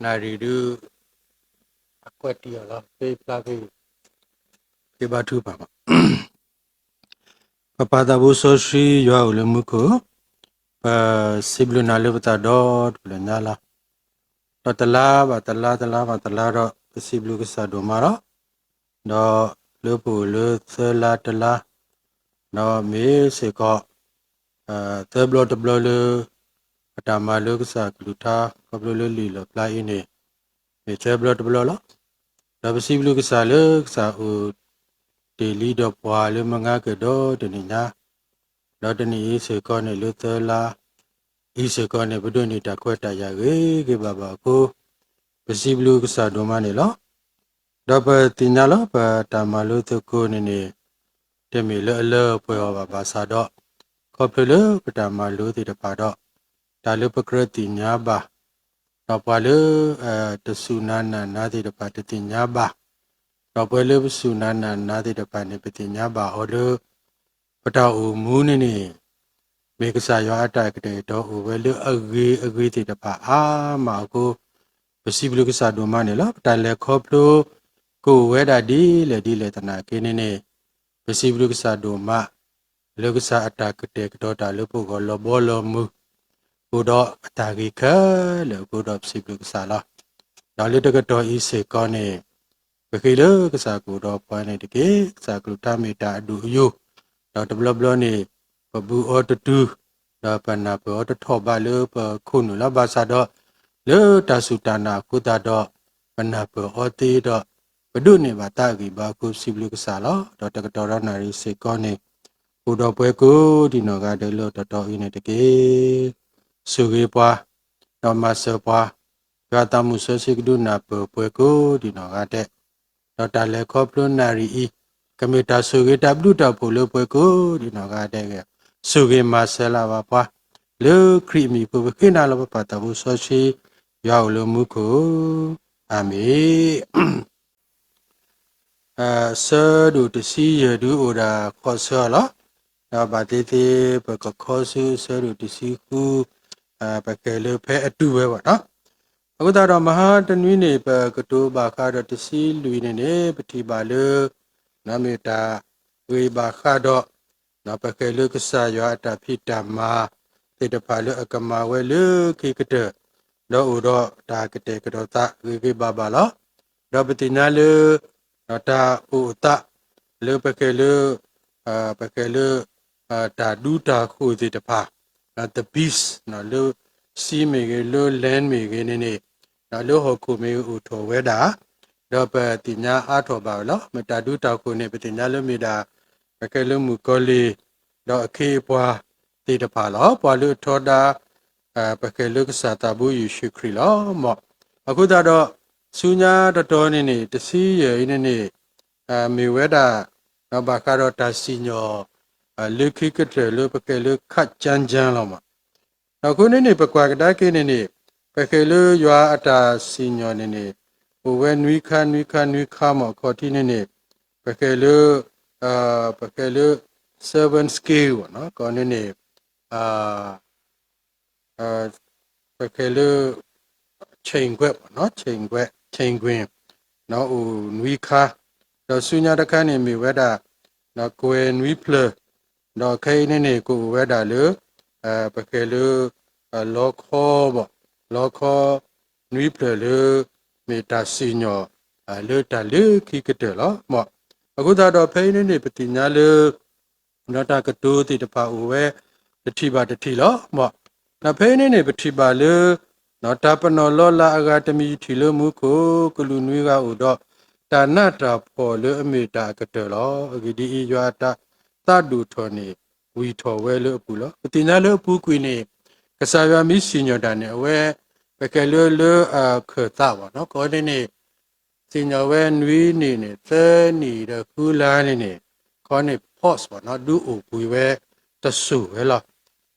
နၣ်ရံၣ်ဒုး အကွဲးတံၢ်အီၤလီၤ ဖဲဖျါဖဲ ဖဲဘါထုကဖၣ်ဘၣ်. ပပၢ်သးဘိစီဆှံယွၤအိၣ်လၢမူခိၣ်, ပစံးဘျုးနၤလၢပသးဒီတဖျၢၣ်ညါလီၤ. ဒီးတလါဘၣ်တလါ တလါဘၣ်တလါဒီး ပစံးဘျုးကစၢ်ဒိၣ်မးလီၤ. ဒီးလၢပအိၣ်လၢသၢလါတလါ, ဒီးမ့ၢ်စ့ၢ်ကီး သၢဘျီတဘျီလၢ အတၢ်မၤလိကစၢ်ကလုၢ်ကထါ ခီဖျိလၢလံာ်လီၣ်ဖျါအံၤန့ၣ် မ့ၢ်သၢဘျီတဘျီလီၤ. ဒီးပစံးဘျုးကစၢ်လၢကစၢ်အိၣ်တ့ၢ်လံဒီးပှၤလၢမုၢ်ဂၤကဒီးတနံၤညါ, ဒီးတနံၤအံၤစ့ၢ်ကီးန့ၣ်လၢသၢလါ အံၤစ့ၢ်ကီးန့ၣ် ပဒိးန့ၢ်တၢ်ခွဲးတၢ်ယာ်ဂ့ၤဂ့ၤဘၣ်ဘၣ်အဃိ ပစံးဘျုးကစၢ်ဒိၣ်မးန့ၣ်လီၤ. ဒီးပသ့ၣ်ညါလီၤ ပတၢ်မၤလိသကိးန့ၣ်န့ၣ် တမ့ၢ်လၢအလၢအပှဲၤအီၤဘၣ်ဘၣ်ဆၣ်ဒီး ခီဖျိလၢပတၢ်မၤလိသ့ၣ်တဖၣ်ဒီး တၢ်လၢပကြၢးသ့ၣ်ညါဘၣ်, ဒီးပှၤလၢ တစူၢ်နၤနာ်နၤသ့ၣ်တဖၣ်တသ့ၣ်ညါဘၣ်, ဒီးပှၤလၢပစူၢ်နၤနာ်နၤသ့ၣ်တဖၣ်န့ၣ် ပသ့ၣ်ညါဘၣ်အီၤလၢ ပတၢ်အိၣ်မူန့ၣ်န့ၣ် မ့ၢ်ကစၢ်ယွၤအတၢ်ကတဲာ်ကတီၤအိၣ်ဝဲလၢအဂ့ၤအဂ့ၤသ့ၣ်တဖၣ်အါမးအဃိ ပစံးဘျုးကစၢ်ဒိၣ်မးန့ၣ်လီၤ. ပတၢ်လဲၤခီဖျိ ကအိၣ်ဝဲဒၣ်ဒ်လဲၣ်ဒ်လဲၣ်သနာ်က့န့ၣ်န့ၣ် ပစံးဘျုးကစၢ်ဒိၣ်မး လၢကစၢ်အတၢ်ကတဲာ်ကတီၤတၢ်လၢပဂီၢ်လီၤဘီလီၤမုၢ် အိၣ်ဒီးအတၢ်ဂ့ၤခဲလၢာ်အဃိဒီးပစံးဘျုးကစၢ်လီၤ. ဒီးလၢတကတီၢ်အံၤစ့ၢ်ကီးန့ၣ် ပဃ့လၢကစၢ်ကအိၣ်ဒီးပှၤန့ၣ်တက့ၢ်. ကစၢ်ကလုၢ်ကထါမ့ၢ်တၢ်အဒိၣ်အယိာ်, ဒီးတဘျီဘျီန့ၣ် ပဘူးအီၤတတုၤ, ဒီးပနၢ်ပၢၢ်အီၤတထီၣ်ဘးလၢပခိၣ်နူာ်လီၤ. ဘၣ်ဆၣ်ဒီး လၢတၢ်စူၢ်တၢ်နာ်အဃိသတးဒီး ပနၢ်ပၢၢ်အီၤသ့ဒီး ပဒိးန့ၢ်ဘၣ်သးအဂံၢ်ဘါအဃိ ပစံးဘျုးကစၢ်လီၤ. ဒီးတကတီၢ်ဒီးနၣ်ရံၣ်စ့ၢ်ကီးန့ၣ် အိၣ်ဒီးပှၤကိးဒံးနီၢ်ဂၤဒဲးလၢတတီၤအံၤန့ၣ်တက့ၢ်. ဆိၣ်ဂ့ၤပှၤ ဒီးမၤစၢၤပှၤ, ယွၤသးမုၣ်စီဆှံကဒုးနၢ်ပၢၢ်ပှၤကိးဒံးနီၢ်ဂၤဒဲး, ဒီးတၢ်လဲၤခီဖျိနၣ်ရံၣ်အံၤ ကမ့ၢ်တၢ်ဆိၣ်ဂ့ၤတၢ်ဘျုးတၢ်ဖှိၣ်လၢပှၤကိးဒံးနီၢ်ဂၤဒဲးဂ့ၤ, ဆိၣ်ဂ့ၤမၤစၢၤလၢ်ဘၣ်ပှၤ, လၢခရံာ်အမံၤအဃိ ပဃ့နၤလီၤ ပပၢ်သးဘိစီဆှံ ယွၤအိၣ်လၢမူခိၣ်, အၤမ့ၣ်. အဆၢဒိၣ်တဆံယဲၢ်ဒုးအိၣ်ဒၣ်ဃိးဆၢအီၤလီၤ. ဒီးဘၣ်သ့ၣ်သ့ၣ် ပကခီဆူအဆၢဒိၣ်တဆံဃု, ပကဲလၢဖဲအတုၤဝဲဘၣ်နီၤ. အဃိသတးဒီးမဟါတနွံန့ၣ် ပကတိၤဘၣ်ဃးဒီးတဆံလွံၢ်န့ၣ်န့ၣ် ပထံၣ်ဘၣ်လၢ မ့ၢ်တၢ်ဂ့ၢ်ဘၣ်ဃးဒီး ပကဲလၢကစၢ်ယွၤအတၢ်ဖံးတၢ်မၤသ့ၣ်တဖၣ်လၢအကမၤဝဲလၢခံကတၢၢ်, ဒီးအိၣ်ဒီးတၢ်ကတဲာ်ကတီၤသးဂ့ၤဂ့ၤဘၣ်ဘၣ်လီၤ. ဒီးပသ့ၣ်ညါလၢ တၢ်အိၣ်အသးလၢပကဲလၢ ပကဲလၢ တၢ်ဒူတၢ်ဃိၤသ့ၣ်တဖၣ် the beast လၢ sea မ့ၢ်ဂ့ၤ လၢ land မ့ၢ်ဂ့ၤန့ၣ်န့ၣ် လၢဟီၣ်ခိၣ်မ့ၢ်ဂ့ၤအိၣ်ထီၣ်ဝဲဒၣ်, ဒီးပသ့ၣ်ညါအါထီၣ်ဘၣ်ဝဲလီၤ. မ့ၢ်တၢ်ဒူတၢ်ဃိၤန့ၣ် ပသ့ၣ်ညါလၢမ့ၢ်ဒၣ် ပကဲလၢမုၣ်ကီၤလံၢ် ဒီးအခ့အပှၤသ့ၣ်တဖၣ်လီၤ. ပှၤလၢအထီဒါ ပကဲလၢကစၢ်သးဘိယ့ၣ်ၡူးခရံာ်လီၤ. မ်အဃိသတးဒီး ဆူညါတတီၤန့ၣ်န့ၣ် တဆံယဲၢ်အံၤန့ၣ်န့ၣ် မ့ၢ်ဝဲဒၣ် ဘၣ်ဃးဒီးတၢ်စံၣ်ညီၣ် လၢခံကတၢၢ်လၢပကဲလၢခးကၠၢကၠၢလီၤမး. အဃိန့ၣ်န့ၣ် ပကွၢ်ကဒါက့ၤန့ၣ်န့ၣ် ပကဲလၢယွၤအတၢ်စံၣ်ညီၣ်န့ၣ်န့ၣ် အိၣ်ဝဲနွံခါ နွံခါ နွံခါမး အခီၣ်ထံးန့ၣ်န့ၣ် ပကဲလၢ ပကဲလၢ seven scale ဘၣ်နီၤ ကီးန့ၣ်န့ၣ် ပကဲလၢ chain ကွဲးဘၣ်နီၤ chain ကွဲး chain ကွဲး အိၣ်နွံခါ, ဒီးဆူညါတခါန့ၣ်မ့ၢ်ဝဲဒၣ် ကွဲးနွံဖျၢၣ်, ဒီးခဲအံၤန့ၣ်န့ၣ် ကအိၣ်ဝဲဒၣ်လၢ ပကဲလၢ လီခီဘၣ် လီခီ နွံဖျၢၣ်လၢ မ့ၢ်တၢ်စံၣ်ညီၣ် လၢတၢ်လၢခံကတၢၢ်လီၤ. မ်အဃိသတးဒီးဖဲအံၤန့ၣ်န့ၣ် ပသ့ၣ်ညါလၢ ဒီးတၢ်ကတိၤသ့ၣ်တဖၣ်အိၣ်ဝဲ တထံၣ်ဘၣ်တထံၣ်လီၤ. မ်ဒီးဖဲအံၤန့ၣ်န့ၣ် ပထံၣ်ဘၣ်လၢ တၢ်ပနီၣ်လီၤလးအဂၤတမံၤယထံၣ်လၢမူခိၣ် ကလူးနွံဂၤအိၣ်ဒီး တၢ်နးတၢ်ဖှီၣ်လၢအမ့ၢ်တၢ်အကတၢၢ်လီၤ. အဂ့ၢ်ဒ်အံၤ, ယွၤအတၢ်သးဒိၣ်ထီၣ်န့ၣ် ဝံၢ်ထီၣ်ဝဲလၢအပူၤလီၤ. ပသ့ၣ်ညါလၢအပူၤကွံာ်န့ၣ် ကစၢ်ယွၤမ့ၢ်စံၣ်ညီၣ်တၢ်န့ၣ် အဝဲ ပကဲလၢလၢ ခၢၣ်သးဘၣ်နီၤ ကီးန့ၣ်န့ၣ် စံၣ်ညီၣ်ဝဲနွံနံၣ်န့ၣ် သၢနံၣ်ဒီးဃုလါန့ၣ်န့ၣ် ခီန့ၣ် pause ဘၣ်နီၤ ဒုးအိၣ်ကွံာ်ဝဲတစိၤဝဲလီၤ.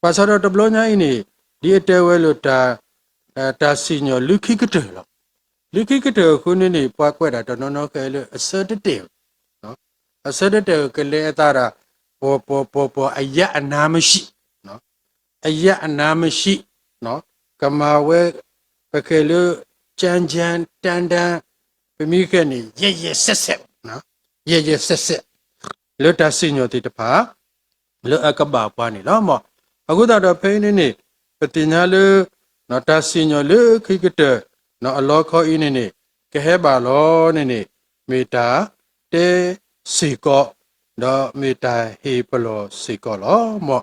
ဘၣ်ဆၣ်ဒီးတဘျီညါအံၤန့ၣ် ဒ်အတဲဝဲလၢ တၢ်စံၣ်ညီၣ်လၢခံကတၢၢ်လီၤ. လၢခံကတၢၢ်အဃိန့ၣ်န့ၣ် ပှၤကွဲးတၢ်တနီၤနီၤဃဲလၢအဆၢတတဲာ်ဘၣ် အဆၢတတဲာ်ကလဲၤအသးဒၣ် ပီၤပီၤပီၤပီၤ အယၣ်အနါမ့ၢ်ဆံး အယၣ်အနါမ့ၢ်ဆံး ကမၤဝဲ ပကဲလၢ ကၠၢၣ်ကၠၢၣ်တၢ်တၢ် ပမ့ၢ်ဃဲန့ၣ် ယဲၢ်ယဲၢ်စဲးစဲး, ယဲၢ်ယဲၢ်စဲးစဲး လၢတၢ်စံၣ်ညီၣ်သ့ၣ်တဖၣ် လၢအကဘၣ်ပှၤန့ၣ်လီၤ. အဃိသတးဒီးဖဲအံၤန့ၣ်န့ၣ် ပသ့ၣ်ညါလၢ တၢ်စံၣ်ညီၣ်လၢခံကတၢၢ် အလီခီအံၤန့ၣ်န့ၣ် ကဟဲဘၣ်လီၤန့ၣ်န့ၣ် မ့ၢ်တၢ်တဲစ့ၢ်ကီး ဒီးမ့ၢ်တၢ်ဟ့ၣ်ပလီၢ်စ့ၢ်ကီးလီၤ.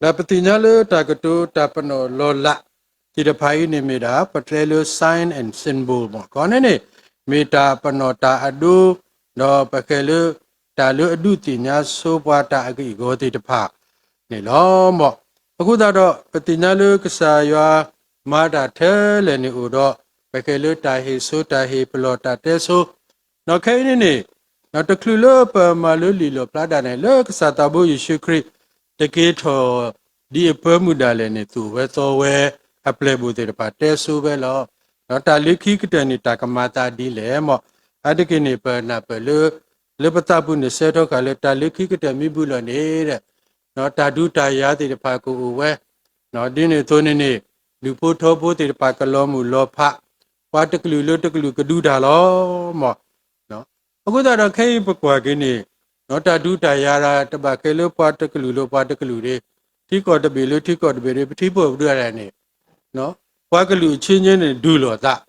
ဒီးပသ့ၣ်ညါလၢတၢ်ကတိၤတၢ်ပနီၣ်လီၤလးသ့ၣ်တဖၣ်အံၤန့ၣ်မ့ၢ်ဒၣ် ပတဲလၢ sign and symbol မ့ၢ်ကီးန့ၣ်န့ၣ် မ့ၢ်တၢ်ပနီၣ်တၢ်အဒိ ဒီးပဃဲလၢ တၢ်လၢအဒုးသ့ၣ်ညါဆိပှၤတၢ်အဂ့ၢ်အဂီၤသ့ၣ်တဖၣ်န့ၣ်လီၤ. အဃိသတးဒီး ပသ့ၣ်ညါလၢကစၢ်ယွၤမၤတၢ်ထဲလဲၣ်န့ၣ်အိၣ်ဒီး ပဃဲလၢတၢ်ဟ့ၣ်ဆိတၢ်ဟ့ၣ်ပလီၢ်တၢ်တဲဆိ ဒီးခဲအံၤန့ၣ်န့ၣ် တချုးလၢပမၤလၢလံာ်လီၣ်ဖျါဒၣ်န့ၣ် လၢကစၢ်သးဘိယ့ၣ်ၡူးခရံာ် တက့ၤထီၣ်ဒ်အပၢမုၢ်ဒၣ်လဲာ်န့ၣ် သူၣ်ဝဲသီဝဲအပျဲၢ်ဘိၣ်သ့ၣ်တဖၣ်တဲဆိဝဲလီၤ. ဒီးတၢ်လၢခံကတၢၢ်န့ၣ် တၢ်ကမၤသးဒ်လဲၣ်မ့ၢ် အါတက့ၢ်န့ၣ် ပနၢ်ပၢၢ်လၢ လၢပသးပူၤန့ၣ် ဆၢထီၣ်ဃာ်လၢတၢ်လၢခံကတၢၢ်မ့ၢ်ဘူးလီၤန့ၣ် တၢ်ဒုးတၢ်ယၤသ့ၣ်တဖၣ်ကအိၣ်ဝဲ ဒ်န့ၣ်အသိးန့ၣ်န့ၣ် ဒူၣ်ဖိထၢဖိသ့ၣ်တဖၣ်ကလီၤမုၢ်လီၤဖး ပှၤတကလုာ်လၢတကလုာ်ကဒုးတၢ်လီၤမ့ၢ်. အဃိသတးဒီးခဲအံၤပကွၢ်က့ၤန့ၣ် တၢ်ဒုးတၢ်ယၤတၢ်တဘၣ်ဃဲလၢပှၤတကလုာ်လၢပှၤတကလုာ်ဒီး ထံကီၢ်တဘ့ၣ်လၢထံကီၢ်တဘ့ၣ်ဒီး ပထံဖိကီၢ်ဖိဒၣ်လဲာ်န့ၣ် ပှၤကလုာ်အချင်းချင်းန့ၣ် ဒုးလိာ်သး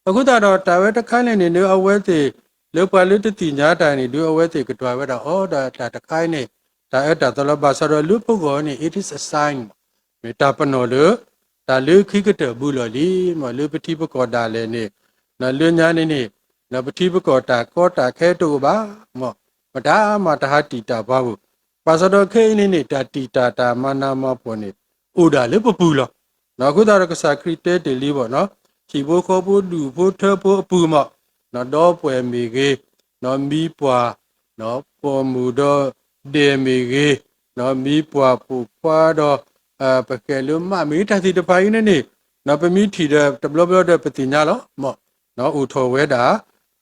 အဃိသတးဒီးတၢ်ဝဲတခါန့ၣ်န့ၣ် ဒုးအဝဲသ့ၣ် လၢပှၤလၢတသ့ၣ်ညါတၢ်န့ၣ် ဒုးအဝဲသ့ၣ်ကတွၢ်ဝဲဒၣ်အီၤဒီးတၢ်တခါအံၤန့ၣ် တၢ်အၢတၢ်သီလီၤ. ဘၣ်ဆၣ်ဒီးလၢပဂီၢ်န့ၣ် it is a sign မ့ၢ်တၢ်ပနီၣ်လၢ တၢ်လၢခံကတၢၢ်ဘူးလီၤလံမ့ၢ် လၢပထံပကီၢ်ဒၣ်လဲာ်န့ၣ် လၢညါန့ၣ်န့ၣ် ပထံပကီၢ်တၢ်ကီတၢ်ခဲတအိၣ်ဘၣ်မ့ၢ် မတၤမၤတဟးတံာ်တာ်ပှၤပူၤ ဘၣ်ဆၣ်ဒီးခဲအံၤန့ၣ်န့ၣ် တၢ်တံာ်တာ်တၢ်မၤနးမၤဖှီၣ်န့ၣ် အိၣ်ဒၣ်လၢပပူၤလီၤ. အဃိသတးဒီးကစၢ်ခရံာ်တဲတ့ၢ်လံဘၣ်နီၤ ဟံၣ်ဖိဃီဖိဒူၣ်ဖိထၢဖိအပူၤမ့ၢ် ဒီပုၢ်ဝဲၢ်မ့ၢ်ဂ့ၤ မံပှၢ် ပိာ်မုၣ်ဒီးဒဲးမ့ၢ်ဂ့ၤ မံပှၢ်ပိာ်ခွါဒီး ပဃဲလၢမးမ့ၢ်ဂ့ၤ တၢ်သ့ၣ်တဖၣ်အံၤန့ၣ်န့ၣ် ပမ့ၢ်ထံၣ်ဒီးတဘျီဘျီဒီးပသ့ၣ်ညါလီၤမ့ၢ် အိၣ်ထီၣ်ဝဲဒၣ်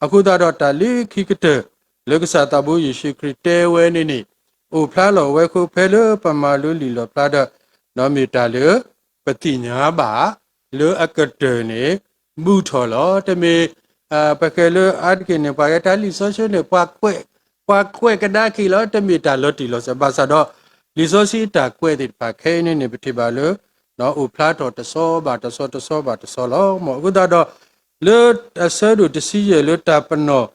အဃိသတးဒီးတၢ်လၢခံကတၢၢ် လၢကစၢ်သးဘိယ့ၣ်ၡူးခရံာ်တဲဝဲန့ၣ်န့ၣ် အိၣ်ဖျါလီၤဝဲဃိဖဲလၢပမၤလိလံာ်လီၣ်ဖျါဒီး မ့ၢ်တၢ်လၢ ပသ့ၣ်ညါဘၣ် လၢအကတၢၢ်န့ၣ် ဘူးထီၣ်လီၤ. တမ့ၢ် ပဃဲလၢအါတက့ၢ်န့ၣ် ပှၤဂဲၤတၢ်လံာ်စီဆှံန့ၣ် ပှၤကွဲး ပှၤကွဲးကဒါက့ၤလီၤ တမ့ၢ်တၢ်လီၤတံၢ်လီၤဆဲး ဘၣ်ဆၣ်ဒီး လံာ်စီဆှံအတၢ်ကွဲးသ့ၣ်တဖၣ်ခဲအံၤန့ၣ်န့ၣ် ပထံၣ်ဘၣ်လၢ အိၣ်ဖျါထီၣ်တဆီဘၣ်တဆီ တဆီဘၣ်တဆီလီၤမ့ၢ် အဃိသတးဒီး လၢအဆၢဒိၣ်တဆံယဲၢ်လၢတၢ်ပနီၣ်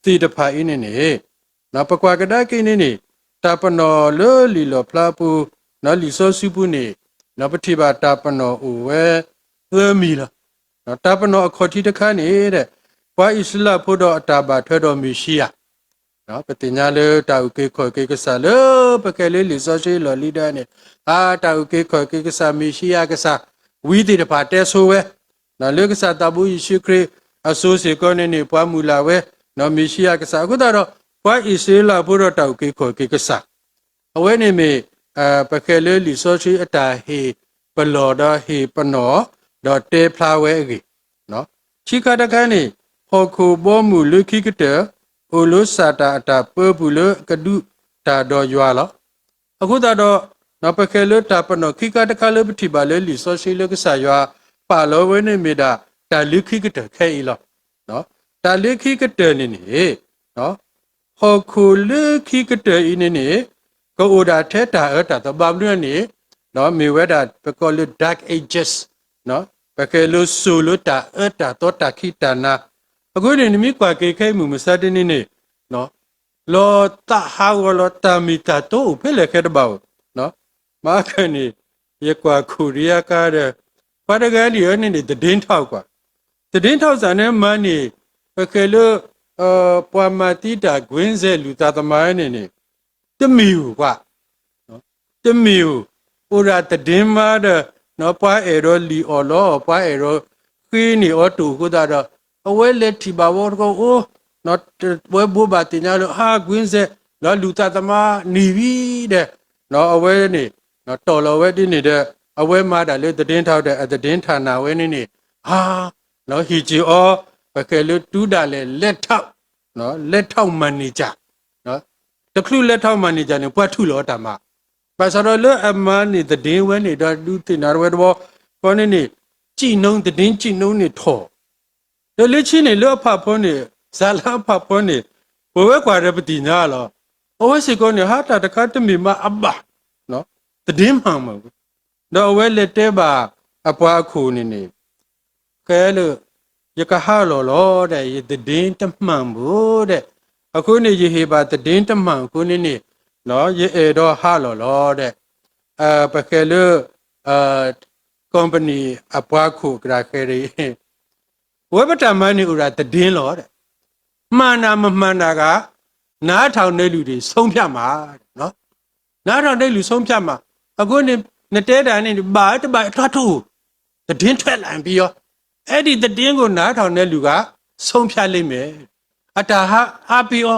သ့ၣ်တဖၣ်အံၤန့ၣ်န့ၣ် ပကွၢ်ကဒါက့ၤန့ၣ်န့ၣ် တၢ်ပနီၣ်လၢလံာ်လီၣ်ဖျါပူၤ လံာ်စီဆှံပူၤန့ၣ် ပထံၣ်ဘၣ်တၢ်ပနီၣ်အိၣ်ဝဲ သၢမံၤလီၤ. တၢ်ပနီၣ်အခီၣ်ထံးတခါန့ၣ် ပှၤအံၣ်စရ့လးဖိဒီးအတၢ်ဘၣ်ထွဲဒီးမ့ၤၡံအၤ ပသ့ၣ်ညါလၢတၢ်အုၣ်က့ၤခီၣ်က့ၤကစၢ်လၢ ပဃဲလၢလံာ်စီဆှံလီၢ်လံၤဒၢန့ၣ် အတၢ်အုၣ်က့ၤခီၣ်က့ၤကစၢ်မ့ၤၡံအၤကစၢ် ဝံသ့ၣ်တဖၣ်တဲဆိဝဲ လၢကစၢ်သးဘိယ့ၣ်ၡူးခရံာ်အစိၤစ့ၢ်ကီးန့ၣ်န့ၣ် ပှၤမုၢ်လၢ်ဝဲ မ့ၤၡံအၤကစၢ် အဃိသတးဒီး ပှၤအံၣ်စရ့လးဖိဒီးတၢ်အုၣ်က့ၤခီၣ်က့ၤကစၢ် အဝဲန့ၣ်မ့ၢ် ပဃဲလၢလံာ်စီဆှံအတၢ်ဟ့ၣ်ပလီၢ်ဒီးဟ့ၣ်ပနီၣ် ဒီးတဲဖျါဝဲအဂ့ၢ် ခံခါတခါန့ၣ် ဟီၣ်ခိၣ်ဘီမုၢ်လၢခံကတၢၢ် အိၣ်လၢစၢ်တၢ်အတၢ်ပၢပူၤလၢကဒုးတၢ်ဒီးယွၤလီၤ. အဃိသတးဒီး ပဃဲလၢတၢ်ပနီၣ်ခံခါတခါလၢပထံၣ်ဘၣ်လၢလံာ်စီဆှံလၢကစၢ်ယွၤပာ်လီၤဝဲန့ၣ်မ့ၢ်ဒၣ် တၢ်လၢခံကတၢၢ်ခဲအံၤလီၤ. တၢ်လၢခံကတၢၢ်န့ၣ်န့ၣ် ဟီၣ်ခိၣ်လၢခံကတၢၢ်အံၤန့ၣ်န့ၣ် ကအိၣ်ဒၣ်ထဲတၢ်အၢတၢ်သီ ဘၣ်မနုၤန့ၣ် မ့ၢ်ဝဲဒၣ်ပကိးလၢ dark ages ပဃဲလၢစိၤလၢတၢ်အၢတၢ်သီတၢ်ခံးတၢ်နၤ အဃိန့ၣ် နမ့ၢ်ကွၢ်က့ၤခဲအံၤမုၢ်မဆါတနံၤန့ၣ် လီၤသးဟးဂီၤလီၤ တၢ်မ့ၢ်တၢ်တီအိၣ်ဖဲလဲၣ်ဃဲတဘၣ်ဧိၤ မၤကန့ၣ် ယကွၢ်ခိၣ်ရံအကါဒီး ပှၤတဂၤဒ်အံၤန့ၣ်န့ၣ် သဒ့ထီၣ်ကွၢ် သဒ့ထီၣ်စ့ၢ်န့ၣ်မၤန့ၣ် ပဃဲလၢ ပှၤမၤသံတၢ်ကွ့ၢ်စဲးလူၤသးသမါန့ၣ်န့ၣ် တမ့ၢ်ဧိၤကွၢ် တမ့ၢ်ဧိၤ အိၣ်ဒၣ်သဒ့မါဒီး ပှၤအဲၣ်ဒိးလံၣ်အီၣ်လီအီၣ် ပှၤအဲၣ်ဒိးဃ့န့ၢ်အီၤတိၢ်အဃိသတးဒီး အဝဲလဲၤထံၣ်ဘၣ်ဝဲတခီအိၣ် ဝဲဘိးဘၣ်သ့ၣ်ညါလၢ ဟါ ကွ့ၢ်စဲး လီၤလူၤသးသမါန့ၣ်ဝံၤဒီး အဝဲန့ၣ် တီၢ်လီၤဝဲဒ်န့ၣ်ဒီး အဝဲမၤတၢ်လၢသဒ့ထီၣ်ဒီး အသဒ့ထီၣ်နၤဝဲန့ၣ်န့ၣ် ဟါ ဟံးက့ၤအီၤ ပဃဲလၢတုၤဒၣ်လဲာ်လဲၤထီၣ် လဲၤထီၣ်မၤန့ၢ်ကၢ် တချုးလဲၤထီၣ်မၤန့ၢ်ကၢ်န့ၣ် ပှၤထူၣ်လီၤအတၢ်မၤ ဘၣ်ဆၣ်ဒီးလၢအမၤန့ၢ်သဒ့ဝဲန့ၣ်ဒီး ဒုးသ့ၣ်နၤဝဲတဘျီ ခီန့ၣ်န့ၣ် ကျိၣ်နု သတင်းကျိၣ်နုန့ၣ်ထီၣ်, ဒီးလၢခံန့ၣ် လၢအဖးဖီန့ၣ် စးလၢအဖးဖီန့ၣ် ပဝဲကွၢ်ဒီးပသ့ၣ်ညါလီၤ. အဝဲစ့ၢ်ကီးန့ၣ် ဟးတၢ်တခါတမ့ၢ်မးအဘၣ် သတင်းမှန်မး, ဒီးအဝဲလဲၤတဲဘၣ်အပှၤအခိၣ်န့ၣ်န့ၣ် ခဲလၢာ် ယကဟးလီၤလီၤဒီး ယသတင်းတမှန်ဘၣ်ဒီး, အဃိန့ၣ် ယဟ့ၣ်ဘၣ်သတင်းတမှန်အဃိန့ၣ်န့ၣ် ယအဲၣ်ဒိးဟးလီၤလီၤဒီး, ပဃဲလၢ company အပှၤခိၣ်ကဒါဃဲဒီး ဝဲပတၢ်မၤန့ၣ်အိၣ်ဒၣ်သတင်းလီၤဒီး, မှန်တာမမှန်တာက နားထောင်တဲ့လူတွေ ဆုံးဖြတ်မှာ, နားထောင်တဲ့လူ ဆုံးဖြတ်မှာ. အဃိန့ၣ် နတဲတၢ်န့ၣ် ဘၣ်တဘၣ် အထွဲထိၣ် သတင်းထွက်လာရင်ပြီးရော, အဲ့ဒီသတင်းကို နားထောင်တဲ့လူက ဆုံးဖြတ်လိမ့်မယ်, အတၢ်ဟးအါပေးအီ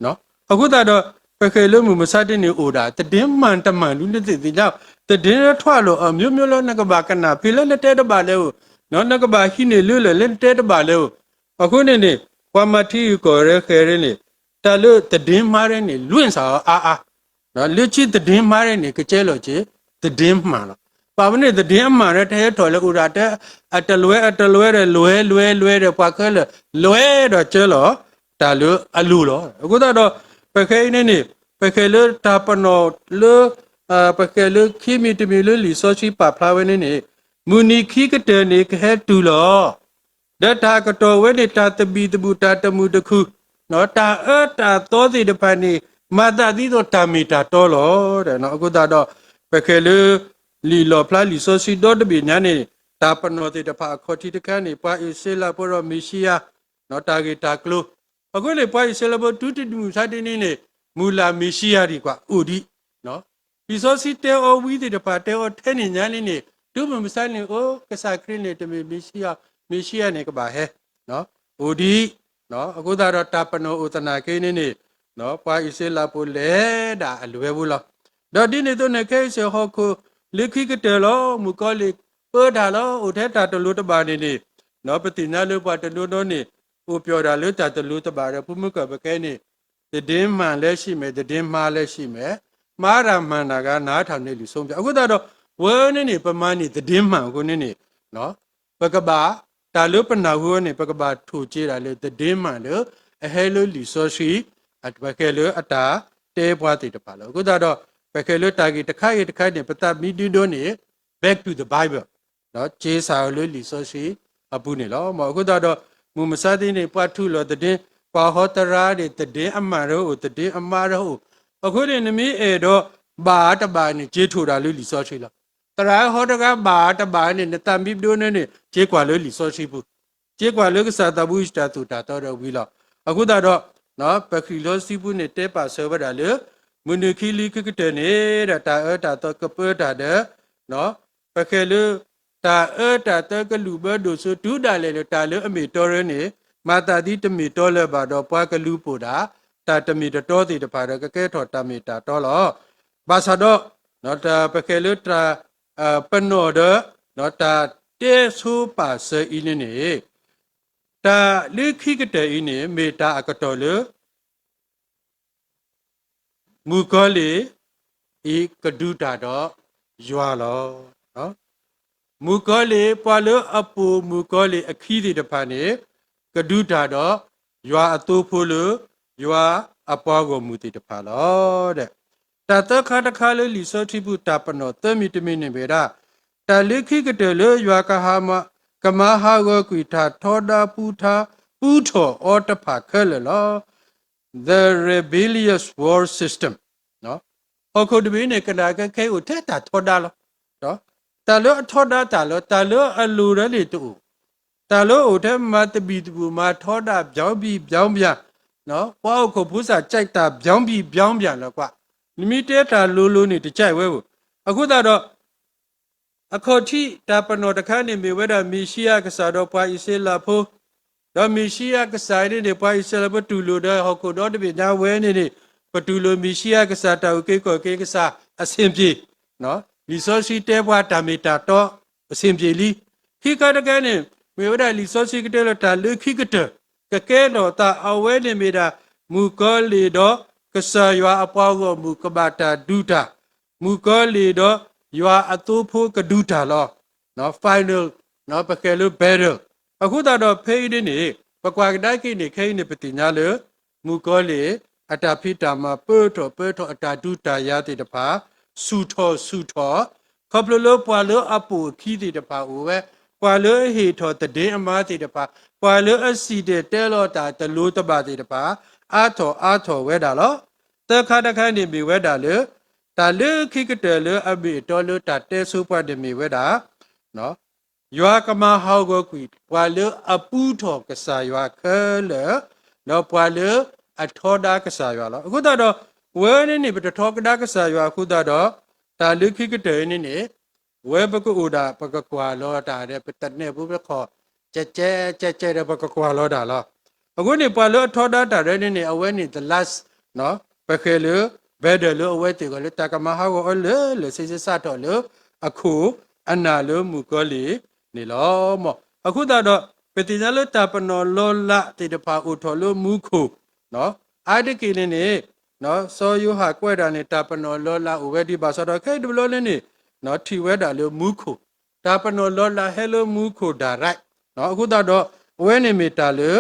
ၤ. အဃိသတးဒီး ပဃဲလၢမုၢ်မဆါတနံၤအိၣ်ဒၣ် သတင်းမှန်တမှန်လူလၢသ့ၣ်သ့ၣ်ညါ, သတင်းထွက်လို့ အမျိုးမျိုးလၢနကဘၣ်ကနၣ် ဖဲလၢနတဲတဘၣ်လဲၣ်အိၣ်, နကဘၣ်ဟံးန့ၢ်လၢလၢနတဲတဘၣ်လဲၣ်အိၣ်. အဃိန့ၣ်န့ၣ် ပှၤမၤထံဂုၤကီၢ်ဂၤရဲၣ်န့ၣ် တၢ်လၢသတင်းမှားရဲၣ်န့ၣ် လွင့်စၢ်အီၤအါအါ, လၢခံသတင်းမှားရဲၣ်န့ၣ် ကကဲလီၤက့ၤ သတင်းမှန်လီၤ. ဘၣ်မနုၤန့ၣ် သတင်းအမှန်ရဲၣ် တဟဲထီၣ်လၢအိၣ်ဒၣ်တဲ အတလွဲအတလွဲဒီး လွဲလွဲလွဲဒီး ပှၤခဲလၢာ် လွဲဒီးကဲလီၤ တၢ်လၢအလိၤလီၤ. အဃိသတးဒီး ပဃဲအံၤန့ၣ်န့ၣ် ပဃဲလၢတၢ်ပနီၣ်လၢ ပဃဲလၢခံမံၤတမံၤလၢလံာ်စီဆှံပာ်ဖျါဝဲန့ၣ်န့ၣ် မုၢ်နံၤခံကတၢၢ်န့ၣ် ကဟဲတုၤလီၤ. ဒီးတၢ်ကတီၢ်ဝဲန့ၣ် တၢ်သဘံၣ်သဘုၣ် တၢ်တမုာ်တခုၣ် တၢ်အၢတၢ်သီသ့ၣ်တဖၣ်န့ၣ် မၤသးဒ်သိးတၢ်မ့ၢ်တၢ်တီလီၤ. အဃိသတးဒီး ပဃဲလၢ လံာ်လီၣ်ဖျါလံာ်စီဆှံဒီတဘ့ၣ်ညါန့ၣ် တၢ်ပနီၣ်သ့ၣ်တဖၣ်အခီၣ်ထံးတခါန့ၣ် ပှၤအံၣ်စရ့လးဖိဒီးမ့ၤၡံယၤ တၢ်ဂ့ၢ်တၢ်ကျိၤ အဃိန့ၣ် ပှၤအံၣ်စရ့လးဖိတုၤတမုၢ်မဆါတနံၤန့ၣ် မုၢ်လၢ်မ့ၤၡံယၤဒံးကွၢ်အိၣ်ဒံး လံာ်စီဆှံတဲအီၤဝံသ့ၣ်တဖၣ် တဲအီၤထဲန့ၣ်ညါန့ၣ်န့ၣ် တုၤမုၢ်မဆါန့ၣ် အိၣ် ကစၢ်ခရံာ်န့ၣ် တမ့ၢ်မ့ၤၡံယၤ, မ့ၤၡံယၤန့ၣ်ကဘၣ်ဟဲ အိၣ်ဒံး အဃိသတးဒီးတၢ်ပနီၣ်အိၣ်သနာ်က့န့ၣ်န့ၣ် ပှၤအံၣ်စရ့လးဖိလဲၤဒၣ်အလွဲဖိလီၤ. ဒီးဒ်န့ၣ်အသိးန့ၣ် ခဲအံၤစ့ၢ်ဟီၣ်ခိၣ်လၢခံကတၢၢ်လီၤ မုၣ်ကီၤလံၢ်ပၢတၢ်လီၤ အိၣ်ထဲတၢ်တလိၤတဘၣ်န့ၣ်န့ၣ် ပသ့ၣ်ညါလၢပှၤတနီၤနီၤန့ၣ် အိၣ်ပျီၢ်ဒၣ်လၢတၢ်တလိၤတဘၣ်ဒီး ဖိမုၣ်ကၢ်ပကဲန့ၣ် သတင်းမှန်လည်းရှိမယ် သတင်းမှားလည်းရှိမယ် မှားတာမှန်တာက နားထောင်တဲ့လူ ဆုံးဖြတ် အဃိသတးဒီး ဝဲန့ၣ်န့ၣ် ပမၤန့ၢ်သတင်းမှန်အဃိန့ၣ်န့ၣ် ပကဘၣ် တၢ်လၢပနၢ်ဟူန့ၣ် ပကဘၣ်ထိၣ်က့ၤဒၣ်လၢ သတင်းမှန် လၢ အဟဲလၢလံာ်စီဆှံ ပဃဲလၢအတၢ်တဲပှၤသ့ၣ်တဖၣ်လီၤ. အဃိသတးဒီး ပဃဲလၢတၢ်ဂ့ၢ်တခါဂ့ၤတခါန့ၣ် ပသးမံဒုဒိန့ၣ် back to the Bible က့ၤစၢ်အီၤလၢလံာ်စီဆှံအပူၤန့ၣ်လီၤ. အဃိသတးဒီး မုၢ်မဆါတနံၤန့ၣ် ပှၤထူးလီၤသဒ့ ပှၤဟီသရၣ်န့ၣ် သဒ့အမှန်တအိၣ် သဒ့အမှားတအိၣ်, အဃိန့ၣ် နမ့ၢ်အဲၣ်ဒိးဘၣ်တဘၣ်န့ၣ် က့ၤထိၣ်ဒၣ်လၢလံာ်စီဆှံလီၤ. သရၣ်ဟီတဂၤဘၣ်တဘၣ်န့ၣ် နသးမံဒိန့ၣ်န့ၣ် က့ၤကွၢ်လၢလံာ်စီဆှံပူၤ, က့ၤကွၢ်လၢကစၢ်သးဘိတၢ်သိၣ်တၢ်သီဒီးဝံၤလီၤ. အဃိသတးဒီး ပဃံးလီဆှံပူၤန့ၣ် တဲပာ်စၢၤဝဲဒၣ်လၢ မုၢ်နံၤခံလံခံကတၢၢ်န့ၣ် ဒီးတၢ်အၢတၢ်သီကပၢတၢ်ဒီး ပဃဲလၢ တၢ်အၢတၢ်သီကလုၢ်ဘၢဒိၣ်စိ တုၤဒၣ်လဲာ်လၢတၢ်လၢအမ့ၢ်တီရၢန့ၣ် မၤသးဒ်တမ့ၢ်တီလၢၤဘၣ်ဒီး ပှၤကလူၤပိာ်ဒၣ် တၢ်တမ့ၢ်တတီသ့ၣ်တဖၣ်ဒီး ကကဲထီၣ်တၢ်မ့ၢ်တၢ်တီလီၤ. ဘၣ်ဆၣ်ဒီး ပဃဲလၢတၢ် ပနီၣ်ဒီး တၢ်တဲဆိပာ်စၢၤအံၤန့ၣ်န့ၣ် တၢ်လၢခံကတၢၢ်အံၤန့ၣ် မ့ၢ်တၢ်အကတီၢ်လၢ မုၣ်ကီၤလံၢ်အံၤကဒုးတၢ်ဒီးယွၤလီၤ. မုၣ်ကီၤလံၢ် ပှၤလၢအပိာ်မုၣ်ကီၤလံၢ်အခံသ့ၣ်တဖၣ်န့ၣ် ကဒုးတၢ်ဒီးယွၤအသိဖိလၢ ယွၤအပှၤဂီၢ်မုၢ်သ့ၣ်တဖၣ်လီၤ. တၢ်သၢခါတခါလၢလံာ်စီဆှံပူၤ တၢ်ပနီၣ်သၢမံၤတမံၤန့ၣ်မ့ၢ်ဝဲဒၣ် တၢ်လၢခံကတၢၢ်လၢယွၤကမၤဟးဂီၤကွံာ် တၢ်ထီဒါပူထီၣ်အီၤတဖၣ်ခဲလၢာ်လီၤ. The rebellious world system ဟီၣ်ခိၣ်တဘ့ၣ်န့ၣ် ကနၣ်ကဲခဲအံၤအိၣ်ထဲတၢ်ထီဒါလီၤ. တၢ်လၢအထီဒါတၢ်လီၤ တၢ်လၢအလိၤဒီးန့ၣ်တအိၣ်, တၢ်လၢအအိၣ်ထဲမၤသဘံၣ်သဘုၣ် မၤထီဒါ ပြောင်းပြီပြောင်းပြန်, ပှၤဟီၣ်ခိၣ်ဖိစၢ် ကြိုက်တာ ပြောင်းပြီပြောင်းပြန် လီၤကွၢ်, နမ့ၢ်တဲတၢ်လိၤလိၤန့ၣ် တကြိုက်ဝဲဧိၤ, အဃိသတးဒီး အခီၣ်ထံးတၢ်ပနီၣ်တခါန့ၣ် မ့ၢ်ဝဲဒၣ်မ့ၤၡံအၤကစၢ်ဒီးပှၤအံၣ်စရ့လးဖိ, ဒီးမ့ၤၡံအၤကစၢ်အံၤန့ၣ်န့ၣ် ပှၤအံၣ်စရ့လးဖိတူၢ်လိာ်ဒီးဟီၣ်ခိၣ်ဒီတဘ့ၣ်ညါဝဲန့ၣ်န့ၣ် ပတူၢ်လိာ်မ့ၤၡံအၤကစၢ် တၢ်အုၣ်က့ၤခီၣ်က့ၤကစၢ်အဆ့ၣ်ပျ့ၤ, လံာ်စီဆှံတဲပှၤတၢ်မ့ၢ်တၢ်တီအဆ့ၣ်ပျ့ၤလံ. ခံခါတခါန့ၣ် မ့ၢ်ဝဲဒၣ်လံာ်စီဆှံကတၢၢ်လၢတၢ်လၢခံကတၢၢ် ကကဲထီၣ်သးအဝဲန့ၣ်မ့ၢ်ဒၣ် မုၣ်ကီၤလံၢ်ဒီးကစၢ်ယွၤအပှၤဂီၢ်မုၢ်ကဘၣ်တၢ်ဒုးတၢ်, မုၣ်ကီၤလံၢ်ဒီးယွၤအသိဖိကဒုးတၢ်လီၤ. Final ပဃဲၤလၢ better. အဃိသတးဒီးဖဲအံၤန့ၣ်န့ၣ် ပကွၢ်ကဒါက့ၤန့ၣ် ခဲအံၤန့ၣ် ပသ့ၣ်ညါလၢ မုၣ်ကီၤလံၢ် အတၢ်ဖံးတၢ်မၤ ပၢထီၣ်ပၢထီၣ် အတၢ်ဒုးတၢ်ယၤသ့ၣ်တဖၣ် ဆူၣ်ထီၣ်ဆူၣ်ထီၣ်, ခီဖျိလၢပှၤလၢအပိာ်အခံသ့ၣ်တဖၣ်အိၣ်ဝဲ, ပှၤလၢအဟ့ၣ်ထီၣ်သဒ့အမါသ့ၣ်တဖၣ်, ပှၤလၢအစံၣ်တဲၤတဲလီၤတၢ်တလိၤတဘၣ်သ့ၣ်တဖၣ် အါထီၣ်အါထီၣ်ဝဲဒၣ်လီၤ. သၢခါတခါန့ၣ်မ့ၢ်ဝဲဒၣ်လၢ တၢ်လၢခံကတၢၢ်လၢအမ့ၢ်အတီလၢတၢ်တဲဆိပှၤန့ၣ်မ့ၢ်ဝဲဒၣ် ယွၤကမၤဟးဂီၤကွံာ် ပှၤလၢအပူထီၣ်ကစၢ်ယွၤခဲလၢာ်, ဒီးပှၤလၢအထီဒါကစၢ်ယွၤလီၤ. အဃိသတးဒီး ဝဲန့ၣ်န့ၣ် ပတထီကဒါကစၢ်ယွၤအဃိသတးဒီး တၢ်လၢခံကတၢၢ်အံၤန့ၣ်န့ၣ် ဝဲပကအိၣ်ဒၣ် ပကကွၢ်လီၤတၢ်ဒီး ပသနၢၣ်ပူၤပခီၣ် ကဲကဲကဲကဲဒီး ပကကွၢ်လီၤတၢ်လီၤ. အဃိန့ၣ် ပှၤလၢအထီဒါတၢ်ရဲၣ်န့ၣ်န့ၣ် အဝဲန့ၣ် the last ပဃဲၤလၢ better လၢအဝဲသ့ၣ်အဂီၢ်လၢ တၢ်ကမၤဟးဂီၤအီၤလၢာ်လၢာ်ဆ့ဆ့ စးထီၣ်လၢအခိၣ်အနၢ်လၢမုၣ်ကီၤလံၢ်န့ၣ်လီၤ. အဃိသတးဒီး ပသ့ၣ်ညါလၢတၢ်ပနီၣ်လီၤလးသ့ၣ်တဖၣ်အိၣ်ထီၣ်လၢမူခိၣ် အါတက့ၢ်န့ၣ်န့ၣ် စီၤယိၤဟၣ်ကွဲးဒၣ်န့ၣ် တၢ်ပနီၣ်လီၤလးအိၣ်ဝဲဒံးဘၣ်ဆၣ်ဒီး ခဲအံၤတဘျီန့ၣ်န့ၣ် ထံၣ်ဝဲဒၣ်လၢမူခိၣ်, တၢ်ပနီၣ်လီၤလးဟဲလၢမူခိၣ် direct အဃိသတးဒီး အဝဲန့ၣ်မ့ၢ်တၢ်လၢ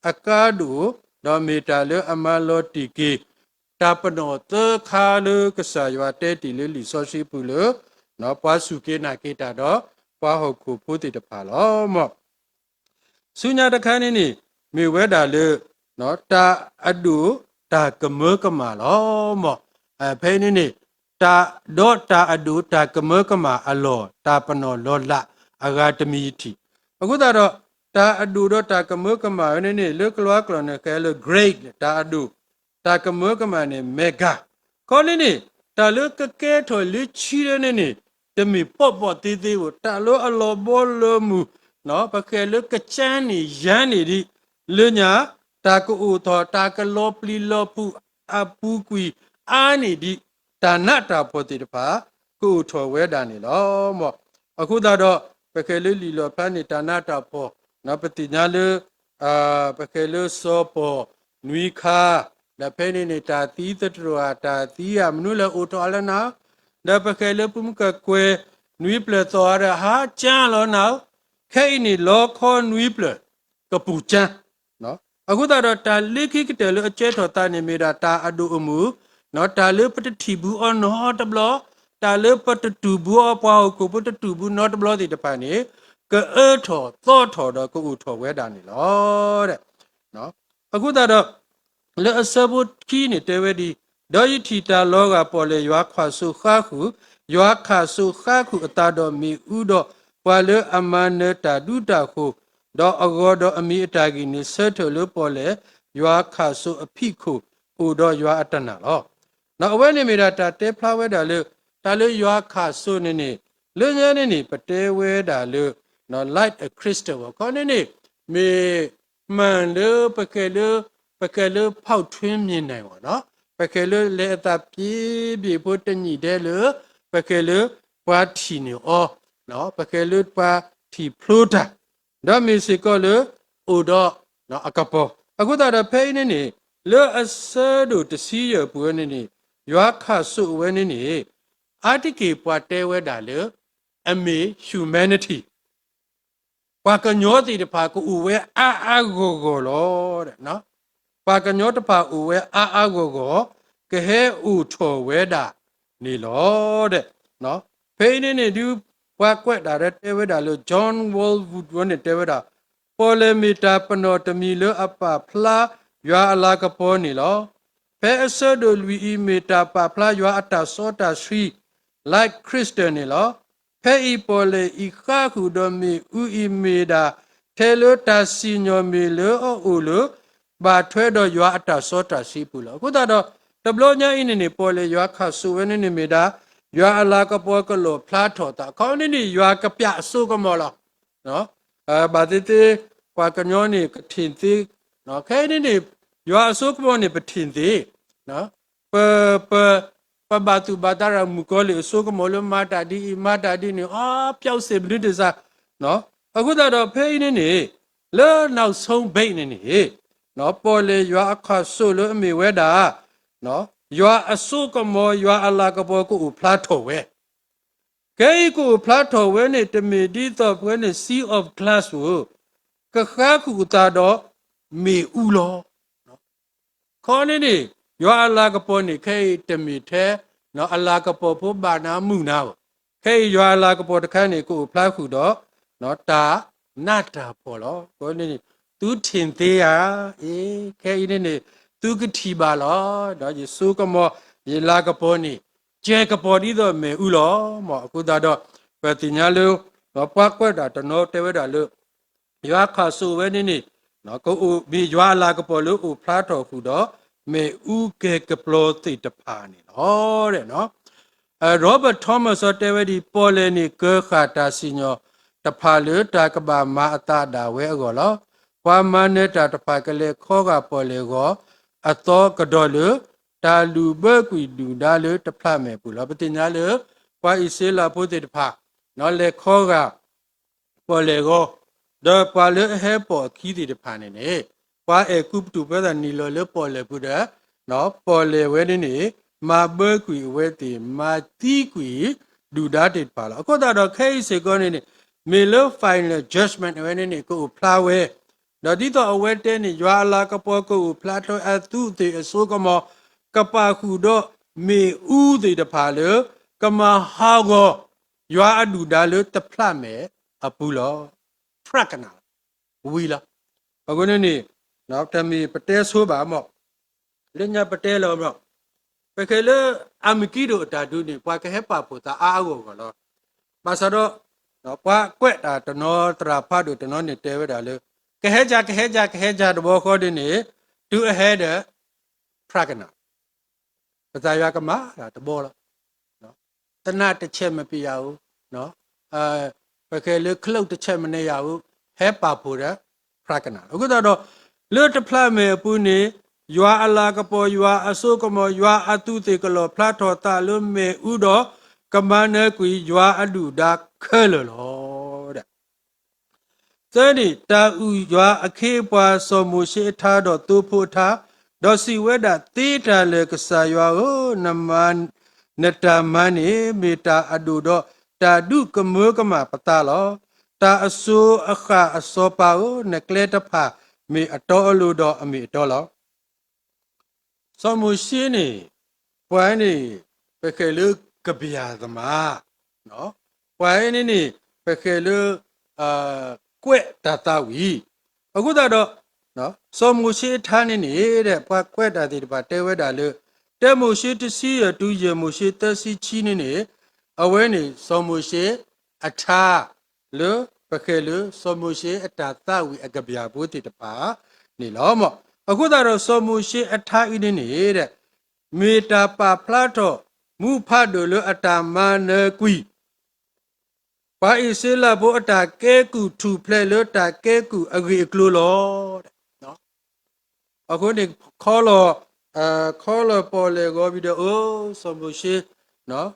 အကါဒိၣ် ဒီးမ့ၢ်တၢ်လၢအမၤလီၤတံၢ်က့ၤ တၢ်ပနီၣ်သၢခါလၢကစၢ်ယွၤတဲတ့ၢ်လၢလံာ်စီဆှံပူၤလၢ ပှၤစူၢ်က့ၤနာ်က့ၤတၢ်ဒီး ပှၤဟီၣ်ခိၣ်ဖိသ့ၣ်တဖၣ်လီၤ. ဆူညါတခါန့ၣ်န့ၣ် မ့ၢ်ဝဲဒၣ်လၢ တၢ်အဒိၣ်တၢ်ကမၢကမၣ်လီၤ. ဖဲအံၤန့ၣ်န့ၣ် တၢ်ဒီးတၢ်အဒိၣ်တၢ်ကမၢကမၣ်အလီၢ် တၢ်ပနီၣ်လီၤလးအဂၤတမံၤယထံၣ်. အဃိသတးဒီး တၢ်အဒိၣ်ဒီးတၢ်ကမၢကမၣ်ဝဲန့ၣ်န့ၣ် လၢကလံးကျိာ်န့ၣ် ဃဲလၢ great တၢ်အဒိၣ်, တၢ်ကမၢကမၣ်န့ၣ် mega. ခီန့ၣ်န့ၣ် တၢ်လၢကကဲထီၣ်လၢခံလၢန့ၣ်န့ၣ် တမ့ၢ်ပီၣ်ပီၣ်သ့သ့ဧိၤ, တၢ်လၢအလီၤဘီလီၤမုၢ်, ပဃဲလၢကစၢ်န့ၣ်ယၤန့ၣ်ဒံး, လၢညါ တၢ်ကအိၣ်ထီၣ် တၢ်ကလီၤပျံၤလီၤဖုးအပူၤကွံာ်အါန့ၢ်ဒံး တၢ်နးတၢ်ဖှီၣ်သ့ၣ်တဖၣ် ကအိၣ်ထီၣ်ဝဲဒၣ်န့ၣ်လီၤ. အဃိသတးဒီး ပဃဲလၢလံာ်လီၣ်ဖျါန့ၣ် တၢ်နးတၢ်ဖှီၣ် ပသ့ၣ်ညါလၢ ပဃဲလၢစီၤပီၣ်နွံခါ, ဒီးဖဲန့ၣ်န့ၣ် တၢ်သံသတြိာ်ဧါ တၢ်သံဧါ မနုၤလဲၣ်အိၣ်ထီၣ်အါလၢနၤ, ဒီးပဃဲလၢပမုၢ်ကကွဲၢ်နွံဖျၢၣ်သီဧါဒီး ဟါကၠၢလီၤနၤ, ခဲအံၤန့ၣ် လီခီနွံဖျၢၣ် ကပူၤကၠၢ အဃိသတးဒီး တၢ်လၢခံကတၢၢ်လၢအကဲထီၣ်သးန့ၣ်မ့ၢ်ဒၣ်တၢ်အဒိၣ်အမုၢ်, တၢ်လၢပတထံၣ်ဘူးအီၤနီတဘျီ, တၢ်လၢပတတူၢ်ဘူးအီၤ ပှၤဟီၣ်ခိၣ်ဖိတတူၢ်ဘူးနီတဘျီသ့ၣ်တဖၣ်န့ၣ် ကအၢထီၣ်သီထီၣ်ဒီးကအိၣ်ထီၣ်ဝဲဒၣ်န့ၣ်လီၤ. အဃိသတးဒီး လၢအဆၢဖိခံန့ၣ်တဲဝဲဒ်အံၤ, ဒီးယထံၣ်တၢ်လီၤဂာ်ပီၣ်လဲၣ်ယွၤခးစိဃါဃုာ်, ယွၤခးစိဃါဃုာ်အသးဒီးမ့ၣ်အူဒီး ပှၤလၢအမၤနၢၤတၢ်ဒူတၢ်ဃိၤ, ဒီးအဂီၤဒီးအမံၤအတၢ်ဂံၢ်န့ၣ် ဆၢထၢၣ်လၢပီၣ်လဲၣ်ယွၤခးစိအဖံးခိၣ် အိၣ်ဒီးယွၤအတနာ်လီၤ. အဝဲန့ၣ်မ့ၢ်ဒၣ်တၢ်တဲဖျါဝဲဒၣ်လၢ တၢ်လၢယွၤခးစိန့ၣ်န့ၣ် လၢညါန့ၣ်န့ၣ် ပတဲဝဲဒၣ်လၢ like a crystal ခီန့ၣ်န့ၣ် မ့ၢ် မှန် လၢပကဲလၢ ပကဲလၢ ဖောက်ထွင်းမြင်နိုင် အီၤ, ပကဲလၢလဲၤအသးပျ့ၤဘ့ၣ်ဖိတနံၤဒဲးလၢ ပကဲလၢပှၤထံၣ်န့ၢ်အီၤ, ပကဲလၢပှၤထံၣ်ဖျိတၢ်, ဒီးမ့ၢ်စ့ၢ်ကီးလၢအိၣ်ဒီးအကပီၤ. အဃိသတးဒီးဖဲအံၤန့ၣ်န့ၣ် လၢအဆၢဒိၣ်တဆံယဲၢ်ပူၤဝဲန့ၣ်န့ၣ် ယွၤခးစိဝဲန့ၣ်န့ၣ် အါတက့ၢ်ပှၤတဲဝဲဒၣ်လၢ အမ့ၢ် humanity ပှၤကညီသ့ၣ်တဖၣ်ကအိၣ်ဝဲအါအါဂီၢ်ဂီၢ်လီၤ. ပှၤကညီတဖၣ်အိၣ်ဝဲအါအါဂီၢ်ဂီၢ် ကဟဲအိၣ်ထီၣ်ဝဲဒၣ်န့ၣ်လီၤ. ဖဲအံၤန့ၣ်န့ၣ်ဒုး ပှၤကွဲးတၢ်ဒီးတဲဝဲဒၣ်လၢ John Walvoord ဝဲန့ၣ်တဲဝဲဒၣ်, ပီၣ်လဲၣ်မ့ၢ်တၢ်ပနီၣ်တမံၤလၢအပာ်ဖျါယွၤအလၤကပီၤန့ၣ်လီၤ. ဖဲအဆၢဒိၣ်လွံၢ်အံၤ မ့ၢ်တၢ်ပာ်ဖျါယွၤအတၢ်စီတၢ်ဆှံ like crystal န့ၣ်လီၤ. ဖဲအံၤပီၣ်လဲၣ်အံၤဃါဃုာ်ဒီးမ့ၣ်အူအံၤမ့ၢ်ဒၣ် ထဲလၢတၢ်စံၣ်ညီၣ်မ့ၢ်လၢအအိၣ်လၢ ဘၣ်ထွဲဒီးယွၤအတၢ်စီတၢ်ဆှံအပူၤလီၤ. အဃိသတးဒီး တဘျီညါအံၤန့ၣ်န့ၣ် ပီၣ်လဲၣ်ယွၤခးစိဝဲန့ၣ်န့ၣ်မ့ၢ်ဒၣ် ယွၤအလၤကပီၤကလီၣ်ဖျါထီၣ်သး ခီန့ၣ်န့ၣ် ယွၤကပျးအစိကမီၤလီၤ. ဘၣ်သ့ၣ်သ့ၣ် ပှၤကညီန့ၣ် ကထံၣ်သ့, ခဲအံၤန့ၣ်န့ၣ် ယွၤအစိကမီၤန့ၣ် ပထံၣ်သ့, ပ ပ ပဘၣ်သူၣ်ဘၣ်သးဒီးမုၣ်ကီၤလံၢ်အစိကမီၤလၢမၤတၢ်ဒ်အံၤ မၤတၢ်ဒ်န့ၣ် အပျီစ့ၣ်မနုၤတစၢ်. အဃိသတးဒီးဖဲအံၤန့ၣ်န့ၣ် လၢနောက်ဆုံးပိတ်န့ၣ်န့ၣ် ပီၣ်လဲၣ်ယွၤအခးစိလၢအမ့ၢ်ဝဲဒၣ် ယွၤအစိကမီၤ ယွၤအလၤကပီၤကအိၣ်ဖျါထီၣ်ဝဲ ခဲအံၤကအိၣ်ဖျါထီၣ်ဝဲန့ၣ် တမ့ၢ်ဒ်သိးပဝဲန့ၣ် sea of glass ဧိၤ, ကဃါဃုာ်အသးဒီးမ့ၣ်အူလီၤ. ခီန့ၣ်န့ၣ် ယွၤအလၤကပီၤန့ၣ် ခဲအံၤတမ့ၢ်ထဲ အလၤကပီၤဖိဘၣ်နၤမုာ်နၤဧိၤ, ခဲအံၤယွၤအလၤကပီၤတခါန့ၣ် ကအိၣ်ဖျါဃုာ်ဒီး တၢ်နးတၢ်ဖှီၣ်လီၤ. အဃိန့ၣ်န့ၣ် သုထံၣ်သ့ဧါ, အ့ ခဲအံၤန့ၣ်န့ၣ် သုကထံၣ်ဘၣ်လီၤ. ဒီးယစိကမီၤ ယလၤကပီၤန့ၣ် ကဲကပီၤဒ်သိးမ့ၣ်အူလီၤ. မ်အဃိသတးဒီး ပသ့ၣ်ညါလၢ ပှၤကွဲးတၢ်တနီၤတဲဝဲဒၣ်လၢ ယွၤခးစိာ်ဝဲန့ၣ်န့ၣ် ကအိၣ်မ့ၢ်ယွၤအလၤကပီၤလၢအိၣ်ဖျါထီၣ်ဃုာ်ဒီး မ့ၣ်အူကဲကပျီသ့ၣ်တဖၣ်န့ၣ်လီၤ. Robert Thomas တဲဝဲဒ်အံၤ, ပီၣ်လဲၣ်န့ၣ်ကၢဃာ်တၢ်စံၣ်ညီၣ်တဖၣ်လၢတၢ်ကဘၣ်မၤအသးဒၣ်ဝဲအဂီၢ်လီၤ. ပှၤမၤနၢၤတၢ်တဖၣ်ကလဲၤခီဂာ်ပီၣ်လဲၣ်ဂီၤအသီကဒီးလၢ တၢ်လုၢ်ဘၢကွံာ်ဒုၣ်ဒါလၢတဖျးမဲာ်အပူၤလီၤ. ပသ့ၣ်ညါလၢ ပှၤအံၣ်စရ့လးဖိသ့ၣ်တဖၣ် လဲၤခီဂာ် ပီၣ်လဲၣ်ဂီၤ, ဒီးပှၤလၢအဟဲပိာ်အခံသ့ၣ်တဖၣ်န့ၣ်န့ၣ် ပှၤအဲၤကူပတူးဖဲသးနံၤလီၤလၢပီၣ်လဲၣ်ပူၤဒီး ပီၣ်လဲၣ်ဝဲန့ၣ်န့ၣ် မၤဘၢကွံာ်အဝဲသ့ၣ် မၤသံကွံာ်ဒုၣ်ဒါသ့ၣ်တဖၣ်လီၤ. အဃိသတးဒီးခဲအံၤစ့ၢ်ကီးန့ၣ်န့ၣ် မ့ၢ်လၢ final judgment အဝဲန့ၣ်န့ၣ် ကအိၣ်ဖျါဝဲ ဒီးဒ်သိးအဝဲတဲန့ၣ် ယွၤအလၤကပီၤကအိၣ်ဖျါထီၣ်အသူးအသ့ၣ်အစိကမီၤ ကပာ်ဃုာ်ဒီးမ့ၣ်အူသ့ၣ်တဖၣ်လၢ ကမၤဟးဂီၤ ယွၤအဒုၣ်ဒါလၢတဖျးမဲာ်အပူၤလီၤ. ဖြးကနၣ်လီၤ. ဝံၤလီၤ. အဃိန့ၣ်န့ၣ် တမ့ၢ်ပတဲဆိဘၣ်မး လၢညါပတဲလီၤမး ပဃဲၤလၢ Armageddon အတၢ်ဒုးန့ၣ် ပှၤကဟဲပာ်ဖှိၣ်သးအါအါဂီၢ်ဂီၢ်လီၤ. ဘၣ်ဆၣ်ဒီး ပှၤကွဲးတၢ်တနီၤ သရၣ်ဖးဒိၣ်တနီၤန့ၣ်တဲဝဲဒၣ်လၢ ကဟဲကၢ ကဟဲကၢ ကဟဲကၢတဘီဃီဒ်န့ၣ် တုၤအဟဲဒီး ဖြးကနၣ် ကစၢ်ယွၤကမၤတၢ်တဘီလီၤ. သနးတဆဲးမပံယၣ်ဧိၤ, ပဃဲၤလၢ cloud တဆဲးမနံၤယၣ်ဧိၤ, ဟဲပာ်ဖှိၣ်ဒီး ဖြးကနၣ်လီၤ. အဃိသတးဒီး လၢတဖျးမဲာ်အပူၤန့ၣ် ယွၤအလၤကပီၤ ယွၤအစိကမီၤ ယွၤအသူးသ့ၣ်ကလီၣ်ဖျါထီၣ်သးလၢမ့ၣ်အူဒီး ကမၤနၢၤကွံာ်ယွၤအဒုၣ်ဒါခဲလၢာ်လီၤ. သၢန့ၣ် တၢ်အုၣ်ယွၤအခ့အပှၤ စီၤမိၤၡ့အထါဒီးသိဖိအထါ, ဒီးစံးဝဲဒၣ်, သ့တၢ်လၢာ်ကစၢ်ယွၤဧၢ, နမၤ, နတၢ်မၤန့ၣ် မ့ၢ်တၢ်အဒိၣ်ဒီးတၢ်ဒုးကမၢကမၣ်ပသးလီၤ. တၢ်အစိၤအဃၣ်အစီၤပၤဧၢ, နကျဲတဖၣ်မ့ၢ်အတီအလိၤဒီးအမ့ၢ်အတီလီၤ. စီၤမိၤၡ့န့ၣ် ပှၤန့ၣ် ပဃဲၤလၢကပျၢ်သမါ, ပှၤန့ၣ်န့ၣ် ပဃဲၤလၢ ကွဲးတၢ်သးဝံၣ်, အဃိသတးဒီး စီၤမိၤၡ့အထါန့ၣ်န့ၣ် ပှၤကွဲးတၢ်သ့ၣ်တဖၣ်တဲဝဲဒၣ်လၢ တၢမိၤၡ့တဆံယဲၢ်တုၤယဲၢ်မိၤၡ့သၢဆံခံန့ၣ်န့ၣ် အဝဲန့ၣ် စီၤမိၤၡ့အထါ လၢပဃဲၤလၢ စီၤမိၤၡ့အတၢ်သးဝံၣ်အကပျၢ်ဖိသ့ၣ်တဖၣ်န့ၣ်လီၤ. အဃိသတးဒီး စီၤမိၤၡ့အထါအံၤန့ၣ်န့ၣ် မ့ၢ်တၢ်ပာ်ဖျါထီၣ် မူဖးဒိၣ်လၢအတၢ်မၤနၢၤကွံာ် ပှၤအံၣ်စရ့လးဖိအတၢ်ကဲကုၢ်ထူၣ်ဖျဲးလၢတၢ်ကဲကုၢ်အဂ့ၢ်အကျိၤလီၤ. အဃိန့ၣ် ခီလီၤ, ခီလီၤပီၣ်လဲၣ်ဂီၤဝံၤဒီး အိၣ် စီၤမိၤၡ့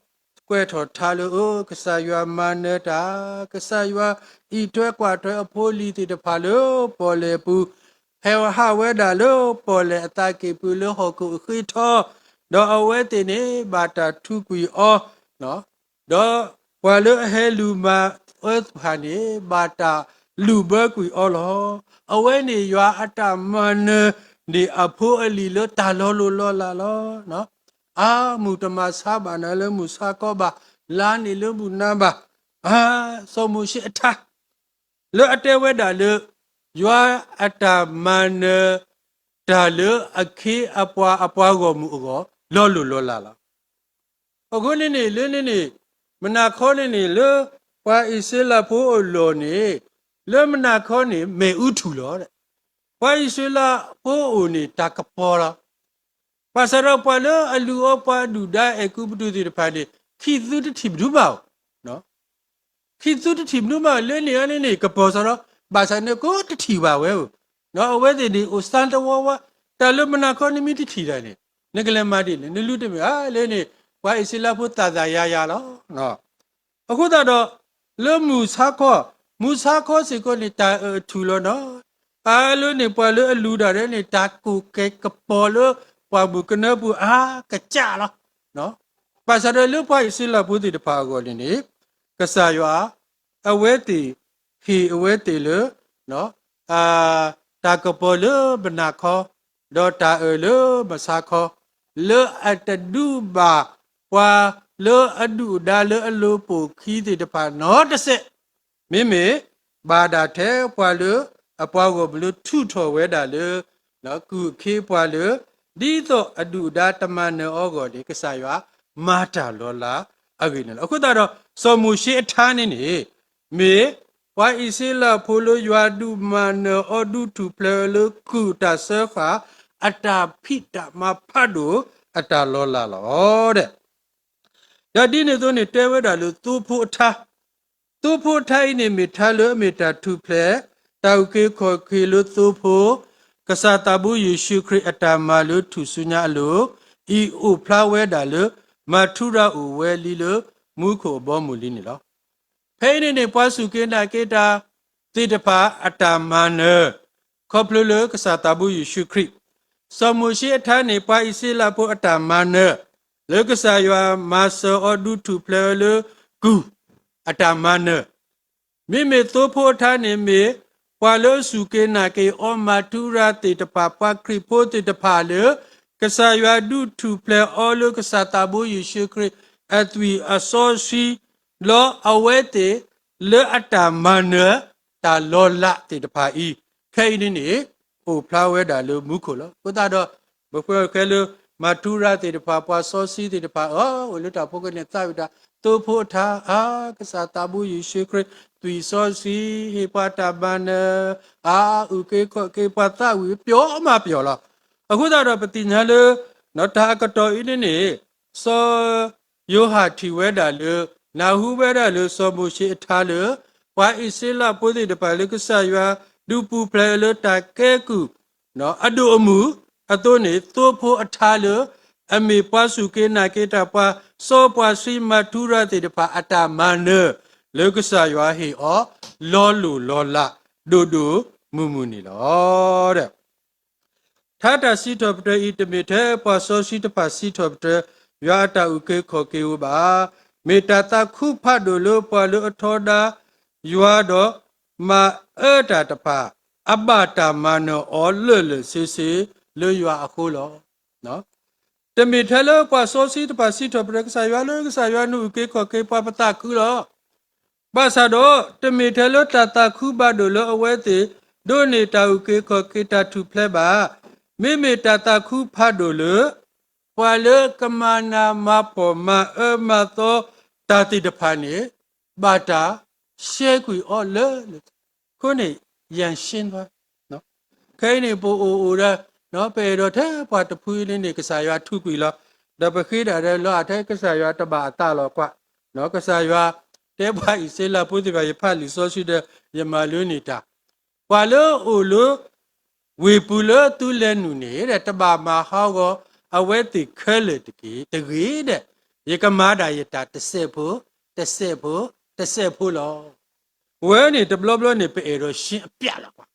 ကွဲးထီၣ်ထါလၢ အိၣ် ကစၢ်ယွၤမၤနၢၤတၢ်, ကစၢ်ယွၤအံးထွဲကွၢ်ထွဲအဖိအလံၤသ့ၣ်တဖၣ်လၢပီၣ်လဲၣ်ပူၤ, ဟဲဟးဝဲဒၣ်လၢပီၣ်လဲၣ်အသးကံၢ်ပူၤလၢဟီၣ်ခိၣ်အဃ့ထီ, ဒီးအဝဲသ့ၣ်န့ၣ် ဘၣ်တၢ်ထုးကွံာ်အီၤ ဒီးပှၤလၢအဟဲလူၤမၤအၢတဖၣ်န့ၣ် ဘၣ်တၢ်လုၢ်ဘၢကွံာ်အီၤလီၤ. အဝဲန့ၣ်ယွၤအတၢ်မၤနၢၤန့ၣ်အဖိအလံၤလၢတၢ်လီၤလိၢ်လီၤလးလီၤ. အါ မုၢ်တမၤဆါဘၣ်နၤလၢမုၢ်ဆါခီဘၣ်, လါန့ၣ်လၢမုၢ်နၤဘၣ်, အါ စီၤမိၤၡ့အထါ လၢအတဲဝဲဒၣ်လၢ ယွၤအတၢ်မၤနၢၤ တၢ်လၢအခ့အပှၤအပှၤဂီၢ်မုၢ်အဂီၢ် လီၤလိၢ်လီၤလးလီၤ. အဃိန့ၣ်န့ၣ် လၢန့ၣ်န့ၣ် မုၢ်နၤခီန့ၣ်န့ၣ် လၢပှၤအံၣ်စရ့လးဖိအလီၢ်န့ၣ် လၢမုၢ်နၤခီန့ၣ် မ့ၣ်အူထူၣ်လီၤ. ပှၤအံၣ်စရ့လးဖိအအိၣ်န့ၣ် တၢ်ကပီၤလီၤ. ဘၣ်ဆၣ်ဒီးပှၤလၢအလုၢ်အီပှၤဒုၣ်ဒါအဲၤကူပတူးသ့ၣ်တဖၣ်န့ၣ် ခံသူတထံၣ်မနုၤဘၣ်ဧိၤ, ခံသူတထံၣ်မနုၤဘၣ်ဧိၤ လၢန့ၣ်အန့ၣ်န့ၣ် ကပီၤစ့ၢ်ဒီး ဘၣ်ဆၣ်န့ၣ်ကတထံၣ်ဘၣ်ဝဲဧိၤ, အဝဲသ့ၣ်န့ၣ် အိၣ်စၣ်တဝါဝါ, တၢ်လၢမုၢ်နၤခီနမ့ၢ်တထံၣ်တၢ်န့ၣ် နကလဲၤမၤဒ်လဲၣ်, နလူတမ့ၢ်ဧါ, လၢန့ၣ် ပှၤအံၣ်စရ့လးဖိသးသးယၤယၤလီၤ. အဃိသတးဒီး လၢမုၢ်ဆါခီ, မုၢ်ဆါခီစ့ၢ်ကီးန့ၣ် တၢ်အၢၣ်အထူၣ်လီၤနီၤ, အါလၢန့ၣ် ပှၤလၢအလူၤတၢ်ဒ်န့ၣ် တၢ်ကိၢ်ကဲကပီၤလၢပှၢ်မုၢ်ကနၢပူၤအါကစၢ်လီၤ. ဘၣ်ဆၣ်ဒီးလၢပှၤအံၣ်စရ့လးဖိသ့ၣ်တဖၣ်အဂီၢ်န့ၣ်န့ၣ် ကစၢ်ယွၤ အဝဲသ့ၣ် ဟ့ၣ်အဝဲသ့ၣ်လၢ တၢ်ကပီၤလၢမနၤခီ, ဒီးတၢ်အၢၣ်လၢမဆါခီ, လၢအတဒုးဘၣ်ပှၤလၢအဒုၣ်အဒါလၢအလိၤပိာ်ခံသ့ၣ်တဖၣ်နီတစဲး, မ့မ့ၢ်ဘၣ်ဒၣ်ထဲပှၤလၢ အပှၤဂီၢ်မုၢ်လၢထုးထီၣ်ဝဲဒၣ်လၢ ကုၢ်အခ့အပှၤလၢ ဒ်သိးအဒုၣ်အဒါတမၤနၢၤအီၤအဂီၢ်န့ၣ် ကစၢ်ယွၤမၤတၢ်လီၤလးအဂ့ၢ်န့ၣ်လီၤ. အဃိသတးဒီး စီၤမိၤၡ့အထါန့ၣ်န့ၣ် မ့ၢ်ပှၤအံၣ်စရ့လးဖိလၢယွၤဒုးမၤနၢၤအီၤ ဒုးထူၣ်ဖျဲးအီၤလၢကုၢ်တၢ်စၢဃာ် အတၢ်ဖံးတၢ်မၤဖးဒိၣ်အတၢ်လီၤလးလီၤ. ဒီးဒ်န့ၣ်အသိးန့ၣ် တဲဝဲဒၣ်လၢသိဖိအထါ, သိဖိအထါအံၤန့ၣ်မ့ၢ်ထါလၢအမ့ၢ်တၢ်ထူၣ်ဖျဲး တၢ်အုၣ်က့ၤခီၣ်က့ၤလၢသိဖိ ကစၢ်သးဘိယ့ၣ်ၡူးခရံာ်အတၢ်မၤလၢထူၣ်စုညါအလိၤ အံၤအိၣ်ဖျါဝဲဒၣ်လၢ မၤထူရၤအိၣ်ဝဲလံလၢမူခိၣ်အဘီအမုၢ်လံန့ၣ်လီၤ. ဖဲအံၤန့ၣ်န့ၣ် ပှၤစူၢ်က့ၤနာ်က့ၤတၢ်သ့ၣ်တဖၣ်အတၢ်မၤနၢၤ ခီဖျိလၢကစၢ်သးဘိယ့ၣ်ၡူးခရံာ်, စီၤမိၤၡ့အထါန့ၣ် ပှၤအံၣ်စရ့လးဖိအတၢ်မၤနၢၤ လၢကစၢ်ယွၤမၤစၢၤအီၤဒုးထူၣ်ဖျဲးအီၤလၢကုၢ် အတၢ်မၤနၢၤ, မ့မ့ၢ်သိဖိအထါန့ၣ်မ့ၢ် ပှၤလၢအစူၢ်က့ၤနာ်က့ၤအီၤ မၤထူရၤသ့ၣ်တဖၣ် ပှၤခရံာ်ဖိသ့ၣ်တဖၣ်လၢ ကစၢ်ယွၤဒုးထူၣ်ဖျဲးအီၤလၢကစၢ်သးဘိယ့ၣ်ၡူးခရံာ် အသွံၣ်အစီဆှံ ဒီးအဝဲသ့ၣ်လၢအတၢ်မၤနၢၤ တၢ်လီၤလးသ့ၣ်တဖၣ်အံၤ ခဲအံၤန့ၣ်န့ၣ် အိၣ်ဖျါဝဲဒၣ်လၢမူခိၣ်လီၤ. အဃိသတးဒီး ပဃဲလၢ မၤထူရၤသ့ၣ်တဖၣ် ပှၤစီဆှံသ့ၣ်တဖၣ် အၢ အိၣ်လၢတၢ်ဖိကနၢၣ်သးဝံၣ်တၢ် သိဖိအထါ အါ ကစၢ်သးဘိယ့ၣ်ၡူးခရံာ် သွံၣ်စီဆှံ ဟ့ၣ်ပှၤတၢ်မၤနၢၤ အါ အုၣ်က့ၤခီၣ်က့ၤပှၤသးဝံၣ် ပျီမးပျီလီၤ. အဃိသတးဒီး ပသ့ၣ်ညါလၢ တၢ်အကတီၢ်အံၤန့ၣ်န့ၣ် စီၤယိၤဟၣ်ထံၣ်ဝဲဒၣ်လၢ နၢ်ဟူဝဲဒၣ်လၢစီၤမိၤၡ့အထါလၢ ပှၤအံၣ်စရ့လးဖိသ့ၣ်တဖၣ်လၢကစၢ်ယွၤဒုးပူၤဖျဲးလၢတၢ်ကဲကုၢ် အဒိၣ်အမုၢ်အသိးန့ၣ် သိဖိအထါလၢ အမ့ၢ်ပှၤစူၢ်က့ၤနာ်က့ၤတၢ် ပှၤစီပှၤဆှံ မၤထူရၤသ့ၣ်တဖၣ်အတၢ်မၤနၢၤ လၢကစၢ်ယွၤဟ့ၣ်အီၤ လီၤလိၢ်လီၤလး ဒိၣ်ဒိၣ်မုၢ်မုၢ်န့ၣ်လီၤ. ထါတၢ်စံးထီၣ်ပတြၢၤအံၤ တမ့ၢ်ထဲပှၤစီဆှံတဖၣ်စံးထီၣ်ပတြၢၤ ယွၤအတၢ်အုၣ်က့ၤခီၣ်က့ၤဧိၤဘၣ်. မ့ၢ်တၢ်သးခုဖးဒိၣ်လၢပှၤလၢအထီဒါယွၤဒီးမၤအၢတၢ်တဖၣ် အဘၣ်တၢ်မၤနၢၤအီၤလၢာ်လၢာ်ဆ့ဆ့လၢယွၤအဃိလီၤ. တမ့ၢ်ထဲလၢပှၤစီဆှံတဖၣ်စံးထီၣ်ပတြၢၤကစၢ်ယွၤလၢ ကစၢ်ယွၤနအုၣ်က့ၤခီၣ်က့ၤပှၤ ပသးခုလီၤ. ဘၣ်ဆၣ်ဒီး တမ့ၢ်ထဲလၢတၢ်သးခုဘၣ်ဒိၣ်လၢအဝဲသ့ၣ် ဒိးန့ၢ်တၢ်အုၣ်က့ၤခီၣ်က့ၤတၢ်ထူၣ်ဖျဲးဘၣ်. မ့မ့ၢ်တၢ်သးခုဖးဒိၣ်လၢ ပှၤလၢကမၤနးမၤဖှီၣ်မၤအၢမၤသီတၢ်သ့ၣ်တဖၣ်န့ၣ် ဘၣ်တၢ်ရှဲကွံာ်အီၤလၢ အဃိန့ၣ် ယၢ်ရှ့ ခဲအံၤန့ၣ် ပအိၣ်အိၣ်ဒီး ပအဲၣ်ဒိးထဲပှၤတဖုအံၤန့ၣ်န့ၣ် ကစၢ်ယွၤထူးကွံာ်လီၤ. ဒီးပဃ့ဒၣ်ဒီးလီၤ အထဲကစၢ်ယွၤတဘၣ်အသးလီၤကွၢ်, ကစၢ်ယွၤတဲပှၤအံၣ်စရ့လးဖိသ့ၣ်တဖၣ် ယဖးလံာ်စီဆှံဒီး ယမၤလိန့ၢ်တၢ် ပှၤလၢအိၣ်လၢ ဝ့ၢ်ပူၤလၢသုလဲၤနုာ်န့ၣ်ဒီး တဘၣ်မၤဟးဂီၤအဝဲသ့ၣ်ခဲလၢာ်တဂ့ၤ, တဂ့ၤဒီး ယကမၤဒၣ်ယတၢ်တစဲးဖိ, တစဲးဖိ, တစဲးဖိလီၤ. ဝဲန့ၣ်တဘျီဘျီန့ၣ် ပအဲၣ်ဒိးရှ့အပျးလီၤကွၢ်,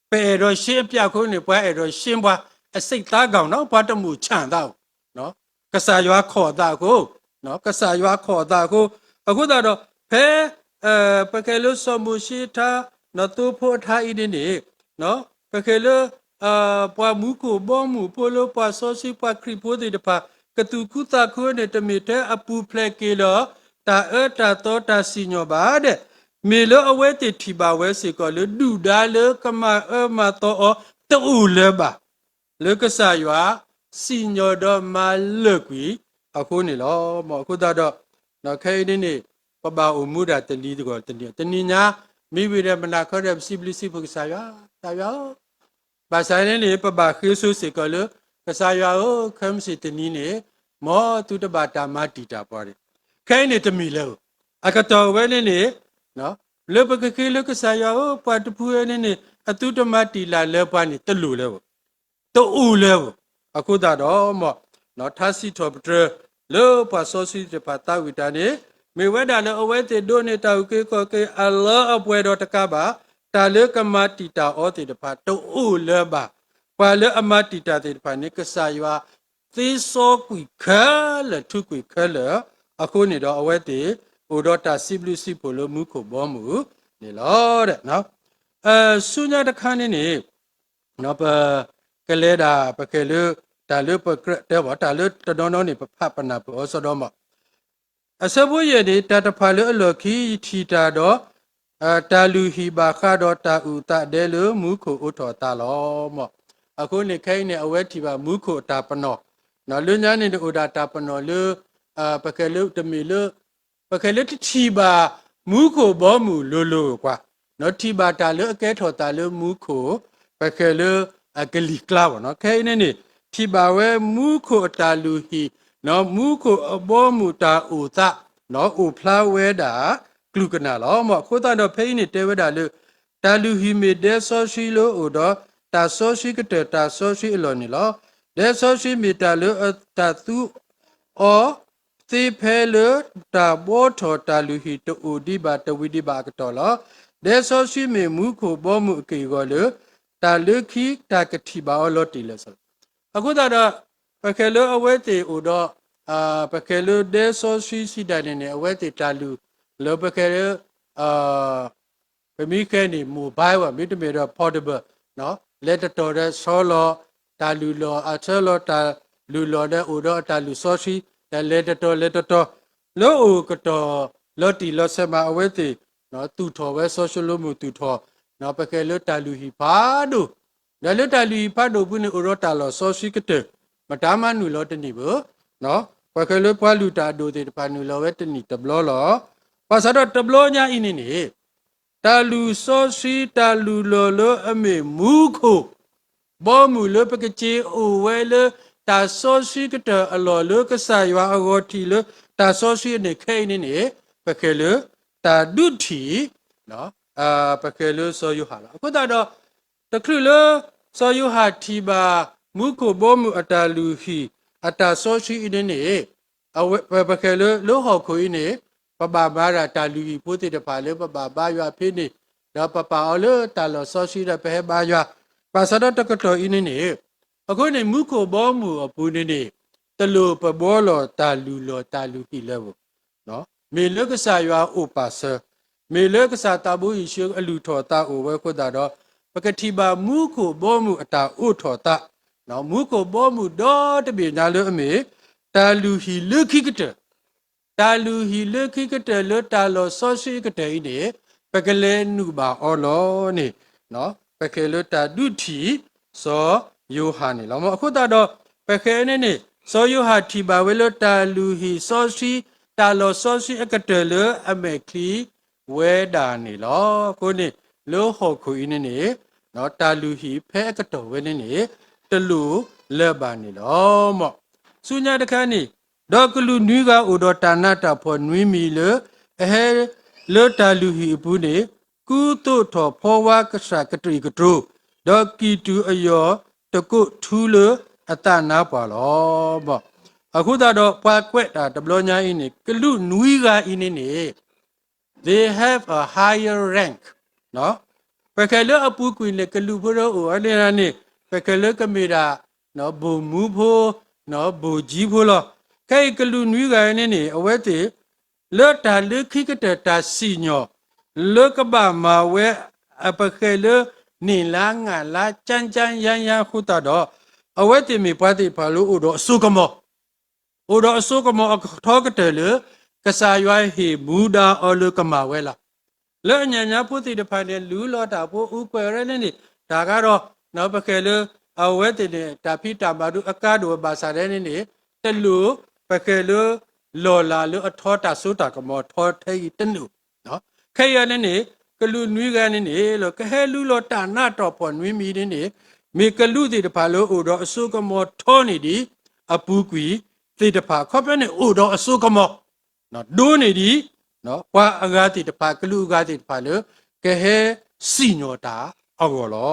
ပအဲၣ်ဒိးရှ့အပျးအဃိန့ၣ် ပှၤအဲၣ်ဒိးရှ့ပှၤ အစိတ်သားကောင် နီၤ ပှၤတမုာ်ဆၣ်သးအိၣ် ကစၢ်ယွၤခိးအသးအဃိ, ကစၢ်ယွၤခိးအသးအဃိ, အဃိသတးဒီး ဖဲ ပကဲလၢစီၤမိၤၡ့အထါ သိဖိအထါအံၤန့ၣ်န့ၣ် ပကဲလၢ ပှၤမူခိၣ်ဘီမုၢ်ဖိလၢပှၤစီဆှံပှၤခရံာ်ဖိသ့ၣ်တဖၣ် ကသူၣ်ခုသးခုန့ၣ် တမ့ၢ်ထဲအပူၤဖျဲးက့ၤလီၤ တၢ်အၢတၢ်သီတၢ်စံၣ်ညီၣ်ဘၣ်ဒီး မ့ၢ်လၢအဝဲသ့ၣ်ထံၣ်ဘၣ်ဝဲစ့ၢ်ကီးလၢ ဒုၣ်ဒါလၢကမၤအၢမၤသီအီၤတအိၣ်လၢၤဘၣ် လၢကစၢ်ယွၤစံၣ်ညီၣ်ဒီးမၤလၢာ်ကွံာ်အဃိန့ၣ်လီၤ. မ်အဃိသတးဒီး ခဲအံၤန့ၣ်န့ၣ် ပဘၣ်အိၣ်မူဒၣ်တနံၤတဂီၢ်တနံၤ တနံၤညါ မ့ၢ်ဝံၤဒီးမနၤခီဒီး ပစံးဘျုးစံးဖှိၣ်ကစၢ်ယွၤ, ကစၢ်ယွၤဧၢ, ဘၣ်ဆၣ်န့ၣ်န့ၣ် ပဘၣ်ဃ့ဆိစ့ၢ်ကီးလၢ ကစၢ်ယွၤဧၢ, ခဲမုၢ်ဆ့ၣ်တနံၤန့ၣ် မ်သုတဘၣ်တၢ်မၤတံာ်တာ်ပှၤန့ၣ် ခဲအံၤန့ၣ်တမ့ၢ်လၢၤဧိၤ, အကတီၢ်ဝဲန့ၣ်န့ၣ် လၢပကဃ့လၢကစၢ်ယွၤဧၢ, ပှၤတဖုဝဲန့ၣ်န့ၣ် အသုတမၤတံာ်တာ်လၢပှၤန့ၣ် တလိၣ်လၢၤဧိၤ တအိၣ်လၢၤဧိၤ, အဃိသတးဒီးမ် ထါစံးထီၣ်ပတြၢၤ လၢပှၤစီဆှံသ့ၣ်တဖၣ်သးဝံၣ်တၢ်န့ၣ် မ့ၢ်ဝဲဒၣ်လၢအဝဲသ့ၣ်ဒိးန့ၢ်တၢ်အုၣ်က့ၤခီၣ်က့ၤအလၢအပှဲၤဒီးတကးဘၣ် တၢ်လၢကမၤတံာ်တာ်အီၤသ့ၣ်တဖၣ်တအိၣ်လၢၤဘၣ်. ပှၤလၢအမၤတံာ်တာ်သ့ၣ်တဖၣ်န့ၣ် ကစၢ်ယွၤသ့စီကွံာ်ခဲလၢာ် ထုးကွံာ်ခဲလၢာ်, အဃိန့ၣ်ဒီးအဝဲသ့ၣ် အိၣ်ဒီးတၢ်စံးဘျုးစံးဖှိၣ်လၢမူခိၣ်ဘီမုၢ်န့ၣ်လီၤ. ဆူညါတခါန့ၣ်န့ၣ် ပကလဲၤဒၣ် ပဃဲၤလၢ တၢ်လၢပကြၢးတဲဘၣ် တၢ်လၢတနီၤနီၤန့ၣ် ပဖးပနၢ်ပၢၢ်အီၤစီဒီမး. အဆၢဖိယဲၢ်န့ၣ် တၢ်တဖၣ်လၢအလီၢ်ခံထံၣ်တၢ်ဒီး တၢ်လုၢ်ဟံၣ်ဘၣ်ဃးဒီးတၢ်အုၣ်သးဒဲလၢမူခိၣ်အိးထီၣ်အသးလီၤ. အဃိန့ၣ် ခဲအံၤန့ၣ် အဝဲထံၣ်ဘၣ်မူခိၣ်အတၢ်ပနီၣ်, လၢညါန့ၣ်န့ၣ်အိၣ်ဒၣ်တၢ်ပနီၣ်လၢ ပဃဲၤလၢတမ့ၢ်လၢ ပဃဲၤလၢတထံၣ်ဘၣ်မူခိၣ်ဘီမုၢ်လိၤလိၤကွၢ်, ထံၣ်ဘၣ်တၢ်လၢအကဲထီၣ်သးလၢမူခိၣ် ပဃဲၤလၢအကလံၤကျါဘၣ်နီၤ. ခဲအံၤန့ၣ်န့ၣ် ထံၣ်ဘၣ်ဝဲမူခိၣ်အတၢ်လုၢ်ဟံၣ်, မူခိၣ်အဘီမုၢ်တၢ်အိၣ်သး အိၣ်ဖျါဝဲဒၣ် ကျူၢ်ကနၣ်လီၤ. အဃိသတးဒီးဖဲအံၤန့ၣ်တဲဝဲဒၣ်လၢ တၢ်လုၢ်ဟံၣ်မ့ၢ်ဒဲစီဆှံလၢအိၣ်ဒီး တၢ်စီဆှံကတၢၢ်တၢ်စီဆှံအလီၢ်န့ၣ်လီၤ. ဒဲစီဆှံမ့ၢ်တၢ်လၢအတၢ်သူအီၤ သ့ဖဲလၢတၢ်ဘှီထီၣ်တၢ်လုၢ်ဟံၣ်တအိၣ်ဒံးဘၣ်တဝံၤဒံးဘၣ်အကတီၢ်လီၤ. ဒဲစီဆှံမ့ၢ်မူခိၣ်ဘီမုၢ်အက့ၢ်အဂီၤလၢ တၢ်လၢခံတၢ်ကထံၣ်ဘၣ်အီၤလီၤတံၢ်လီၤဆဲး. အဃိသတးဒီး ပဃဲၤလၢအဝဲသ့ၣ်အိၣ်ဒီး ပဃဲၤလၢဒဲစီဆှံစံးဒၣ်န့ၣ်န့ၣ် အဝဲသ့ၣ်တၢ်လုၢ်လၢပဃဲၤလၢ ပမ့ၢ်ဃဲန့ၣ် mobile ဘၣ် မ့တမ့ၢ်ဒီး portable လဲၤတတီၤဒီးဆီလီၤ တၢ်လုၢ်လီၢ်အဆၢလီၤ တၢ်လုၢ်လီၢ်ဒီးအိၣ်ဒီးအတၢ်လုၢ်စီဆှံ ဒီးလဲၤတတီၤလဲၤတတီၤ လၢအိၣ်ကတီၢ်လီၤတံၢ်လီၤဆဲးမး အဝဲသ့ၣ် သူၣ်ထီၣ်ဝဲစီၤၡလိၤမိၣ်သူၣ်ထီၣ် ပဃဲၤလၢတၢ်လုၢ်ဟံၣ်ဖးဒိၣ် ဒီးလၢတၢ်လုၢ်ဟံၣ်ဖးဒိၣ်ပူၤန့ၣ် အိၣ်ဒီးတၢ်လီၢ်စီဆှံကတၢၢ် မတၤမးနုာ်လီၤတန့ၢ်ဘၣ်. ပဃဲၤလၢပှၤလုၢ်တၢ်အဒိၣ်သ့ၣ်တဖၣ်နုာ်လီၤဝဲတန့ၢ်တဘျီလီၤ. ဘၣ်ဆၣ်ဒီးတဘျီညါအံၤန့ၣ်န့ၣ် တၢ်လုၢ်စီဆှံ တၢ်လုၢ်လီၢ်လၢအမ့ၢ်မူခိၣ် ဘီမုၢ်လၢပကစ့အိၣ်ဝဲလၢ တၢ်စီဆှံကတၢၢ်အလီၢ်လၢကစၢ်ယွၤအဂီၤထံးလၢ တၢ်စီဆှံအန့ၣ်ခဲအံၤန့ၣ်န့ၣ် ပဃဲၤလၢ တၢ်ဒုးထံၣ် ပဃဲၤလၢစီၤယိၤဟၣ်လီၤ. အဃိသတးဒီး တချုးလၢ စီၤယိၤဟၣ်ထံၣ်ဘၣ် မူခိၣ်ဘီမုၢ်အတၢ်လုၢ်ဟံၣ် အတၢ်စီဆှံအံၤန့ၣ်န့ၣ် ပဃဲၤလၢလၢဟီၣ်ခိၣ်အံၤန့ၣ် ပဘၣ်မၤဒၣ်တၢ်လုၢ်ဟံၣ်ဖိသ့ၣ်တဖၣ်လၢပဘၣ်ဘါယွၤဖဲန့ၣ် ဒီးပပာ်အီၤလၢတၢ်လီၢ်စီဆှံဒီးပဟဲဘါယွၤ ဘၣ်ဆၣ်ဒီးတကတီၢ်အံၤန့ၣ်န့ၣ် အဃိန့ၣ် မူခိၣ်ဘီမုၢ်အပူၤန့ၣ်န့ၣ် တလိၣ်ပဘှီလီၤတၢ်လုၢ်လီၢ်တၢ်လုၢ်ဟံၣ်လၢၤဘၣ် မ့ၢ်လၢကစၢ်ယွၤအိၣ်ပာ်စၢၤ, မ့ၢ်လၢကစၢ်သးဘိယ့ၣ်ၡူးအလုၢ်ထီၣ်အသးအိၣ်ဝဲအဃိသတးဒီး ပကထံၣ်ဘၣ်မူခိၣ်ဘီမုၢ်အတၢ်အိးထီၣ်အသး, မူခိၣ်ဘီမုၢ်ဒီတဘ့ၣ်ညါလၢအမ့ၢ် တၢ်လုၢ်ဟံၣ်လၢခံကတၢၢ်, တၢ်လုၢ်ဟံၣ်လၢခံကတၢၢ်လၢတၢ်လီၢ်စီဆှံအကတၢၢ်အံၤန့ၣ် ပကလဲၤနုာ်ဘၣ်အီၤလီၤန့ၣ် ပဃဲၤလၢတၢ်ဒုးထံၣ် စီၤယိၤဟၣ်န့ၣ်လီၤ. အဃိသတးဒီး ပဃဲၤန့ၣ်န့ၣ် စီၤယိၤဟၣ်ထံၣ်ဘၣ်ဝဲလၢတၢ်လုၢ်ဟံၣ်စီဆှံ တၢ်လီၢ်စီဆှံအကတၢၢ်လၢအမဲာ်ချံဝဲဒၣ်န့ၣ်လီၤ. အဃိန့ၣ် လၢဟီၣ်ခိၣ်အံၤန့ၣ်န့ၣ် တၢ်လုၢ်ဟံၣ်ဖဲအကတီၢ်ဝဲန့ၣ်န့ၣ် တလိၣ်လၢၤဘၣ်န့ၣ်လီၤ. ဆူညါတခါန့ၣ် ဒီးကလူးနွံဂၤအိၣ်ဒီးတၢ်နးတၢ်ဖှီၣ်နွံမံၤလၢ အဟဲလၢတၢ်လုၢ်ဟံၣ်အပူၤန့ၣ် ကူသိးထီၣ်ဖီဝါကစၢ်ကတြံၣ်ကတြိၤ, ဒီးကံၢ်တူာ်အယီၢ်တကိးထူလၢအသးနါပှၢ်လီၤ. အဃိသတးဒီးပှၤကွဲးတၢ်တဘျီညါအံၤန့ၣ် ကလူးနွံဂၤအံၤန့ၣ်န့ၣ် they have a higher rank ပဃဲၤလၢအပူၤကွံာ်န့ၣ် ကလူးဖိတအိၣ်န့ၣ်န့ၣ် ပဃဲၤလၢကမ့ၢ်ဒၣ် ဗိုလ်မှူးဖိ ဗိုလ်ကြီးဖိလီၤ. ခဲအံၤကလူးနွံဂၤအံၤန့ၣ်န့ၣ် အဝဲသ့ၣ် လၢတၢ်လၢခံကတၢၢ်တၢ်စံၣ်ညီၣ် လၢကဘၣ်မၤဝဲ အပဃဲၤလၢ န့ၢ်လါငါ်လါ ကၠၢ်ကၠၢ်ယါယါအဃိသတးဒီး အဝဲသ့ၣ်မ့ၢ်ပှၤသ့ၣ်တဖၣ်လၢအိၣ်ဒီးအစိကမီၤ အိၣ်ဒီးအစိကမီၤအထီကတၢၢ်လၢ ကစၢ်ယွၤဟ့ၣ်မူဒါအီၤလၢကမၤဝဲလီၤ. လၢအညါညါဖိသ့ၣ်တဖၣ်န့ၣ် လူလီၤတၢ်ဖိအူကွဲးရဲန့ၣ်န့ၣ် တၢ်ဂၤဒီး ပဃဲၤလၢ အဝဲသ့ၣ်န့ၣ် တၢ်ဖံးတၢ်မၤဒုအကါဒိၣ်ဘၣ်ဆၣ်န့ၣ်န့ၣ် တလိၣ်ပဃဲၤလၢ လီၢ်လၤလၢအထီတၢ်စိတၢ်ကမီၤထီထဲအံၤတန့ၢ် ခဲအံၤန့ၣ်န့ၣ် ကလူးနွံဂၤန့ၣ်န့ၣ် ကဟဲလူလီၤတၢ်နးတၢ်ဖှီၣ်နွံမံၤန့ၣ်န့ၣ် မ့ၢ်ကလူးသ့ၣ်တဖၣ်လၢအိၣ်ဒီးအစိကမီၤထီန့ၢ်ဒံး အပူၤကွံာ်သ့ၣ်တဖၣ် ခီဖျိန့ၣ်အိၣ်ဒီးအစိကမီၤ ဒိၣ်န့ၢ်ဒံး ပှၤအဂၤသ့ၣ်တဖၣ် ကလူးအဂၤသ့ၣ်တဖၣ်လၢ ကဟဲစံၣ်ညီၣ်တၢ်အဂီၢ်လီ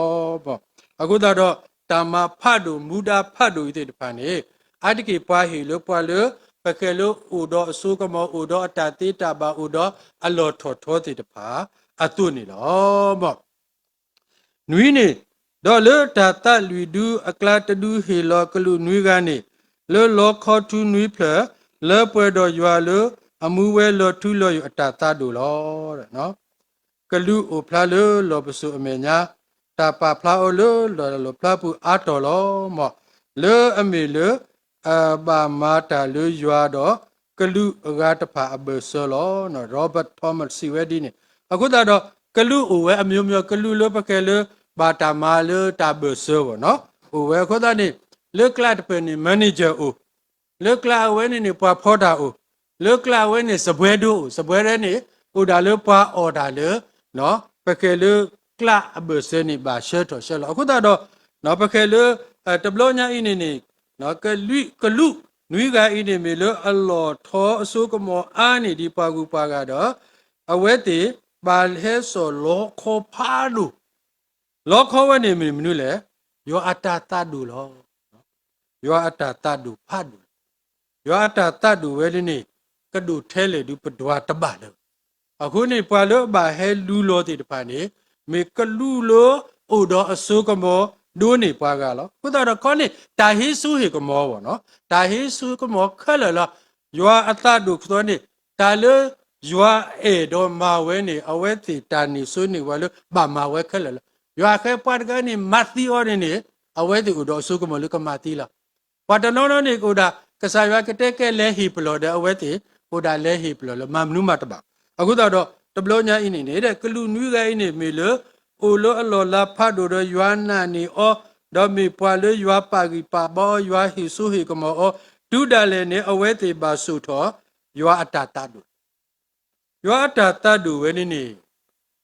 ၤ. အဃိသတးဒီး တၢ်မၤဖးဒိၣ်မူဒါဖးဒိၣ်အံၤသ့ၣ်တဖၣ်န့ၣ် အါတက့ၢ်ပှၤဟ့ၣ်လၢပှၤလၢ ပဃဲၤလၢအိၣ်ဒီးအစိကမီၤ အိၣ်ဒီးအတၢ်သ့တၢ်ဘၣ် အိၣ်ဒီးအလီၢ်ထီၣ်ထီသ့ၣ်တဖၣ်အသိးန့ၣ်လီၤ. နွံန့ၣ်, ဒီးလၢတၢ်သးလွံၢ်ဒုအကျါတဒုဟ့ၣ်လီၤကလူးနွံဂၤန့ၣ်, လၢလီခီထူနွံဖျၢၣ်, လၢပှဲၤဒီးယွၤလၢ အမူဝဲလီၤထူလီၤယိာ်အတၢ်သးဒိၣ်လီၤ. ကလူးအိၣ်ဖျါလၢလီၢ်ပစိာ်အမဲာ်ညါ, တၢ်ပာ်ဖျါအီၤလၢလီၢ်လီၢ်ဖျါပူၤအါတီၢ်လီၤ. မ်လၢအမ့ၢ်လၢ အဘၣ်မၤတၢ်လၢယွၤဒီး ကလူးအဂၤတဖၣ်အဘၢၣ်စၢၤလီၤ. Robert Thomas စံးဝဲဒ်န့ၣ်. အဃိသတးဒီး ကလူးအိၣ်ဝဲအမျိုးမျိုး, ကလူးလၢပကဲလၢ ဘၣ်တၢ်မၤလၢတၢ်ဘၢၣ်စၢၤဘၣ်နီၤ အိၣ်ဝဲ. အဃိသတးန့ၣ် လၢကျးတဖျၢၣ်န့ၣ် manager အိၣ်, လၢကျးအဝဲန့ၣ်န့ၣ် ပှၤဖီတၢ်အိၣ်, လၢကျးအဝဲန့ၣ် စပွဲဒိအိၣ်, စပွဲဒိန့ၣ် အိၣ်ဒၣ်လၢပှၤအီၣ်တၢ်လၢ ပကဲလၢကျးအဘၢၣ်စၢၤန့ၣ် ဘၣ်ဆှၢထီၣ်ဆှၢလီၤ. အဃိသတးဒီး ပကဲလၢ တဘျီညါအံၤန့ၣ်န့ၣ် ကလူးနွံဂၤအံၤန့ၣ် မ့ၢ်လၢအလီၢ်ထီအစိကမီၤအါန့ၢ်ဒံးပှၤဂုၤပှၤဂၤဒီး အဝဲသ့ၣ်ဘၣ်ဟဲစိာ်လီခီဖးဒိၣ်, လီခီဝဲန့ၣ်မ့ၢ်မနုၤလဲၣ်, ယွၤအတၢ်သးဒိၣ်လီၤ. ယွၤအတၢ်သးဒိၣ်ဖးဒိၣ်လီၤ. ယွၤအတၢ်သးဒိၣ်ဝဲန့ၣ်န့ၣ် ကဒိၣ်ထဲလဲၣ်ဒုးပဒွးတဘၣ်လၢၤဘၣ်. အဃိန့ၣ် ပှၤလၢအဘၣ်ဟဲလူလီၤသ့ၣ်တဖၣ်န့ၣ် မ့ၢ်ကလူးလၢအိၣ်ဒီးအစိကမီၤဒိၣ်န့ၢ်ပှၤဂၤလီၤ. အဃိသတးဒီးခီန့ၣ် တၢ်ဟ့စိဟ့ၣ်ကမီၤဘၣ်နီၤ, တၢ်ဟ့စိကမီၤခဲလၢာ်လီၤ. ယွၤအသးဒိၣ်ကသီန့ၣ် တၢ်လၢယွၤအဲၣ်ဒိးမၤဝဲန့ၣ် အဝဲသ့ၣ်တၢ်န့ၢ်စိန့ၢ်ဝဲလၢဘၣ်မၤဝဲခဲလၢာ်လီၤ. ယွၤဃဲပှၤတဂၤန့ၣ် မၤသံအီၤန့ၣ်န့ၣ် အဝဲသ့ၣ်အိၣ်ဒီးအစိကမီၤလၢကမၤသံလီၤ. ပှၤတနီၤနီၤန့ၣ်ကအိၣ်ဒၣ် ကစၢ်ယွၤကတဲကဲလဲၤဟ့ၣ်ပလီၢ်ဒီး အဝဲသ့ၣ်အိၣ်ဒၣ်လဲၤဟ့ၣ်ပလီၢ်လၢမၤမနုၤမးတဘၣ်. အဃိသတးဒီး တဘျီညါအံၤန့ၣ်န့ၣ် ကလူးနွံဂၤအံၤန့ၣ် မ့ၢ်လၢ အိၣ်လၢအလီၢ်လၤဖးဒိၣ်ဒီးယွၤနာ်န့ၢ်အီၤ, ဒီးမ့ၢ်ပှၤလၢယွၤပာ်ဂံၢ်ပာ်ဘါအီၤ, ယွၤဟ့ၣ်စိဟ့ၣ်ကမီၤအီၤ, တုၤဒၣ်လဲာ်န့ၣ် အဝဲသ့ၣ်ဘၣ်စိာ်ထီၣ် ယွၤအတၢ်သးဒိၣ် ယွၤအတၢ်သးဒိၣ်ဝဲန့ၣ်န့ၣ်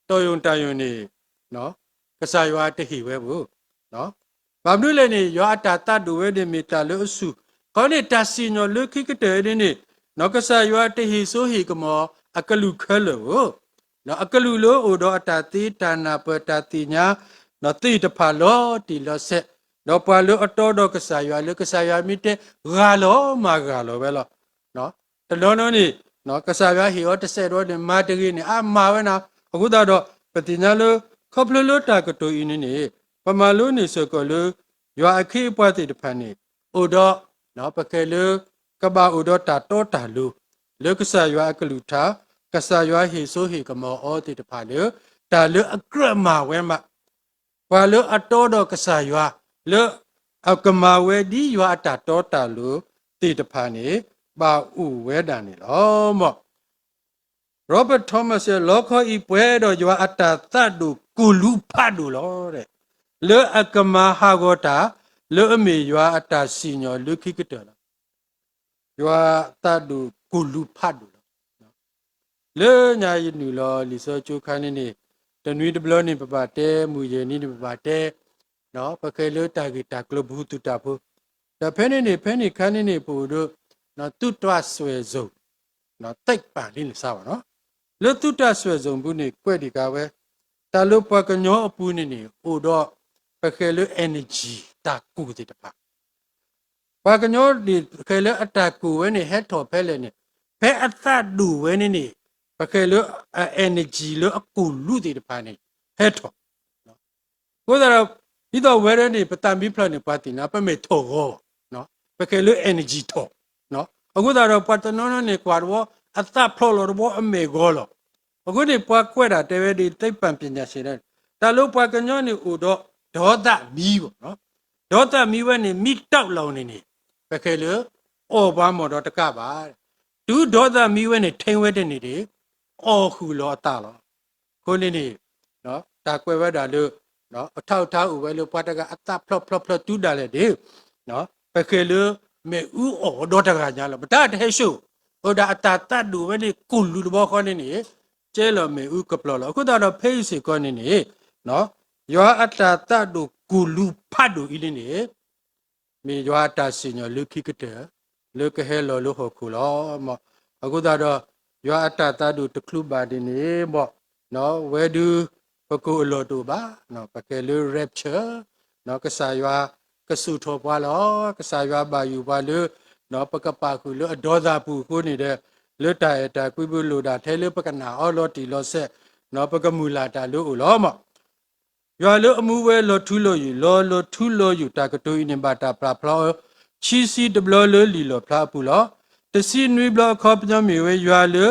တီၢ်ယိၣ်တၢ်ယိၣ်န့ၣ် ကစၢ်ယွၤတဟ့ၣ်ဝဲဘၣ်. ဘၣ်မနုၤလဲၣ်န့ၣ် ယွၤအတၢ်သးဒိၣ်ဝဲန့ၣ်မ့ၢ်တၢ်လၢအဆူၣ်, ခီန့ၣ်တၢ်စံၣ်ညီၣ်လၢခံကတၢၢ်န့ၣ်န့ၣ် ကစၢ်ယွၤတဟ့ၣ်စိဟ့ၣ်ကမီၤအကလူးခဲလၢာ်ဘၣ်. အကလူးလၢအိၣ်ဒီးအတၢ်သ့တၢ်နာ်ပၢၢ်တၢ်သ့ၣ်ညါ သ့ၣ်တဖၣ်လီၤတံၢ်လီၤဆဲး, ဒီးပှၤလၢအတီဒီးကစၢ်ယွၤလၢကစၢ်ယွၤမ့ၢ်တဲဂၢ်လီၤမၤဂၢ်လီၤဝဲလီၤ. တနီၤနီၤန့ၣ် ကစၢ်ယွၤဟ့ၣ်အီၤတစဲးဒီးန့ၣ် မၤတဂ့ၤန့ၣ် အါမၤဝဲနၤ. အဃိသတးဒီး ပသ့ၣ်ညါလၢ ခီဖျိလၢတၢ်ကတိၤအံၤန့ၣ်န့ၣ် ပမၤလိန့ၢ်စ့ၢ်ကီးလၢ ယွၤအခ့အပှၤသ့ၣ်တဖၣ်န့ၣ် အိၣ်ဒီး ပကဲလၢ ကဘၣ်အိၣ်ဒီးတၢ်တီတၢ်လိၤ လၢကစၢ်ယွၤအကလုၢ်ကထါ, ကစၢ်ယွၤဟ့ၣ်စိဟ့ၣ်ကမီၤအီၤသ့ၣ်တဖၣ်လၢ တၢ်လၢအကြၢးမၤဝဲမး ပှၤလၢအတီဒီးကစၢ်ယွၤ လၢအကမၤဝဲဒ်ယွၤအတၢ်တီတၢ်လိၤသ့ၣ်တဖၣ်န့ၣ် ဘၣ်အိၣ်ဝဲဒၣ်န့ၣ်လီၤ. မ် Robert Thomas လီခီအံၤပှဲၤဒီး ယွၤအတၢ်သးဒိၣ်ကိၢ်လူးဖးဒိၣ်လီၤ. လၢအကမၤဟးဂီၤတၢ် လၢအမ့ၢ်ယွၤအတၢ်စံၣ်ညီၣ်လၢခံကတၢၢ်လီၤ. ယွၤသးဒိၣ်ကိၢ်လူးဖးဒိၣ်လီၤ. လၢညါယနုာ်လီၤလံာ်စီဆှံကၠိခါန့ၣ်န့ၣ် တနွံတဘျီန့ၣ် ပဘၣ်တဲ မုၢ်ယဲၢ်နံၤန့ၣ် ပဘၣ်တဲ ပဃဲလၢတၢ်ဂ့ၢ်တၢ်ကျိၤပဟူသူၣ်တၢ်ဖိ, ဒီးဖဲန့ၣ်န့ၣ် ဖဲန့ၣ်ခါန့ၣ်န့ၣ် ပအိၣ်ဒီး သုးတၢ်စွဲၣ်စိၣ် သိပ်းပၢ်လံလၢစါဘၣ်နီၤ. လၢသုးတၢ်စွဲၣ်စိၣ်ပူၤန့ၣ် ကွဲးဒံးကါဝဲ တၢ်လၢပှၤကညီအပူၤန့ၣ်န့ၣ် အိၣ်ဒီး ပဃဲလၢ energy တၢ်ကူၣ်သ့ၣ်တဖၣ် ပှၤကညီန့ၣ် ပဃဲလၢအတၢ်ကူၣ်ဝဲန့ၣ် ဟဲထီၣ်ဖဲလဲၣ်န့ၣ် ဖဲအသးဒိၣ်ဝဲန့ၣ်န့ၣ် ပဃဲလၢ အ energy လၢအကူၣ်လူးသ့ၣ်တဖၣ်န့ၣ် ဟဲထီၣ် အဃိသတးဒီး ဒ်သိးဝဲဒၣ်န့ၣ် ပသးမံဖျါၣ်န့ၣ် ပှၤသ့ၣ်ညါ ပမဲာ်ထီၣ်ဂီၤ, ပဃဲလၢ energy ထီၣ်, အဃိသတးဒီး ပှၤတနီၤနီၤန့ၣ် ကွၢ်တဘျီ အသးဖျါလီၤတဘျီ အမဲာ်ဂီၤလီၤ. အဃိန့ၣ် ပှၤကွဲးတၢ်တဲဝဲဒ် သိပ်းပၢ်ပညၣ် စံးဒၣ် တၢ်လၢပှၤကညီန့ၣ်အိၣ်ဒီး ဒေါသမီးဘၣ်, ဒေါသမီးဝဲန့ၣ် မံတီၢ်လီၤန့ၣ်န့ၣ် ပဃဲလၢ အီၣ်ပှၤမီၢ်ဒီးတကးဘၣ်, တုၤဒေါသမီးဝဲန့ၣ် ထံဝဲတန့ၢ်န့ၣ် အီၣ်ဃုာ်လီၤအသးလီၤ. အဃိန့ၣ်န့ၣ် တၢ်ကွဲးဝဲဒၣ်လၢ အထါအုၣ်ထါအိၣ်ဝဲလၢ ပှၤတဂၤအသးဖျါဖျါဖျါတုၤဒၣ်လဲာ်န့ၣ် ပဃဲလၢ မ့ၣ်အူအီၣ်ဒီတဂၤညါလီၤ. ပတၢ်တဟဲဆိၣ် အိၣ်ဒၣ်အတၢ်သးဒိၣ်ဝဲန့ၣ် ကူၣ်လူးတဘျီဃီန့ၣ်န့ၣ် ကဲလီၤမ့ၣ်အူကပျီၤလီၤ. အဃိသတးဒီးဖဲအံၤစ့ၢ်ကီးန့ၣ်န့ၣ် ယွၤအတၢ်သးဒိၣ်ကူၣ်လူးဖးဒိၣ်အံၤန့ၣ်န့ၣ် မ့ၢ်ယွၤအတၢ်စံၣ်ညီၣ်လၢခံကတၢၢ် လၢကဟဲလီၤလၢဟီၣ်ခိၣ်လီၤ. အဃိသတးဒီး ယွၤအတၢ်သးဒိၣ်တချုးဘၣ်ဒ်န့ၣ်ဘၣ် ဝဲဒုး ပကိၢ်အလီၢ်တအိၣ်ဘၣ်, ပကဲလၢ rapture ကစၢ်ယွၤကစိာ်ထီၣ်ပှၤလီၤ. ကစၢ်ယွၤဘၣ်ယိၣ်ပှၤလၢ ပကပာ်ဃုာ်လၢအဒီသးပူၤအဃိန့ၣ်ဒီး လၢတၢ်အဲၣ်တၢ်ကွံပလိၣ်ဒၣ်ထဲလၢပကနာ်အီၤလီၤတံၢ်လီၤဆဲး, ပကမုၢ်လၢ်တၢ်လၢအိၣ်လီၤ. ယွၤလၢအမူဝဲလီၤထူလီၤယိာ်, လီၤလီၤထူလီၤယိာ်တၢ်ကတိၤအံၤန့ၣ် ဘၣ်တၢ်ပာ်ဖျါအီၤ ခံဆံတဘျီလၢလံာ်လီၣ်ဖျါအပူၤလီၤ. တဆံနွံဘျီအခီပညီမ့ၢ်ဝဲယွၤလၢ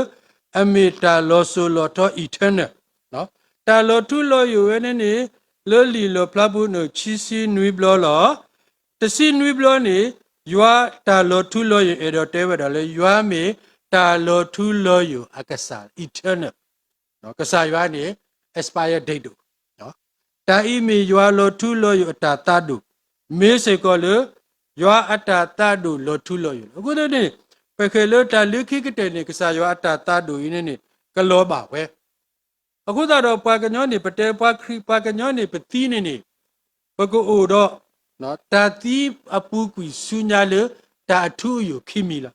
အမ့ၢ်တၢ်လီၤစိၤလီၤထီ eternal, တၢ်လီၤထူလီၤယိာ်ဝဲန့ၣ်န့ၣ် လၢလံာ်လီၣ်ဖျါပူၤန့ၣ် ခံဆံနွံဘျီလီၤ. တဆံနွံဘျီန့ၣ် ယွၤတၢ်လီၤထူလီၤယိာ် အဲၣ်ဒိးတဲဝဲဒၣ်လၢ ယွၤမ့ၢ်တၢ်လီၤထူလီၤယိာ်အကစၢ် eternal, ကစၢ်ယွၤန့ၣ် expire date ဒိၣ်, တၢ်အံၤမ့ၢ်ယွၤလီၤထူလီၤယိာ်အတၢ်သးဒိၣ်, မ့ၢ်စ့ၢ်ကီးလၢ ယွၤအတၢ်သးဒိၣ်လီၤထူလီၤယိာ်လီၤ. အဃိသတးန့ၣ် ပဃဲၤလၢတၢ်လၢခံကတၢၢ်န့ၣ် ကစၢ်ယွၤအတၢ်သးဒိၣ်အံၤန့ၣ်န့ၣ် ကလီၤဘၣ်ဝဲ. အဃိသတးဒီးပှၤကညီန့ၣ် ပတဲပှၤခရံာ်ပှၤကညီန့ၣ် ပသံန့ၣ်န့ၣ် ပကအိၣ်ဒီး တၢ်သံအပူၤကွံာ်ဆူညါလၢ တၢ်အထူအယိာ်ခံမံၤလီၤ.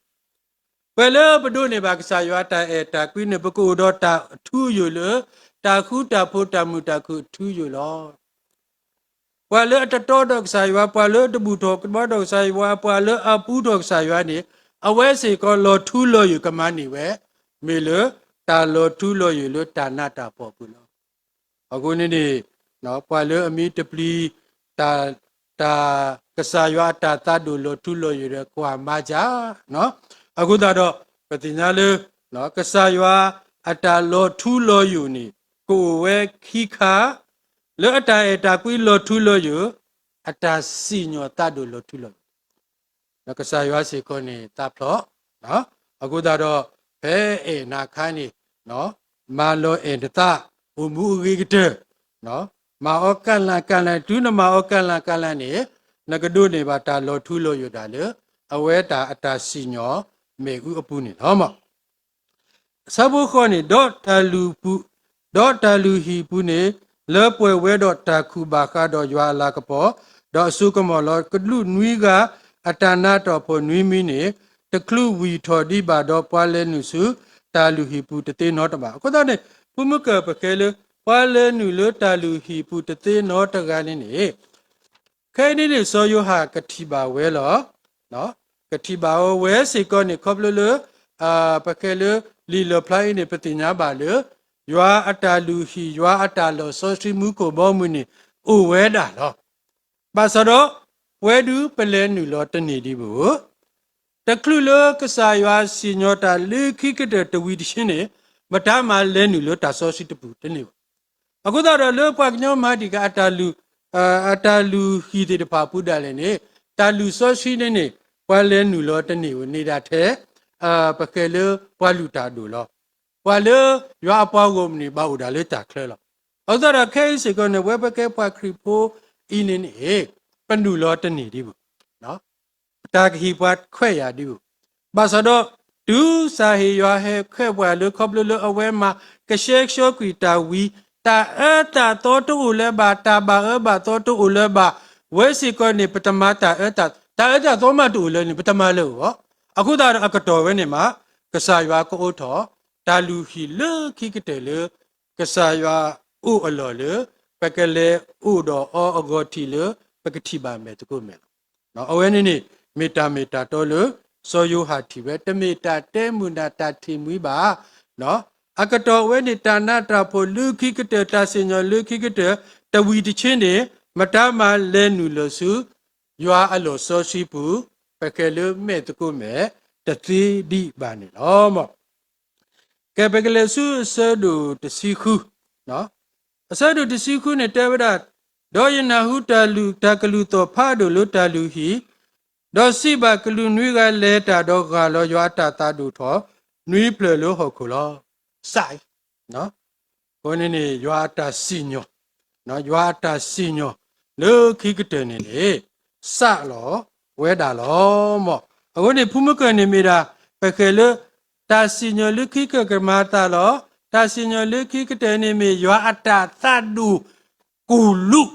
ပှၤလၢပဒိးန့ၢ်ဘၣ်ကစၢ်ယွၤအတၢ်အဲၣ်တၢ်ကွံန့ၣ် ပကအိၣ်ဒီးတၢ်အထူအယိာ်လၢ တၢ်ဃူတၢ်ဖိးတၢ်မုာ်တၢ်ခုၣ်အထူအယိာ်လီၤ. ပှၤလၢအတတီဒီးကစၢ်ယွၤ, ပှၤလၢအတဘူၣ်ထီၣ်ကဘီဒီးကစၢ်ယွၤ, ပှၤလၢအပူထီၣ်ကစၢ်ယွၤန့ၣ် အဝဲစ့ၢ်ကီးလီၤထူလီၤယိာ်ကမၤန့ၢ်ဝဲ, မ့ၢ်လၢတၢ်လီၤထူလီၤယိာ်လၢတၢ်နးတၢ်ဖှီၣ်အပူၤလီၤ. အဃိန့ၣ်န့ၣ် ပှၤလၢအမ့ၢ်တပျံၤ တၢ်, တၢ်, ကစၢ်ယွၤအတၢ်သးဒိၣ်လီၤထူလီၤယိာ်ဒီးကွၢ်မၤစၢ်, အဃိသတးဒီး ပသ့ၣ်ညါလၢ ကစၢ်ယွၤအတၢ်လီၤထူလီၤယိာ်န့ၣ် ကအိၣ်ဝဲခံခါ, လၢအတၢ်အဲၣ်တၢ်ကွံလီၤထူလီၤယိာ်, အတၢ်စံၣ်ညီၣ်သးဒိၣ်လီၤထူလီၤယိာ် ဒီးကစၢ်ယွၤစ့ၢ်ကီးန့ၣ်သးဖျိး, အဃိသတးဒီး ဖဲအဲၣ်နၤခါန့ၣ် မၤလီၤအဲၣ်နသး, အိၣ်မူအဂ့ၤကတၢၢ်, မၤအီၤကၢ်လၢ်ကၢ်လၢ်, တုၤနမၤအီၤကၢ်လၢ် ကၢ်လၢ်န့ၣ် နကဒိးန့ၢ်ဘၣ်တၢ်လီၤထူလီၤယိာ်ဒၣ်လၢ အဝဲတၢ်အတၢ်စံၣ်ညီၣ်မ့ၣ်အူအပူၤန့ၣ်လီၤ. ဆၢဖိဃိးန့ၣ် ဒီးတၢ်လုၢ်ဟံၣ်ပူၤ, ဒီးတၢ်လုၢ်ဟံၣ်ပူၤန့ၣ် လၢပှဲၤဝဲဒီးတၢ်ခူၣ်ဘၣ်ဃးဒီးယွၤအလၤကပီၤ, ဒီးအစိကမီၤလီၤ. ကဒူးနွံဂၤ အတၢ်နးတၢ်ဖှီၣ်နွံမံၤန့ၣ် တချုးဝံၣ်ထီၣ်ဒံးဘၣ်ဒီး ပှၤလဲၤနုာ်ဆူတၢ်လုၢ်ဟံၣ်ပူၤတသ့နီတဘ့ၣ်. အဃိသတးန့ၣ် ဖုမုၢ်ကၢၢ်ပဃဲၤလၢ ပှၤလဲၤနုာ်လၢတၢ်လုၢ်ဟံၣ်ပူၤတသ့နီတဂၤန့ၣ်န့ၣ် ခဲအံၤန့ၣ်န့ၣ် စီၤယိၤဟၣ်ကထံၣ်ဘၣ်ဝဲလီၤ. ကထံၣ်ဘၣ်ဝဲစ့ၢ်ကီးန့ၣ် ခီဖျိလၢ ပဃဲၤလၢလံာ်လီၣ်ဖျါအံၤန့ၣ် ပသ့ၣ်ညါဘၣ်လၢ ယွၤအတၢ်လုၢ်ဟံၣ် ယွၤအတၢ်လီၢ်စီဆှံမူခိၣ်ဘီမုၢ်န့ၣ် အိၣ်ဝဲဒၣ်လီၤ. ဘၣ်ဆၣ်ဒီး ပဝဲဒုးပလဲၤနုာ်လီၤတန့ၢ်ဒံးဘၣ်. တချုးလၢကစၢ်ယွၤစံၣ်ညီၣ်တၢ်လၢခံကတၢၢ်တဝံၤတဆ့န့ၣ် မတၤမးလဲၤနုာ်လၢတၢ်စီဆှံတပူၤတန့ၢ်ဘၣ်. အဃိသတးဒီးလၢပှၤကညီမၤတံာ်ဃာ်အတၢ်လုၢ်, အတၢ်လုၢ်ဟံၣ်သ့ၣ်တဖၣ်အပူၤဒၣ်လဲာ်န့ၣ် တၢ်လုၢ်စီဆှံန့ၣ်န့ၣ် ပှၤလဲၤနုာ်လီၤတန့ၢ်ဘၣ်န့ၣ်ဒၣ်ထဲ ပဃဲၤလၢပှၤလုၢ်တၢ်ဒိၣ်လီၤ. ပှၤလၢယွၤအပှၤဂီၢ်မုၢ်န့ၣ် ဘၣ်အိၣ်ဒၣ်လၢတၢ်ချၢလီၤ. အဃိသတးဒီးခဲအံၤစ့ၢ်ကီးန့ၣ် ပဝဲပကဲပှၤခရံာ်ဖိအံၤန့ၣ်န့ၣ် ပနုာ်လီၤတန့ၢ်ဒံးဘၣ်. တၢ်ကဟ့ၣ်ပှၤခွဲးယာ်ဒံးဘၣ်. ဘၣ်ဆၣ်ဒီး တုၤကစၢ်ဟ့ၣ်ယွၤဟဲခွဲးပှၤလၢ ခီဖျိလၢအဝဲမၤကဆှဲကဆှီကွံာ်တၢ်ဝံၤ တၢ်အၢတၢ်သီတအိၣ်လၢၤဘၣ်, တၢ်ဘၣ်အၢဘၣ်သီတအိၣ်လၢၤဘၣ်, ဝဲစ့ၢ်ကီးန့ၣ် ပတမၤတၢ်အၢတၢ်, တၢ်အၢတၢ်သီမးတအိၣ်လၢၤန့ၣ် ပတမၤလၢၤဘၣ်. အဃိသတးဒီးအကတီၢ်ဝဲန့ၣ်မး ကစၢ်ယွၤကအိးထီၣ် တၢ်လုၢ်ဟံၣ်လၢခံကတၢၢ်လၢ ကစၢ်ယွၤအိၣ်အလီၢ်လၢ ပကလဲၤအိၣ်ဒီးအီၤအဂီၢ်ထံးလၢ ပကထံၣ်ဘၣ်မဲာ်သကိးမဲာ်လီၤ. အဝဲန့ၣ်န့ၣ် မ့ၢ်တၢ်မ့ၢ်တၢ်တီလၢ စီၤယိၤဟၣ်ထံၣ်ဝဲ တမ့ၢ်တၢ်တဲမုာ်နၢ်တၢ်ထံၣ်မှံဘၣ်. အကတီၢ်ဝဲန့ၣ် တၢ်နးတၢ်ဖှီၣ်လၢခံကတၢၢ် တၢ်စံၣ်ညီၣ်လၢခံကတၢၢ် တဝံၤတဆ့န့ၣ် မတၤမးလဲၤနုာ်လီၤဆူ ယွၤအလီၢ်စီဆှံပူၤ ပဃဲၤလၢမဲာ်သကိးမဲာ် တသ့ဒံးဘၣ်န့ၣ်လီၤ. ကဲ ပကလဲၤဆူအဆၢဒိၣ်တဆံဃု, အဆၢဒိၣ်တဆံဃုန့ၣ်တဲဝဲဒၣ်, ဒီးယနၢ်ဟူတၢ်လုၢ်, တၢ်ကလုၢ်သီၣ်ဖးဒိၣ်လၢတၢ်လုၢ်ဟံၣ်, ဒီးစံးဘၣ်ကလူးနွံဂၤလဲၤတၢ်ဒီးဂာ်လီၤယွၤအတၢ်သးဒိၣ်ထီၣ် နွံဖျၢၣ်လၢဟီၣ်ခိၣ်လီၤ. စးအံၤ အဃိန့ၣ်န့ၣ် ယွၤအတၢ်စံၣ်ညီၣ်, ယွၤအတၢ်စံၣ်ညီၣ် လၢခံကတၢၢ်န့ၣ်န့ၣ် စးလီၤဝဲဒၣ်လီၤ. အဃိန့ၣ် ဖုမုၢ်ကၢၢ်န့ၣ်မ့ၢ်ဒၣ် ပဃဲၤလၢ တၢ်စံၣ်ညီၣ်လၢခံကတၢၢ်ကမၤအသးလီၤ. တၢ်စံၣ်ညီၣ်လၢခံကတၢၢ်န့ၣ်မ့ၢ်ယွၤအတၢ်သးဒိၣ်ကိၢ်လူး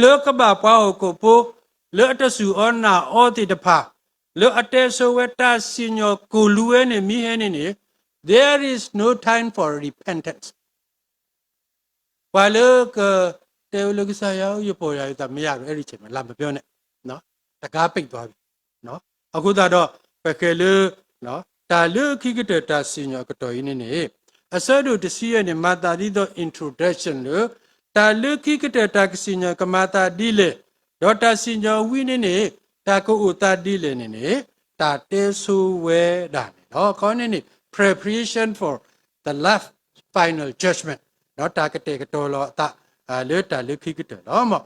လၢကဘၣ်ပှၤဟီၣ်ခိၣ်ဖိ လၢအတစူၢ်အီၣ်နာ်အီၤသ့ၣ်တဖၣ်, လၢအတဲဆိဝဲတၢ်စံၣ်ညီၣ်ကိၢ်လူးဝဲန့ၣ် မ့ၢ်ဟဲန့ၣ်န့ၣ် there is no time for repentance. ပှၤလၢကတဲဝဲလၢကစၢ်ယွၤဧၢ ယပိာ်ယွၤယသး မ့ၢ်ယၤဒီး အဲၣ်ဒိးဆဲးမး လၢမပြောနဲ့, တကးပိတ်သွားပြီ. အဃိသတးဒီး ပဃဲၤလၢ တၢ်လၢခံကတၢၢ်တၢ်စံၣ်ညီၣ်အကတီၢ်အံၤန့ၣ်န့ၣ် အဆၢဒိၣ်တဆံယဲၢ်န့ၣ် မၤသးဒ်သိး introduction လၢ တၢ်လၢခံကတၢၢ်တၢ်ကစံၣ်ညီၣ်ကမၤသးဒ်လဲၣ်, ဒီးတၢ်စံၣ်ညီၣ်ဝံၤန့ၣ်န့ၣ် တၢ်ကအိၣ်သးဒ်လဲၣ်န့ၣ်န့ၣ် တၢ်တဲဆိဝဲဒၣ်န့ၣ်လီၤ. ခီန့ၣ်န့ၣ် preparation for the last final judgment ဒီးတၢ်ကတဲာ်ကတီၤလီၤအသး လၢတၢ်လၢခံကတၢၢ်လီၤ.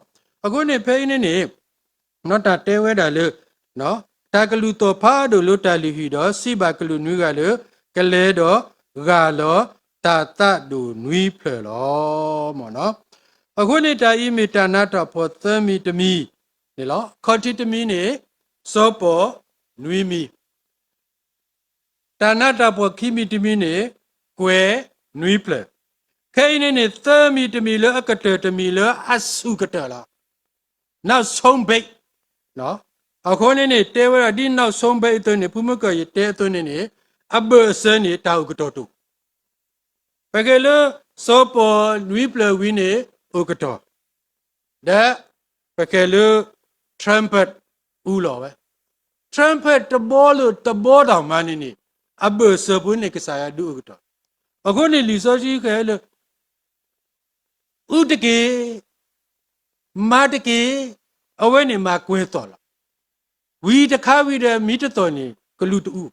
အဃိန့ၣ်ဖဲအံၤန့ၣ်န့ၣ် တၢ်တဲဝဲဒၣ်လၢ တၢ်ကလုၢ်သီၣ်ဖးဒိၣ်လၢတၢ်လုၢ်ဟံၣ်ဒီး စံးဘၣ်ကလူးနွံဂၤလၢ ကလဲၤဒီးဂၢ်လီၤတၢ်သးဒိၣ်နွံဖျၢၣ်လီၤ. အဃိန့ၣ်တၢ်အံၤမ့ၢ်တၢ်နးတၢ်ဖှီၣ်သၢမံၤတမံၤန့ၣ်လီၤ. ခီၣ်ထံးတမံၤန့ၣ် စီၤပီၢ်နွံမံၤ တၢ်နးတၢ်ဖှီၣ်ခံမံၤတမံၤန့ၣ် ကွဲၤနွံဖျၢၣ်. ခဲအံၤန့ၣ်န့ၣ် သၢမံၤတမံၤလၢအကတၢၢ်တမံၤလၢအဆူၣ်ကတၢၢ်လီၤ. နောက်ဆုံးပိတ် အဃိန့ၣ်န့ၣ် တဲဝဲဒၣ်ဒ် နောက်ဆုံးပိတ် အသိးန့ၣ် ဖုမုၢ်ကၢၢ်ယတဲအသိးန့ၣ်န့ၣ် အဘၢၣ်အစၢၤန့ၣ် တၢ်အိၣ်ကတီၢ်တအိၣ် ပကဲလၢ စီၤပီၢ်နွံဖျၢၣ်ဝံၤန့ၣ် အိၣ်ကတီၢ် ဒီး ပကဲလၢ trumpet အူလီၤဝဲ trumpet တဘီလိာ်တဘီတၢ်မၤန့ၣ်န့ၣ် အဘၢၣ်စၢၤဖိန့ၣ် ကစၢ်ယွၤဒုးအိၣ်ကတီၢ်. အဃိန့ၣ်လံာ်စီဆှံဃဲလၢ အူတက့ၢ်, မၤတက့ၢ်, အဝဲန့ၣ်မၤကွဲၤသီၣ်လီၤ. ဝံၤတခါဝံၤဒီးမံတသီၣ်န့ၣ် ကလူးတအူ.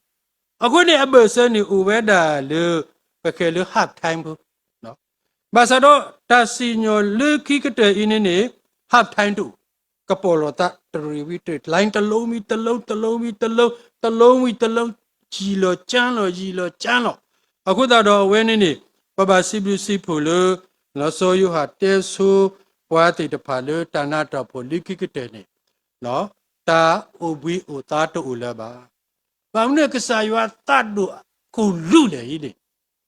အဃိန့ၣ်အဘၢၣ်စၢၤန့ၣ်အိၣ်ဝဲဒၣ်လၢ ပကဲလၢ half time ဖိ ဘၣ်ဆၣ်ဒီးတၢ်စံၣ်ညီၣ်လၢခံကတၢၢ်အံၤန့ၣ်န့ၣ် half time တအိၣ်, ကပီၤလီၤသးတရံးဝံၤတရံး တလီၤဝံၤတလီၤ တလီၤဝံၤတလီၤ တလီၤဝံၤတလီၤ ယံာ်လီၤကၠၢလီၤ ယံာ်လီၤကၠၢလီၤ. အဃိသတးဒီးအဝဲန့ၣ်န့ၣ် ပဘၣ်စံးဘျုးစံးဖှိၣ်လၢ စီၤယိၤဟၣ်တဲဆိပှၤသ့ၣ်တဖၣ်လၢတၢ်နးတၢ်ဖှီၣ်လၢခံကတၢၢ်န့ၣ် တၢ်အိၣ်ဘှံးအိၣ်သါတအိၣ်လၢၤဘၣ်. ဘၣ်မနုၤကစၢ်ယွၤသးဒိၣ်ခိၣ်လူးလဲၣ်အံၤန့ၣ်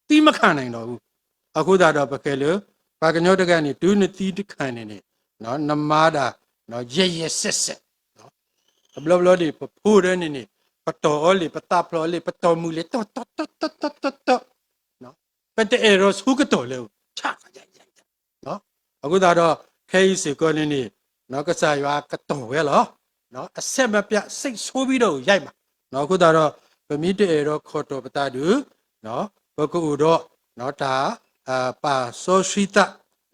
သံမခၣ်နၤဒီး အဃိသတးဒီးပကဲလၢ ပှၤကညီတဂၤန့ၣ် တုၤနသံတခါန့ၣ်န့ၣ် နမၤဒၣ် ယဲၢ်ယဲၢ်စဲးစဲး တဘျီဘျီန့ၣ် ပဖိဒီးန့ၣ်န့ၣ် ပတီၢ်အီၤလံ ပသးဖျိးအီၤလံ ပတီၢ်မုၢ်လံ တီတီတီတီတီတီ ပတအဲၣ်ဒိးဆူကတီၢ်လၢၤ ဆၣ် အဃိသတးဒီး ခဲအံၤစ့ၢ်ကီးန့ၣ်န့ၣ် ကစၢ်ယွၤကတီၢ်ဝဲလီၤ. အဆဲးမပြး စိတ်ဆိုးပြီးတော့ ရိုက်မှာ အဃိသတးဒီး ပမ့ၢ်တအဲၣ်ဒိးခိၣ်တီၢ်ပသးဒုး ပကအိၣ်ဒီး တၢ် ပာ်စီဆှံ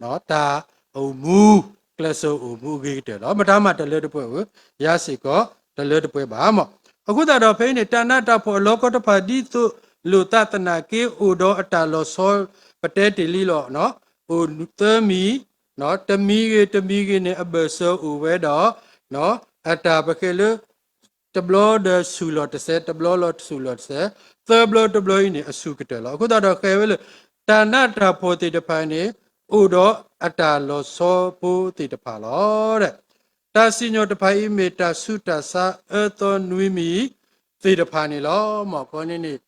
သး တၢ်အိၣ်မူ ကျဲးစၢးအိၣ်မူအဂ့ၤကတၢၢ်လီၤ. မတၤမးတလၢတပှဲၤဧိၤ ယၤစ့ၢ်ကီးတလၢတပှဲၤဘၣ်မး. အဃိသတးဒီးဖဲအံၤန့ၣ် တၢ်နးတၢ်ဖှီၣ်အလီၢ်ကီတဖၣ် ဒ်သိးလိာ်သးသနာ်က့ အိၣ်ဒီးအတၢ်လီၤဆီ ပတဲတ့ၢ်လံလီၤ. အိၣ်သၢမံၤ တမံၤဂ့ၤတမံၤဂ့ၤန့ၣ် အဘၢၣ်စၢၤအိၣ်ဝဲဒီး အတၢ်ပဃဲလၢ တဘျီဒီးဆူၣ်လီၤတစဲး တဘျီလီၤဆူၣ်လီၤတစဲး သၢဘျီတဘျီအံၤန့ၣ် အဆူၣ်ကတၢၢ်လီၤ. အဃိသတးဒီးဃဲဝဲလၢ တၢ်နးတၢ်ဖှီၣ်သ့ၣ်တဖၣ်န့ၣ် အိၣ်ဒီးအတၢ်လီၤဆီဖိသ့ၣ်တဖၣ်လီၤ. တၢ်စံၣ်ညီၣ်တဖၣ်အံၤမ့ၢ်တၢ်ဆူးတၢ်ဆါအၢသီနွံမံၤ သ့ၣ်တဖၣ်န့ၣ်လီၤ. မ့ၢ်ခီန့ၣ်န့ၣ်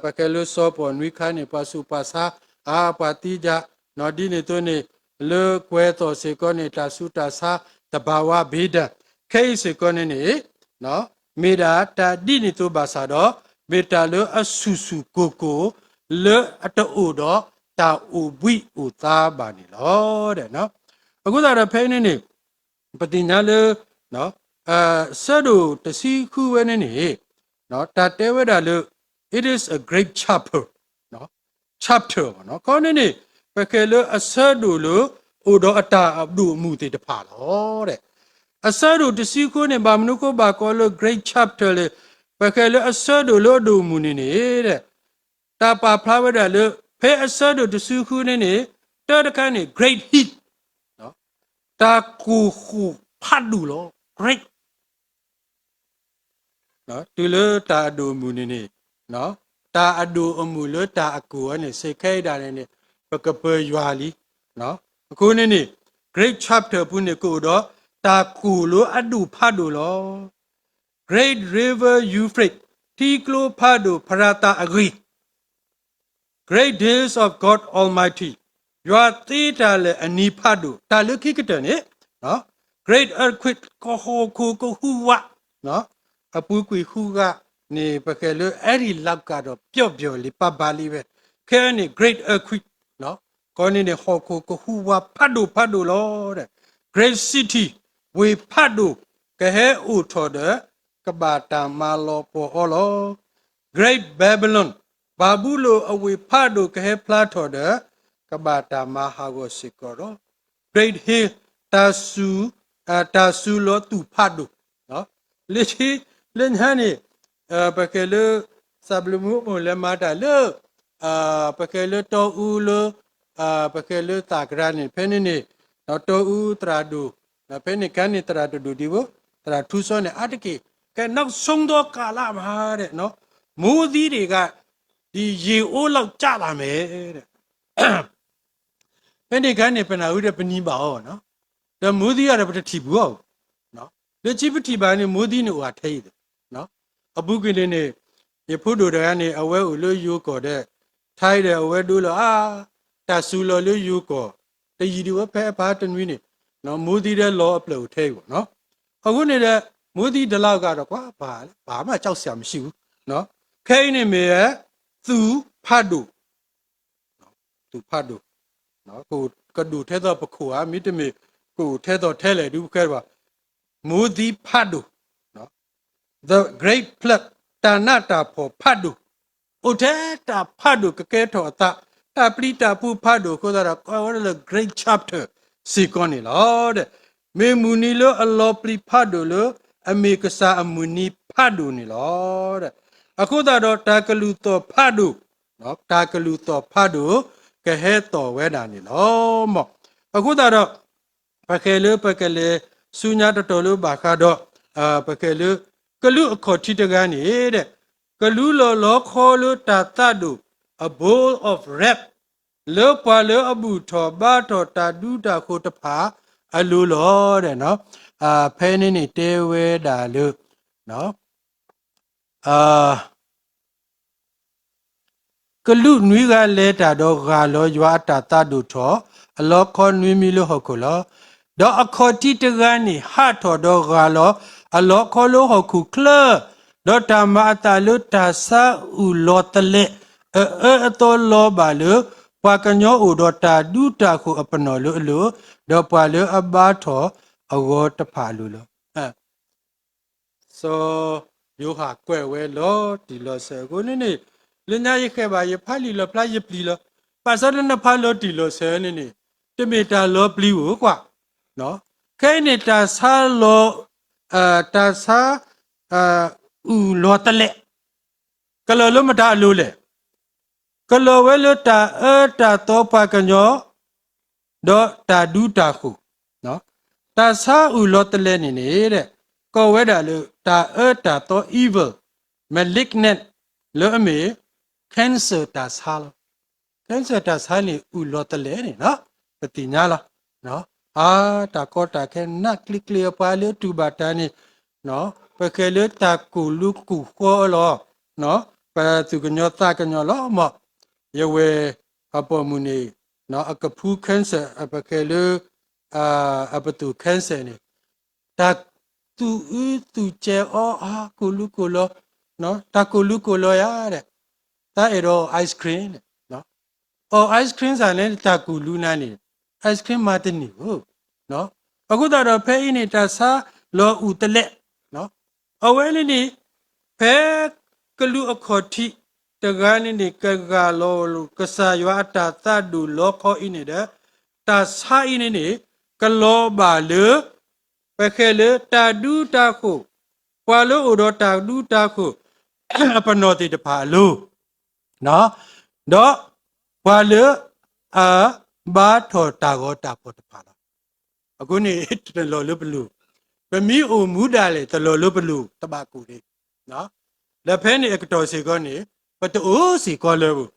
ပကဲလၢစီၤပီၢ်နွံခါန့ၣ် ပှၤဆူးပှၤဆါ အါ ပှၤသံဒၣ် ဒ်န့ၣ်အသိးန့ၣ် လၢကွဲၤသီၣ်စ့ၢ်ကီးန့ၣ် တၢ်ဆူးတၢ်ဆါ သဘာဝ ဘ့ဒၣ် ခဲအံၤစ့ၢ်ကီးန့ၣ်န့ၣ် မ့ၢ်ဒၣ်တၢ်ဒ်န့ၣ်အသိးဘၣ်ဆၣ်ဒီး မ့ၢ်တၢ်လၢအဆူၣ်ဆူၣ်ကိၢ်ကိၢ် လၢအတအိၣ်ဒီးတၢ်အိၣ်ဘှံးအိၣ်သါဘၣ်န့ၣ်လီၤ. အဃိသတးဒီးဖဲအံၤန့ၣ်န့ၣ် ပသ့ၣ်ညါလၢ အဆၢဒိၣ်တဆံဃုဝဲန့ၣ်န့ၣ် တၢ်တဲဝဲဒၣ်လၢ it is a great chapter, chapter ခီန့ၣ်န့ၣ် ပကဲလၢအဆၢဒိၣ်လၢ အိၣ်ဒီးအတၢ်အဒိၣ်အမုၢ်သ့ၣ်တဖၣ်လီၤ. အဆၢဒိၣ်တဆံဃုန့ၣ် ဘၣ်မနုၤဃိဘၣ်ကိးလၢ great chapter လဲၣ်, ပကဲလၢအဆၢဒိၣ်လၢအဒိၣ်အမုၢ်န့ၣ်န့ၣ် တၢ်ပာ်ဖျါဝဲဒၣ်လၢ ဖဲအဆၢဒိၣ်တဆံဃုန့ၣ်န့ၣ် တၢ်တခါန့ၣ် great heat, တၢ်ကိၢ်ဃိၣ်ဖးဒိၣ်လီၤ. great တုၤလၢတၢ်အဒိၣ်အမုၢ်န့ၣ်န့ၣ် တၢ်အဒိၣ်အမုၢ်လၢတၢ်အကိၢ်အီၤန့ၣ် စ့ၢ်ခဲအံၤဒၣ်န့ၣ်န့ၣ် ပကပၢၤယွၤလံ. အဃိန့ၣ်န့ၣ် great chapter ပူၤန့ၣ် ကအိၣ်ဒီးတၢ်ကိၢ်လၢအဒိၣ်ဖးဒိၣ်လီၤ. Great river Euphrates, ထံကျိဖးဒိၣ်ဖရၤသးအဂ့ၢ် Great days of God Almighty, ယွၤသ့တၢ်လၢာ်အနံၤဖးဒိၣ် တၢ်လၢခံကတၢၢ်န့ၣ် great earthquake, ကဟီၣ်ခိၣ်ကဟူးဝး, အပူၤကွံာ်ဟူးဂၤန့ၣ် ပကဲလၢ အဲရံၤလီၤကၤဒီးပျီၣ်ပျီၣ်လံ ပၢ်ဘၣ်လံဝဲ, ခဲအံၤန့ၣ် great earthquake, ကီန့ၣ်န့ၣ် ဟီၣ်ခိၣ်ကဟူးဝးဖးဒိၣ်ဖးဒိၣ်လီၤ. great city, ဝ့ၢ်ဖးဒိၣ် ကဟဲအိၣ်ထီၣ်ဒီး ကဘၣ်တၢ်မၤလီၤပှီၢ်အီၤလီၤ. Great Babylon, ဘၤဘူလိၣ်အဝ့ၢ်ဖးဒိၣ်ကဟဲဖျါထီၣ်ဒီး ကဘၣ်တၢ်မၤဟးဂီၤစ့ၢ်ကီးလီၤ. Great hill, တၢ်စူၤ, တၢ်စူၤလီၤသူၣ်ဖးဒိၣ်, လၢခံလၢညါန့ၣ် ပဃဲၤလၢ စၢ်ဘျုးမူအမိၢ်လဲၤမၤတၢ်လၢ ပဃဲၤလၢတီအူလၢ ပဃဲၤလၢသးကရၢန့ၣ် ဖဲန့ၣ်န့ၣ် တီအူသရၣ်ဒိၣ် ဖဲန့ၣ်ခါန့ၣ် သရၣ်တဒိၣ်ဒံးဘိ သရၣ်ထူစီန့ၣ် အါတက့ၢ် ကဲ နောက်ဆုံးသောကာလမှာတဲ့နော် မိုးသီးတွေက ဒီရေအိုးလောက်ကျလာမယ် ဖဲန့ၣ်ခါန့ၣ် ပနၢ်ဟူဒီးပနံၤဘၣ်အီၤ ဒီးမိုးသီးအီၤဒီးပတထံၣ်ပူၤအီၤ လၢခံပထံၣ်ဘၣ်န့ၣ် မိုးသီးန့ၣ်အိၣ်အထဲအံၤ အပူၤကွံာ်န့ၣ်န့ၣ် ယဖိဒိၣ်တဂၤန့ၣ် အဝဲအိၣ်လၢယိၤကီၢ်ဒီး ထဲဒီးအဝဲဒိလီၤအါ တၢ်စူၤလီၤလၢယိၤကီၢ် တယံာ်ဒံးဝဲဖဲအဖးတနွံန့ၣ် မိုးသီးဒီးလီၤအပျၢၢ်အိၣ်ထဲအံၤဘၣ် အဃိန့ၣ်ဒီး မိုးသီးတလါအဂၤဒီးကွၢ်ပာ် ဘာမှကြောက်စရာမရှိဘူး ခဲအံၤန့ၣ်မ့ၢ် သူၣ်ဖးဒိၣ် သူၣ်ဖးဒိၣ် ကဒိၣ်ထဲသိးပခိၣ်ဧါ မ့တမ့ၢ် ကအိၣ်ထဲသိးထဲလဲၣ်ဒုးပဃဲဘၣ် မိုးသီးဖးဒိၣ် the great flood တၢ်နးတၢ်ဖှီၣ်ဖးဒိၣ် အိၣ်ထဲတၢ်ဖးဒိၣ်ကကဲထီၣ်အသး တၢ်ပျံၤတၢ်ဖုးဖးဒိၣ်အဃိသတးဒီး ကိးဝဲဒၣ်လၢ great chapter စ့ၢ်ကီးန့ၣ်လီၤ မ့ၢ်မုၢ်နံၤလၢအလီၤပျံၤဖးဒိၣ်လၢ အမ့ၢ်ကစၢ်အမုၢ်နံၤဖးဒိၣ်န့ၣ်လီၤ အဃိသတးဒီးတၢ်ကလုၢ်သီၣ်ဖးဒိၣ် တၢ်ကလုၢ်သီၣ်ဖးဒိၣ် ကဟဲသီၣ်ဝဲဒၣ်န့ၣ်လီၤ. အဃိသတးဒီး ပဃဲၤလၢပကလဲၤဆူညါတတီၤလၢဘၣ်ဃးဒီး ပဃဲၤလၢ ကလူးအခီၣ်ထံးတဂၤန့ၣ် ကလူးလီၤလီခီလၢတၢ်သးဒိၣ် a bowl of wrath လၢပှၤလၢအဘူၣ်ထီၣ်ဘါထီၣ်တၢ်ဒူတၢ်ဃိၤတဖၣ်အလိၤလီၤ. ဖဲန့ၣ်န့ၣ်တဲဝဲဒၣ်လၢ ကလူးနွံဂၤလဲၤတၢ်ဒီးဂၢ်လီၤယွၤအတၢ်သးဒိၣ်ထီၣ် အလီခီနွံမံၤလၢဟီၣ်ခိၣ်လီၤ. ဒီးအခီၣ်ထံးတဂၤန့ၣ် ဟးထီၣ်ဒီးဂၢ်လီၤအလီခီလၢဟီၣ်ခိၣ်ချၢ, ဒီးတၢ်မၤအသးလၢတၢ်ဆါအုၣ်လီၤသလဲး အအၢအသီလီၤဘၣ်လၢ ပှၤကညီအိၣ်ဒီးတၢ်ဒူတၢ်ဃိၤအပနီၣ်လၢအလိၤ, ဒီးပှၤလၢအဘါထီၣ်အဂီၤတဖၣ်အလိၤလီၤ. စီၤယိၤဟၣ်ကွဲးဝဲလီၤတံၢ်လီၤဆဲးအဃိန့ၣ်န့ၣ်, လၢညါယဃဲၤဘၣ်ယဖးလံာ်လီၣ်ဖျါယပျံၤလီၤ. ဘၣ်ဆၣ်လၢနဖးလီၤတံၢ်လီၤဆဲးန့ၣ်န့ၣ်, တမ့ၢ်တၢ်လီၤပျံၤဧိၤကွၢ်. ခဲအံၤန့ၣ် တၢ်ဆါလီၤ, တၢ်ဆါ, အုၣ်လီၤသလဲး, ကလီၤလၢမတၤအလိၤလဲၣ်. ကလီၤဝဲလၢတၢ်အၢတၢ်သီပှၤကညီ ဒီးတၢ်ဒူတၢ်ဃိၤ, တၢ်ဆါအုၣ်လီၤသလဲးန့ၣ်န့ၣ်, ကိးဝဲဒၣ်လၢတၢ်အၢတၢ်သီ evil, malignant လၢအမ့ၢ် cancer တၢ်ဆါလီၤ. cancer တၢ်ဆါန့ၣ် အုၣ်လီၤသလဲးန့ၣ်, ပသ့ၣ်ညါလီၤ. အါ, တၢ်ကီတၢ်ခဲနးကျံၤကျ့ၤအပှၤလၢတူၢ်ဘၣ်တၢ်န့ၣ်, ပဃဲၤလၢတၢ်ကိၢ်လူၤကိၢ်ဃီအီၤလီၤ. ပသူၣ်ကညီၤသးကညီၤလီၤမး. ယဝဲၢ်အပိာ်မုၣ်န့ၣ်, အကဖူ cancer ပဃဲၤလၢ အပသူၣ် cancer န့ၣ်, တၢ်သူၣ်အုးသူၣ်ကဲၤအီၤ အါ ကိၢ်လူၤကိၢ်လီၤ, တၢ်ကိၢ်လူၤကိၢ်လီၤယၤဒီး, တၢ်အဲၣ်ဒိး ice cream န့ၣ်, အီ ice cream စ့ၢ်န့ၣ် တၢ်ကိၢ်လူၤနၤန့ၣ်, ice cream မၤတန့ၢ်ဧိၤ. အဃိသတးဒီးဖဲအံၤန့ၣ် တၢ်ဆါလီၤအုၣ်သလဲး, အဝဲန့ၣ်န့ၣ်, ဖဲကလူးအခီၣ်ထံးတဂၤန့ၣ်န့ၣ် ကဂၢ်လီၤကစၢ်ယွၤအတၢ်သးဒိၣ်လီခီအံၤန့ၣ်ဒီး, တၢ်ဆါအံၤန့ၣ်န့ၣ်, ကလီၤဘၣ်လၢ ပဃဲၤလၢတၢ်ဒူတၢ်ဃိၤ, ပှၤလၢအိၣ်ဒီးတၢ်ဒူတၢ်ဃိၤ အပနီၣ်သ့ၣ်တဖၣ်အလိၤ, ဒီးပှၤလၢအဘါထီၣ်တၢ်ဂီၤတၢ်ဖီၣ်တဖၣ်လီၤ. အဃိန့ၣ် တလီၤလၢပလိၤ, ပမ့ၢ်အိၣ်မူဒၣ်လဲာ် တလီၤလၢပလိၤ တဘၣ်ကိၢ်န့ၣ်, ဒီးဖဲန့ၣ်အကတီၢ်စ့ၢ်ကီးန့ၣ်, ပတအိၣ်စ့ၢ်ကီးလၢၤဘၣ်.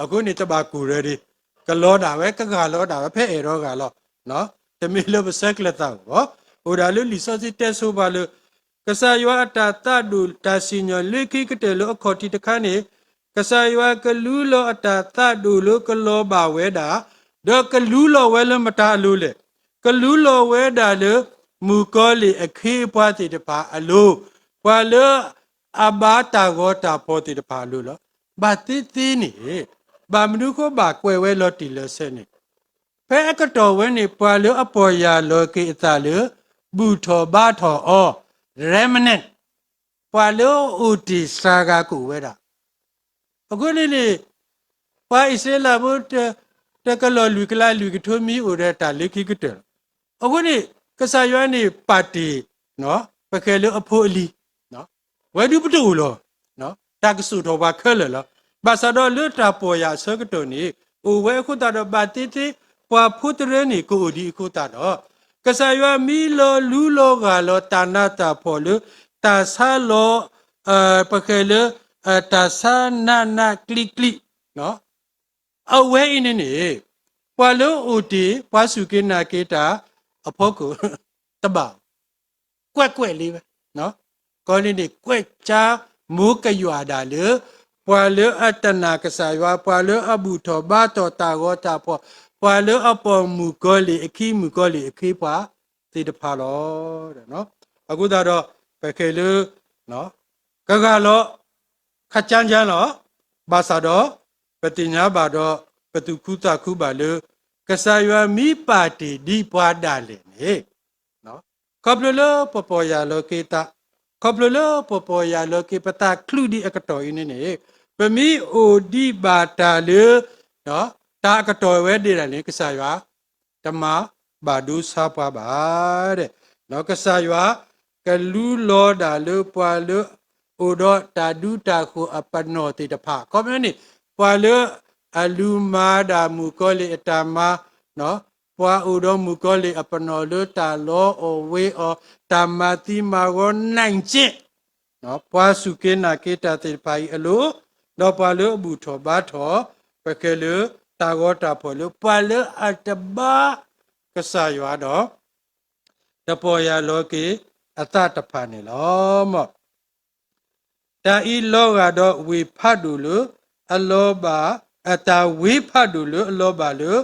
အဃိန့ၣ် တဘၣ်ကိၢ်ရၢဒံး, ကလီၤဒၣ်ဝဲ ကဂၢ်လီၤဒၣ်ဝဲ ဖဲအဲၣ်ဒိးဂၢ်လီၤ, တမ့ၢ်လၢပဆဲးကျၢသးဘၣ်. အိၣ်ဒၣ်လၢလံာ်စီဆှံတဲဆိပှၤလၢ ကစၢ်ယွၤအတၢ်သးဒိၣ်တၢ်စံၣ်ညီၣ်လၢခံကတၢၢ်လၢအခီၣ်ထံးတခါန့ၣ်, ကစၢ်ယွၤကလူလီၤအတၢ်သးဒိၣ်လၢကလီၤဘၣ်ဝဲဒၣ်, ဒီးကလူလီၤဝဲလၢမတၤအလိၤလဲၣ်. ကလူလီၤဝဲဒၣ်လၢ မုၣ်ကီၤလံၢ်အခ့အပှၤသ့ၣ်တဖၣ်အလိၤ, ပှၤလၢအဘါတၢ်ဂီၤတၢ်ဖီၣ်သ့ၣ်တဖၣ်အလိၤလီၤ. ဘၣ်သ့သ့န့ၣ်, ဘၣ်မနုၤဃိဘၣ်ကွဲးဝဲလီၤတံၢ်လီၤဆဲးန့ၣ်, ဖဲအကတီၢ်ဝဲန့ၣ် ပှၤလၢအပီၢ်ယၢ်လီၤက့ၤအသးလၢ ဘူၣ်ထီၣ်ဘါထီၣ်အီၤ, remnant, ပှၤလၢအအိၣ်တ့ၢ်စှၤဂၤကအိၣ်ဝဲဒၣ်. အဃိန့ၣ်န့ၣ်, ပှၤအံၣ်စရ့လးဖိ တကလီၢ်လွံၢ်ကလးလွံၢ်ကထိမံၤအိၣ်ဒီးတၢ်လၢခံကတၢၢ်လီၤ. အဃိန့ၣ် ကစၢ်ယွၤန့ၣ်ပာ်တ့ၢ် ပဃဲၤလၢအဖိအလံၤ, ဝဲဒုးပတအိၣ်လီၤ. တၢ်ကစိာ်ထီၣ်ပှၤခဲလၢာ်လီၤ. ဘၣ်ဆၣ်ဒီးလၢတၢ်ပီၢ်ယၢ်အဆၢကတီၢ်န့ၣ် အိၣ်ဝဲအဃိသတးဒီး ဘၣ်သ့ၣ်သ့ၣ် ပှၤဖိတရၢန့ၣ် ကအိၣ်ဒံးအဃိသတးဒီး ကစၢ်ယွၤမ့ၢ်လီၤလူလီၤဂၢ်လီၤတၢ်နးတၢ်ဖှီၣ်လၢ တၢ်ဆါလီၤ ပဃဲၤလၢ တၢ်ဆါနးနးကျံးကျံး အဝဲအံၤန့ၣ်န့ၣ် ပှၤလၢအိၣ်တ့ၢ် ပှၤစူၢ်က့ၤနာ်က့ၤတၢ်အဖီခိၣ် တဘၣ် ကွဲးကွဲးလံဝဲ, ကီန့ၣ်န့ၣ် ကွဲးကၠါမိၢ်ကယွၤဒၣ်လၢ ပှၤလၢအတနာ်ကစၢ်ယွၤ, ပှၤလၢအဘူၣ်ထီၣ်ဘါထီၣ်တၢ်ဂီၤတၢ်ဖီၣ်, ပှၤလၢအပိာ်မုၣ်ကီၤလံၢ်အခံ မုၣ်ကီၤလံၢ်အခ့အပှၤသ့ၣ်တဖၣ်လီၤ. အဃိသတးဒီး ပကဲလၢ ကဂၤလီၤ ခါကၠၢ်ကၠၢ်လီၤ. ဘၣ်ဆၣ်ဒီး ပသ့ၣ်ညါဘၣ်ဒီး ပသူၣ်ခုသးခုဘၣ်လၢ ကစၢ်ယွၤမ့ၢ်ပာ်တ့ၢ်ဒ်ပှၤဒၣ်လဲာ်န့ၣ် ခီဖျိလၢပပီၢ်ယၢ်လီၤက့ၤသး, ခီဖျိလၢပပီၢ်ယၢ်လီၤက့ၤပသးချုးဒံးအကတီၢ်အံၤန့ၣ်န့ၣ် ပမ့ၢ်အိၣ်ဒံးဘၣ်တၢ်လၢ တၢ်အကတီၢ်ဝဲဒၣ်လဲာ်န့ၣ် ကစၢ်ယွၤ တမၤဘၣ်ဒိဆါပှၤဘၣ်. ကစၢ်ယွၤ ကလူလီၤဒၣ်လၢပှၤလၢ အိၣ်ဒီးတၢ်ဒူတၢ်ဃိၤအပနီၣ်သ့ၣ်တဖၣ် ခီပညီန့ၣ် ပှၤလၢအလူၤမၤဒၣ်မုၣ်ကီၤလံၢ်အတၢ်မၤ, ပှၤအိၣ်ဒီးမုၣ်ကီၤလံၢ်အပနီၣ်လၢတၢ်လီအီၣ်ဝ့ၤအီၣ် တၢ်မၤသံမၤဂီၤနံၣ်က့ ပှၤစူၢ်က့ၤနာ်က့ၤတၢ်သ့ၣ်တဖၣ်အံၤအလိၤ, ဒီးပှၤလၢအဘူၣ်ထီၣ်ဘါထီၣ် ပကဲလၢတၢ်ဂီၤတၢ်ဖီၣ်လၢ ပှၤလၢအတဘါကစၢ်ယွၤဒီး တပီၢ်ယၢ်လီၤက့ၤအသးတဖၣ်န့ၣ်လီၤ. တၢ်အံၤလီၤဂာ်ဒီးဝ့ၢ်ဖးဒိၣ်လၢ အလီၤဘၣ်, အတၢ်ဝ့ဖးဒိၣ်လၢအလီၤဘၣ်လၢ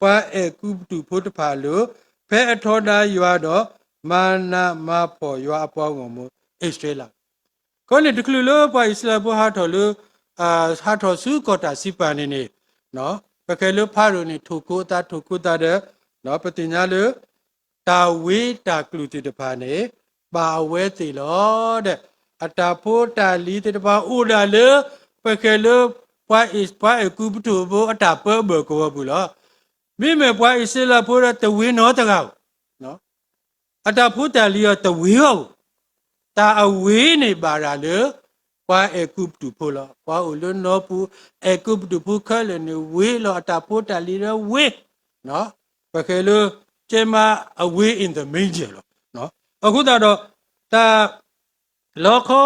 ပှၤအဲၤကူပတူးဖိတဖၣ်အလိၤ, ဖဲအထီဒါယွၤဒီး မၤနးမၤဖှီၣ်ယွၤအပှၤဂီၢ်မုၢ်အံၣ်စရ့လး ခီန့ၣ်တချုးလၢပှၤအံၣ်စရ့လးဖိဟးထီၣ်လၢ ဟးထီၣ်ဆူကီၢ်တၢ်စံးပာ်န့ၣ်န့ၣ် ပကဲလၢဖးဒိၣ်န့ၣ် ထိၣ်ကိအသး ထိၣ်ကိသးဒီး ပသ့ၣ်ညါလၢ တၢ်ဝ့တၢ်ကျူၣ်သ့ၣ်တဖၣ်န့ၣ် ဘၣ်အဝဲသ့ၣ်လီၤဒီး အတၢ်ဖိတၢ်လံၤသ့ၣ်တဖၣ်အိၣ်ဒၣ်လၢ ပကဲလၢ ပှၤအဲၤကူပတူးဖိအတၢ်ပၢအဘၢၣ်ကဝီၤပူၤလီၤ. မ့မ့ၢ်ပှၤအံၣ်စရ့လးဖိဒီးတဝ့နီတဂၤဧိၤ အတၢ်ဖိတၢ်လံၤအီၤတဝ့အီၤဧိၤ, တၢ်အဝ့န့ၣ်ဘၣ်ဒၣ်လၢ ပှၤအဲၤကူပတူးဖိလီၤ. ပှၤအိၣ်လၢနီၢ်ပူၤ အဲၤကူပတူးဖိခဲလၢာ်န့ၣ် ဝ့လီၤအတၢ်ဖိတၢ်လံၤလၢဝ့, ပကဲလၢ ကဲမးအဝ့ in the manger လီၤ. အဃိသတးဒီး တၢ် လီခီ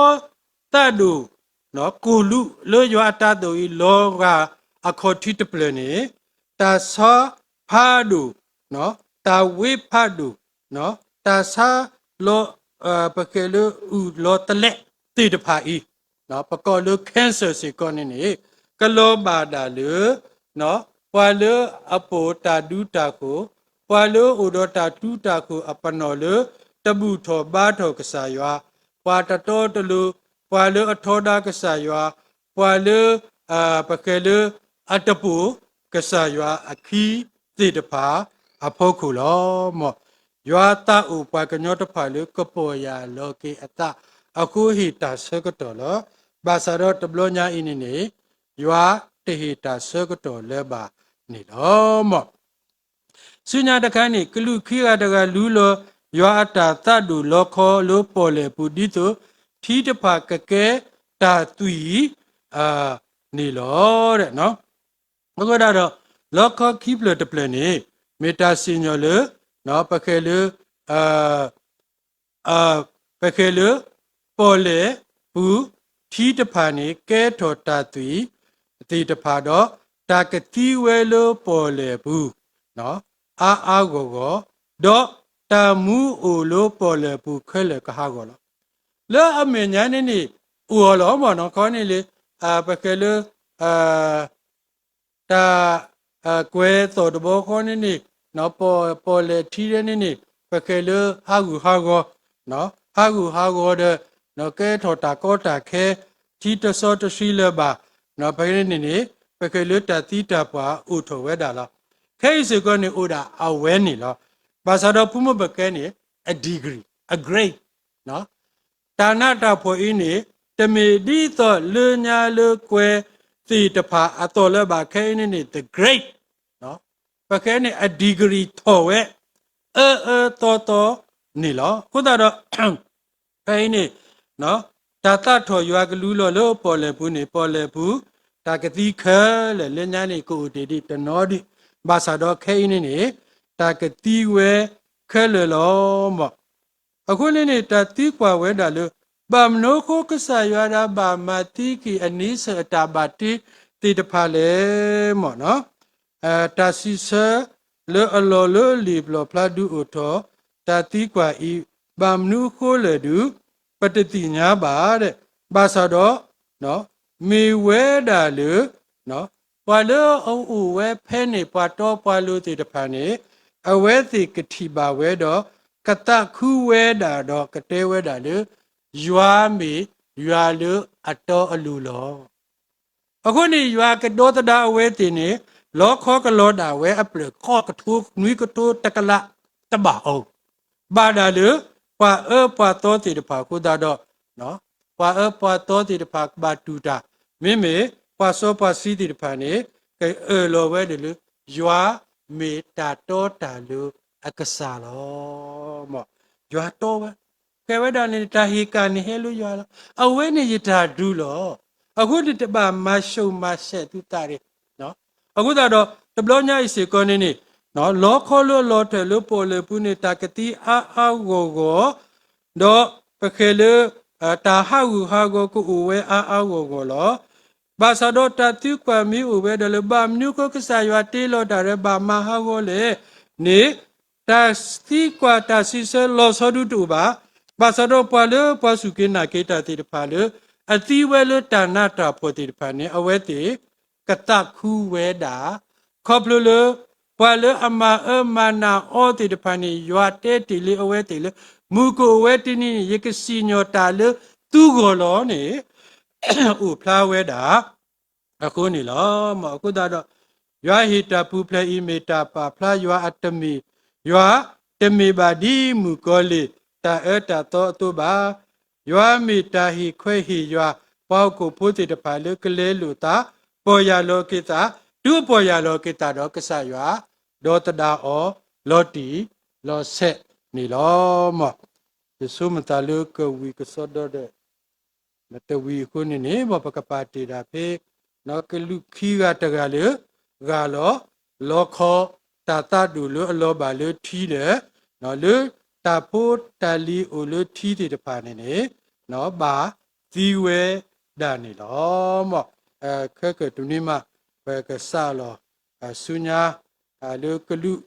သးဒိၣ် ကိၢ်လူးလၢယွၤအတၢ်သိၣ်အံၤလီၤဂာ်အခီၣ်ထံးတဖျၢၣ်န့ၣ် တၢ်ဆါဖးဒိၣ်, တၢ်ဝ့ဖးဒိၣ်, တၢ်ဆါလီၤ ပကဲလၢအုၣ်လီၤသလဲးသ့ၣ်တဖၣ်အံၤ ပကိးလၢ cancer စ့ၢ်ကီးန့ၣ်န့ၣ် ကလီၤဘၣ်ဒၣ်လၢ ပှၤလၢအပိာ်တၢ်ဒူတၢ်ဃိၤ, ပှၤလၢအိၣ်ဒီးတၢ်ဒူတၢ်ဃိၤအပနီၣ်လၢ တဘူၣ်ထီၣ်ဘါထီၣ်ကစၢ်ယွၤ, ပှၤတတီတလိၤ, ပှၤလၢအထီဒါကစၢ်ယွၤ, ပှၤလၢ ပကဲလၢ အတပိာ်ကစၢ်ယွၤအခံသ့ၣ်တဖၣ်အဖီခိၣ်လီၤ. မ်ယွၤသးအိၣ်ပှၤကညီတဖၣ်လၢကပီၢ်ယၢ်လီၤက့ၤအသးအဃိ ဟ့ၣ်တၢ်ဆၢကတီၢ်လီၤ. ဘၣ်ဆၣ်ဒီးတဘျီညါအံၤန့ၣ်န့ၣ် ယွၤတဟ့ၣ်တၢ်ဆၢကတီၢ်လၢၤဘၣ်န့ၣ်လီၤ. မ် ဆူညါတခါန့ၣ် ကလူးခံဂၤတဂၤလူလီၤ ယွၤအတၢ်သးဒိၣ်လီခီလၢပီၣ်လဲၣ်ပူၤ ဒ်သိးထံတဖၣ်ကကဲတၢ်သွံၣ် န့ၣ်လီၤ. အဃိသတးဒီး လီခီခံဖျၢၣ်တဖျၢၣ်န့ၣ် မ့ၢ်တၢ်စံၣ်ညီၣ်လၢ ပဃဲၤလၢ ပဃဲၤလၢ ပီၣ်လဲၣ်ပူၤ ထံတဖၣ်န့ၣ် ကဲထီၣ်တၢ်သွံၣ်သ့ၣ်တဖၣ်ဒီး တၢ်ကသံဝဲလၢပီၣ်လဲၣ်ပူၤ အါအါဂီၢ်ဂီၢ်, ဒီးတၢ်မူအိၣ်လၢပီၣ်လဲၣ်ပူၤခဲလၢာ်ကဟးဂီၤလီၤ. လၢအမဲာ်ညါန့ၣ်န့ၣ် အိၣ်အီၤလီၤ မ့ၢ်နီၢ်ခီန့ၣ်လၢ ပဃဲၤလၢ တၢ် ကွဲၤသီၣ်တဘီဃီန့ၣ်န့ၣ် ပီၣ်လဲၣ်ထံဒဲန့ၣ်န့ၣ် ပဃဲၤလၢဟးဂူာ်ဟးဂီၤ, ဟးဂူာ်ဟးဂီၤဒီး ကဲထီၣ်တၢ်ကီတၢ်ခဲ ထံတစီတဆှံလၢၤဘၣ်, ပန့ၣ်န့ၣ် ပဃဲၤလၢတၢ်သံတၢ်ပှၢ်အိၣ်ထီၣ်ဝဲဒၣ်လီၤ. ခဲအံၤစ့ၢ်ကီးန့ၣ် အိၣ်ဒၣ်အဝဲန့ၣ်လီၤ. ဘၣ်ဆၣ်ဒီးဖိမုၣ်ပကဲန့ၣ် a degree, a grade တၢ်နးတၢ်ဖှီၣ်အံၤန့ၣ် တမ့ၢ်ဒ်သိးလၢညါလၢကွဲၤသ့ၣ်တဖၣ်အသိးလၢၤဘၣ် ခဲအံၤန့ၣ်န့ၣ် the grade ပဃဲန့ၣ် အ degree ထီၣ်ဝဲ အၢအၢသီသီန့ၣ်လီၤ. အဃိသတးဒီး ဖဲအံၤန့ၣ် တၢ်သးထီၣ်ယွၤကလူးလီၢ်လၢပီၣ်လဲၣ်ပူၤန့ၣ် ပီၣ်လဲၣ်ပူၤ တၢ်ကသံခဲလၢာ် လၢညါန့ၣ် ကအိၣ်တ့ၢ်ဒံးတနီၤဒံး, ဘၣ်ဆၣ်ဒီးခဲအံၤန့ၣ်န့ၣ် တၢ်ကသံဝဲခဲလၢာ်လီၤ. မ့ၢ် အဃိန့ၣ်န့ၣ် တၢ်သံကွၢ်ဝဲဒၣ်လၢ ဘၣ်မနုၤအဃိကစၢ်ယွၤဒၣ်ဘၣ်မၤသံက့ၤအနံၤဆၢၣ်အတၢ်ဘၣ်တ့သ့ၣ်တဖၣ်လဲၣ်. မ့ၢ် တၢ်စံးဆၢလၢအလီၢ်လၢလံာ်ပျီၢ်ဖျါဒုးအိၣ်ထီၣ် တၢ်သံကွၢ်အံၤ ဘၣ်မနုၤအဃိလဲၣ်ဒုး ပတသ့ၣ်ညါဘၣ်. ဘၣ်ဆၣ်ဒီး မ့ၢ်ဝဲဒၣ်လၢ ပှၤလၢအအိၣ်ဝဲဖဲန့ၣ် ပှၤတီပှၤလိၤသ့ၣ်တဖၣ်န့ၣ် အဝဲသ့ၣ်ကထံၣ်ဘၣ်ဝဲဒီး ကသးခုဝဲဒၣ်ဒီးကတဲဝဲဒၣ်လၢ ယွၤမ့ၢ်ယွၤလၢအတီအလိၤလီၤ. အဃိန့ၣ် ယွၤကဒီသဒၣ်အဝဲသ့ၣ်န့ၣ် လီခီကလီၤဒၣ်ဝဲအဖျၢၣ်ဃိးကထိနွံကထိတကလးတဘၣ်အီၤ, ဘၣ်ဒၣ်လၢ ပှၤအၢပှၤသီသ့ၣ်တဖၣ်အဃိသတးဒီး ပှၤအၢပှၤသီသ့ၣ်တဖၣ်ကဘၣ်တူၢ်တၢ်, မ့မ့ၢ်ပှၤစီပှၤဆှံသ့ၣ်တဖၣ်န့ၣ် ကအၢၣ်လီၤဝဲဒၣ်လၢ ယွၤမ့ၢ်တၢ်တီတၢ်လိၤအကစၢ်လီၤ. မ့ၢ် ယွၤတီဝဲ, ကဲဝဲဒၣ်န့ၣ် တၢ်ဟ့ၣ်ကၣ်န့ၣ်ဟဲလၢယွၤလီၤ. အဝဲန့ၣ်ယတၢ်ဒုးလီၤ. အဃိန့ၣ်တဘၣ်မၤဆူၣ်မၤဆဲးသုသးတဂ့ၤ. အဃိသတးဒီး တဘျီညါအံၤစ့ၢ်ကီးန့ၣ်န့ၣ် လီခီလၢအလီၤတၢၢ်လၢပီၣ်လဲၣ်ပူၤန့ၣ် တၢ်ကသံအါအါဂီၢ်ဂီၢ် ဒီးပဃဲၤလၢ တၢ်ဟးဂူာ်ဟးဂီၤကအိၣ်ဝဲအါအါဂီၢ်ဂီၢ်လီၤ. ဘၣ်ဆၣ်ဒီးတၢ်သံကွၢ်မ့ၢ်အိၣ်ဝဲဒၣ်လၢ ဘၣ်မနုၤအဃိကစၢ်ယွၤတ့လီၤတၢ်လၢဘၣ်မၤဟးဂီၤလဲၣ်န့ၣ် တၢ်သံကွၢ်တၢ်စံးဆၢလီၤဆီဒုတအိၣ်ဘၣ်. ဘၣ်ဆၣ်ဒီးပှၤလၢပှၤစူၢ်က့ၤနာ်က့ၤတၢ်သ့ၣ်တဖၣ်လၢ အသံဝဲလၢတၢ်နးတၢ်ဖှီၣ်သ့ၣ်တဖၣ်န့ၣ် အဝဲသ့ၣ် ကသးခုဝဲဒၣ်, ခီဖျိလၢ ပှၤလၢအမၤအၢမၤနးအီၤသ့ၣ်တဖၣ်န့ၣ် ယွၤတဲတ့ၢ်လံအဝဲသ့ၣ်လၢ မုၢ်ကအိၣ်ဝဲတနံၤန့ၣ် ယကစံၣ်ညီၣ်တၢ်လၢသုဂီၢ်လီၤန့ၣ် အိၣ်ဖျါဝဲဒၣ် အဃိန့ၣ်လီၤ. မ့ၢ် အဃိသတးဒီး ယွၤဟ့ၣ်တၢ်ပူၤဖျဲးအံၤ မ့ၢ်တၢ်ပာ်ဖျါယွၤအတမ့ၢ်, ယွၤတမ့ၢ်ဘၣ်ဒ်မုၣ်ကီၤလံၢ် တၢ်အၢတၢ်သီအသိးဘၣ်. ယွၤမ့ၢ်တၢ်ဟ့ၣ်ခွဲးဟ့ၣ်ယာ် ပှၤဟီၣ်ခိၣ်ဖိသ့ၣ်တဖၣ်လၢကလဲလိာ်သး, ပီၢ်ယၢ်လီၤက့ၤသး, တုၤပီၢ်ယၢ်လီၤက့ၤသးဒီးကစၢ်ယွၤ ဒီသဒၣ်အီၤ လီၤတံၢ်လီၤဆဲးန့ၣ်လီၤ. မ့ၢ် ယဆိကမိၣ်သးလၢကဝံၣ်ကစီဒီဒီး တဝံၣ်အဃိန့ၣ်န့ၣ် မ်ပကပာ်တ့ၢ်ဒၣ်ဖဲ ကလူးခံဂၤတဂၤလၢ ဂၢ်လီၤ လီခီ တၢ်သးဒိၣ်လၢအလီၤဘၣ်လၢထံဒီး လၢတၢ်ဖိတၢ်လံၤအိၣ်လၢထံသ့ၣ်တဖၣ်န့ၣ်န့ၣ် ဘၣ်သံဝဲဒၣ်န့ၣ်လီၤ. မ့ၢ် ခဲကတနွံမး ပကစးလီၤ ဆူညါ လၢကလူး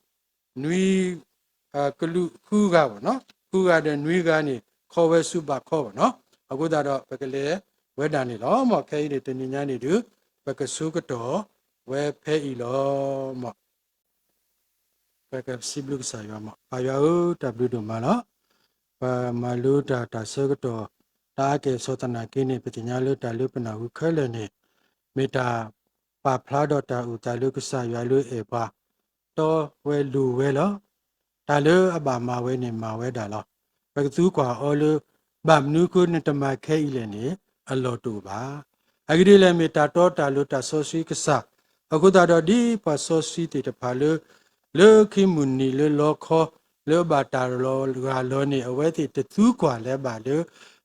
နွံ ကလူးဃုဂၤဘၣ်နီၤ, ဃုဂၤဒီးနွံဂၤန့ၣ် ခီဝဲဆူဘးခီဘၣ်နီၤ. အဃိသတးဒီး ပကလဲၤဝဲဒၣ်န့ၣ်လီၤ. မ့ၢ် ခဲအံၤန့ၣ် တနံၤညါန့ၣ်ဒုး ပကဆိကတီၢ်ဝဲဖဲအံၤလီၤ. မ့ၢ် ပကစံးဘျုးကစၢ်ယွၤမး, ပၢ်ယွၤဧၢ, တၢ်ဘျုးဒိၣ်မးလီၤ. ပမၤလိတၢ်တၢ်ဆၢကတီၢ် တၢ်အါကဲၣ်ဆိးသနာ်က့န့ၣ် ပသ့ၣ်ညါလၢတၢ်လၢပနၢ်ဟူခဲလၢာ်န့ၣ် မ့ၢ်တၢ်ပာ်ဖျါဒီးတၢ်အိၣ်သးလၢကစၢ်ယွၤလၢအဲၣ်ပှၤ တီဝဲလိၤဝဲလီၤ. တၢ်လၢအဘၣ်မၤဝဲန့ၣ်မၤဝဲဒၣ်လီၤ. ပကသံကွၢ်အီၤလၢ ဘၣ်မနုၤအဃိနတမၤခဲအံၤလဲၣ်န့ၣ် အလီၢ်တအိၣ်ဘၣ်. အဂ့ၢ်ဒ်လဲၣ် မ့ၢ်တၢ်တီတၢ်လိၤတၢ်စီဆှံကစၢ်, အဃိသတးဒီးဒ်ပှၤစီဆှံသ့ၣ်တဖၣ်လၢ လၢခံမုၢ်နံၤလၢလီခီ လၢအဘၣ်တၢ်လီၤဂာ်လီၤန့ၣ် အဝဲသ့ၣ်တသံကွၢ်လၢၤဘၣ်လၢ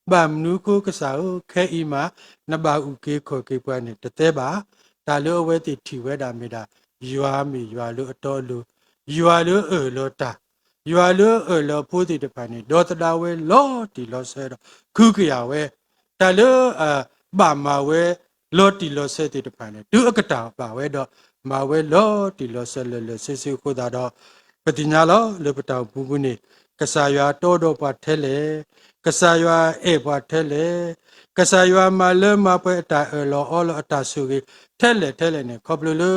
ဘၣ်မနုၤအဃိကစၢ်ဧၢ ခဲအံၤမး နဘၣ်အုၣ်က့ၤခီၣ်က့ၤပှၤန့ၣ် တတဲဘၣ်. တၢ်လၢအဝဲသ့ၣ်ထံၣ်ဝဲဒၣ်မ့ၢ်ဒၣ် ယွၤမ့ၢ်ယွၤလၢအတီအလိၤ, ယွၤလၢအအၢၣ်လီၤတၢ်, ယွၤလၢအအၢၣ်လီၤအဖိသ့ၣ်တဖၣ်န့ၣ် ဒီသဒၣ်ဝဲလီၤတံၢ်လီၤဆဲးဒီး ခုကယာ်ဝဲ တၢ်လၢ ဘၣ်မၤဝဲ လီၤတံၢ်လီၤဆဲးသ့ၣ်တဖၣ်န့ၣ် တုၤအကတၢၢ်ဘၣ်ဝဲဒီး မၤဝဲလီၤတံၢ်လီၤဆဲးလၢာ်လၢာ်ဆ့ဆ့အဃိသတးဒီး ပသ့ၣ်ညါလီၤ လၢပတၢ်အိၣ်မူပူၤန့ၣ် ကစၢ်ယွၤတီဒီးပှၤထဲလဲၣ်, ကစၢ်ယွၤအဲၣ်ပှၤထဲလဲၣ်, ကစၢ်ယွၤမၤလၢမၤပှဲၤအတၢ်အၢၣ်လီၤအီလီၤအတၢ်ဆိၣ်ဂ့ၤ ထဲလဲၣ်ထဲလဲၣ်န့ၣ် ခီဖျိလၢ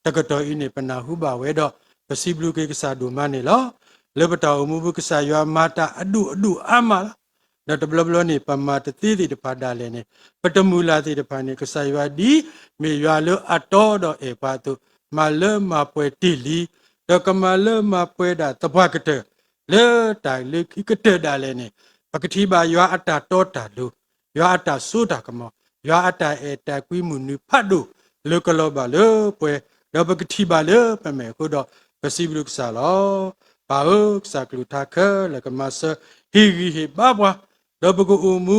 တကတီၢ်အံၤန့ၣ် ပနၢ်ဟူဘၣ်ဝဲဒီး ပစံးဘျုးက့ၤကစၢ်ဒိၣ်မးန့ၣ်လီၤ. လၢပတၢ်အိၣ်မူပူၤ ကစၢ်ယွၤမၤတၢ်အဒိၣ်အဒိၣ်အါမးလီၤ. ဒီးတဘျီဘျီန့ၣ် ပမၤတသ့သ့ၣ်တဖၣ်ဒၣ်လဲာ်န့ၣ် ပတမုၢ်လၢ်သ့ၣ်တဖၣ်န့ၣ် ကစၢ်ယွၤဒ်မ့ၢ်ယွၤလၢအတီဒီးအဲၣ်ပှၤအသိး မၤလၢမၤပှဲၤတ့ၢ်လံ, ဒီးကမၤလၢမၤပှဲၤဒၣ်သပှၢ်ကတၢၢ် လၢတၢ်လၢခံကတၢၢ်ဒၣ်လဲာ်န့ၣ် ပကထံၣ်ဘၣ်ယွၤအတၢ်တီတၢ်လိၤ, ယွၤအတၢ်စိတၢ်ကမီၤ, ယွၤအတၢ်အဲၣ်တၢ်ကွံမုၢ်နံၤဖးဒိၣ် လၢကလီၤဘၣ်လၢပှဲၤ, ဒီးပကထံၣ်ဘၣ်လၢပမဲာ်အဃိဒီး ပစံးဘျုးကစၢ်လီၤ. ပၢ်ဧၢ, ကစၢ်ကလုၢ်ကထါခဲလၢာ်ကမၤစၢၤ ဟ့ၣ်ဂံၢ်ဟ့ၣ်ဘါပှၤ, ဒီးပကအိၣ်မူ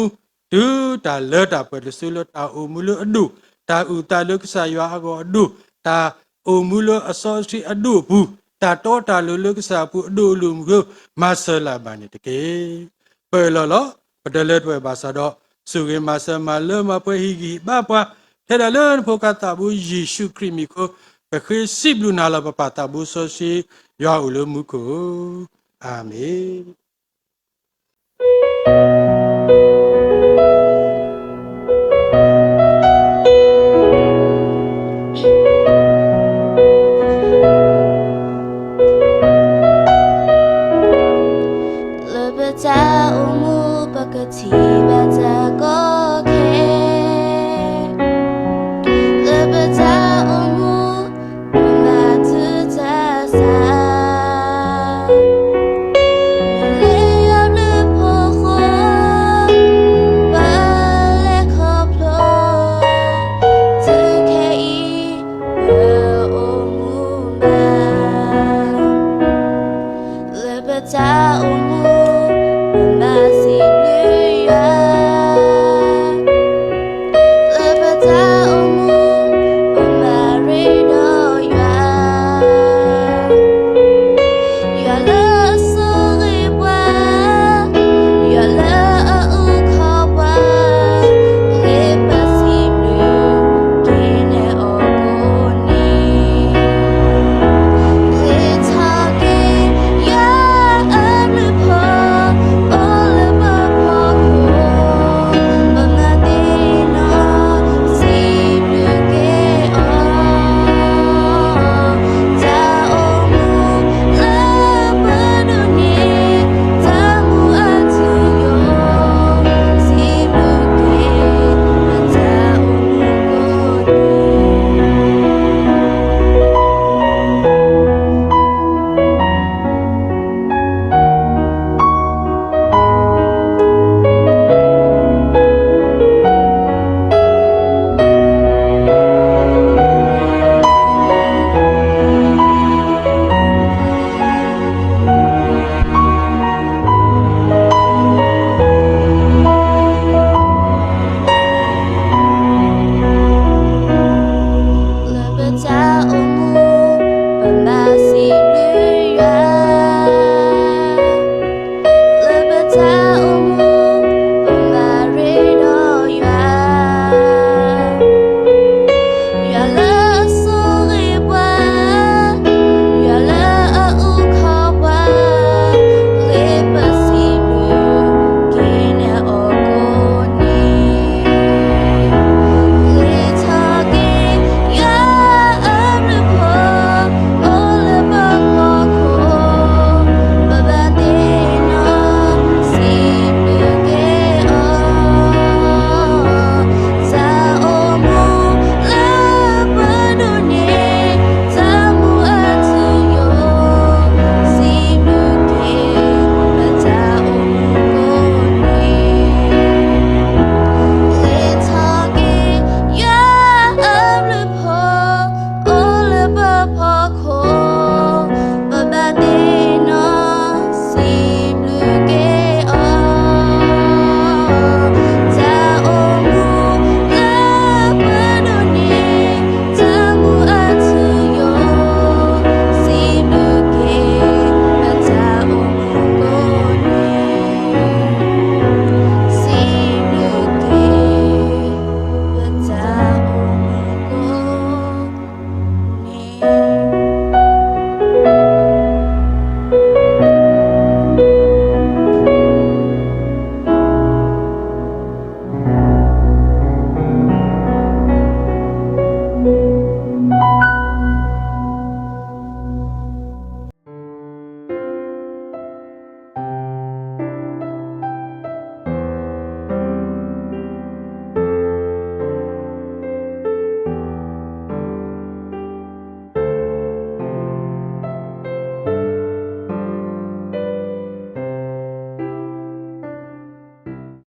တုၤတၢ်လၢတၢ်ပှဲၤတစုလၢတၢ်အိၣ်မူလၢအဒိၣ်, တၢ်အုၣ်သးလၢကစၢ်ယွၤအဂီၢ်အဒိၣ်, တၢ်အိၣ်မူလၢအစီအဆှံအဒိၣ်အပူၤ, တၢ်တီတၢ်လိၤလၢကစၢ်အပူၤအဒိၣ်အလိၤမူဂ့ၤ မၤစၢၤလၢ်ဘၣ်န့ၣ်တက့ၢ်. ပၢၢ်လီၤလီၤ. ပတလၢတပှဲၤဘၣ်ဆၣ်ဒီး ဆိၣ်ဂ့ၤမၤစၢၤမၤလၢမၤပှဲၤဟ့ၣ်ဂံၢ်ဟ့ၣ်ဘါပှၤ ထဲဒၣ်လၢနဖိခွါသးဘိယ့ၣ်ၡူးခရံာ်မံၤအဃိ, ပဃ့စံးဘျုးနၤလီၤ. ပပၢ်သးဘိစီဆှံယွၤအိၣ်လၢမူခိၣ်, အၤမ့ၣ်. လၢပတၢ်အိၣ်မူပကထံၣ်ဘၣ်တၢ်ကီခဲ, လၢပတၢ်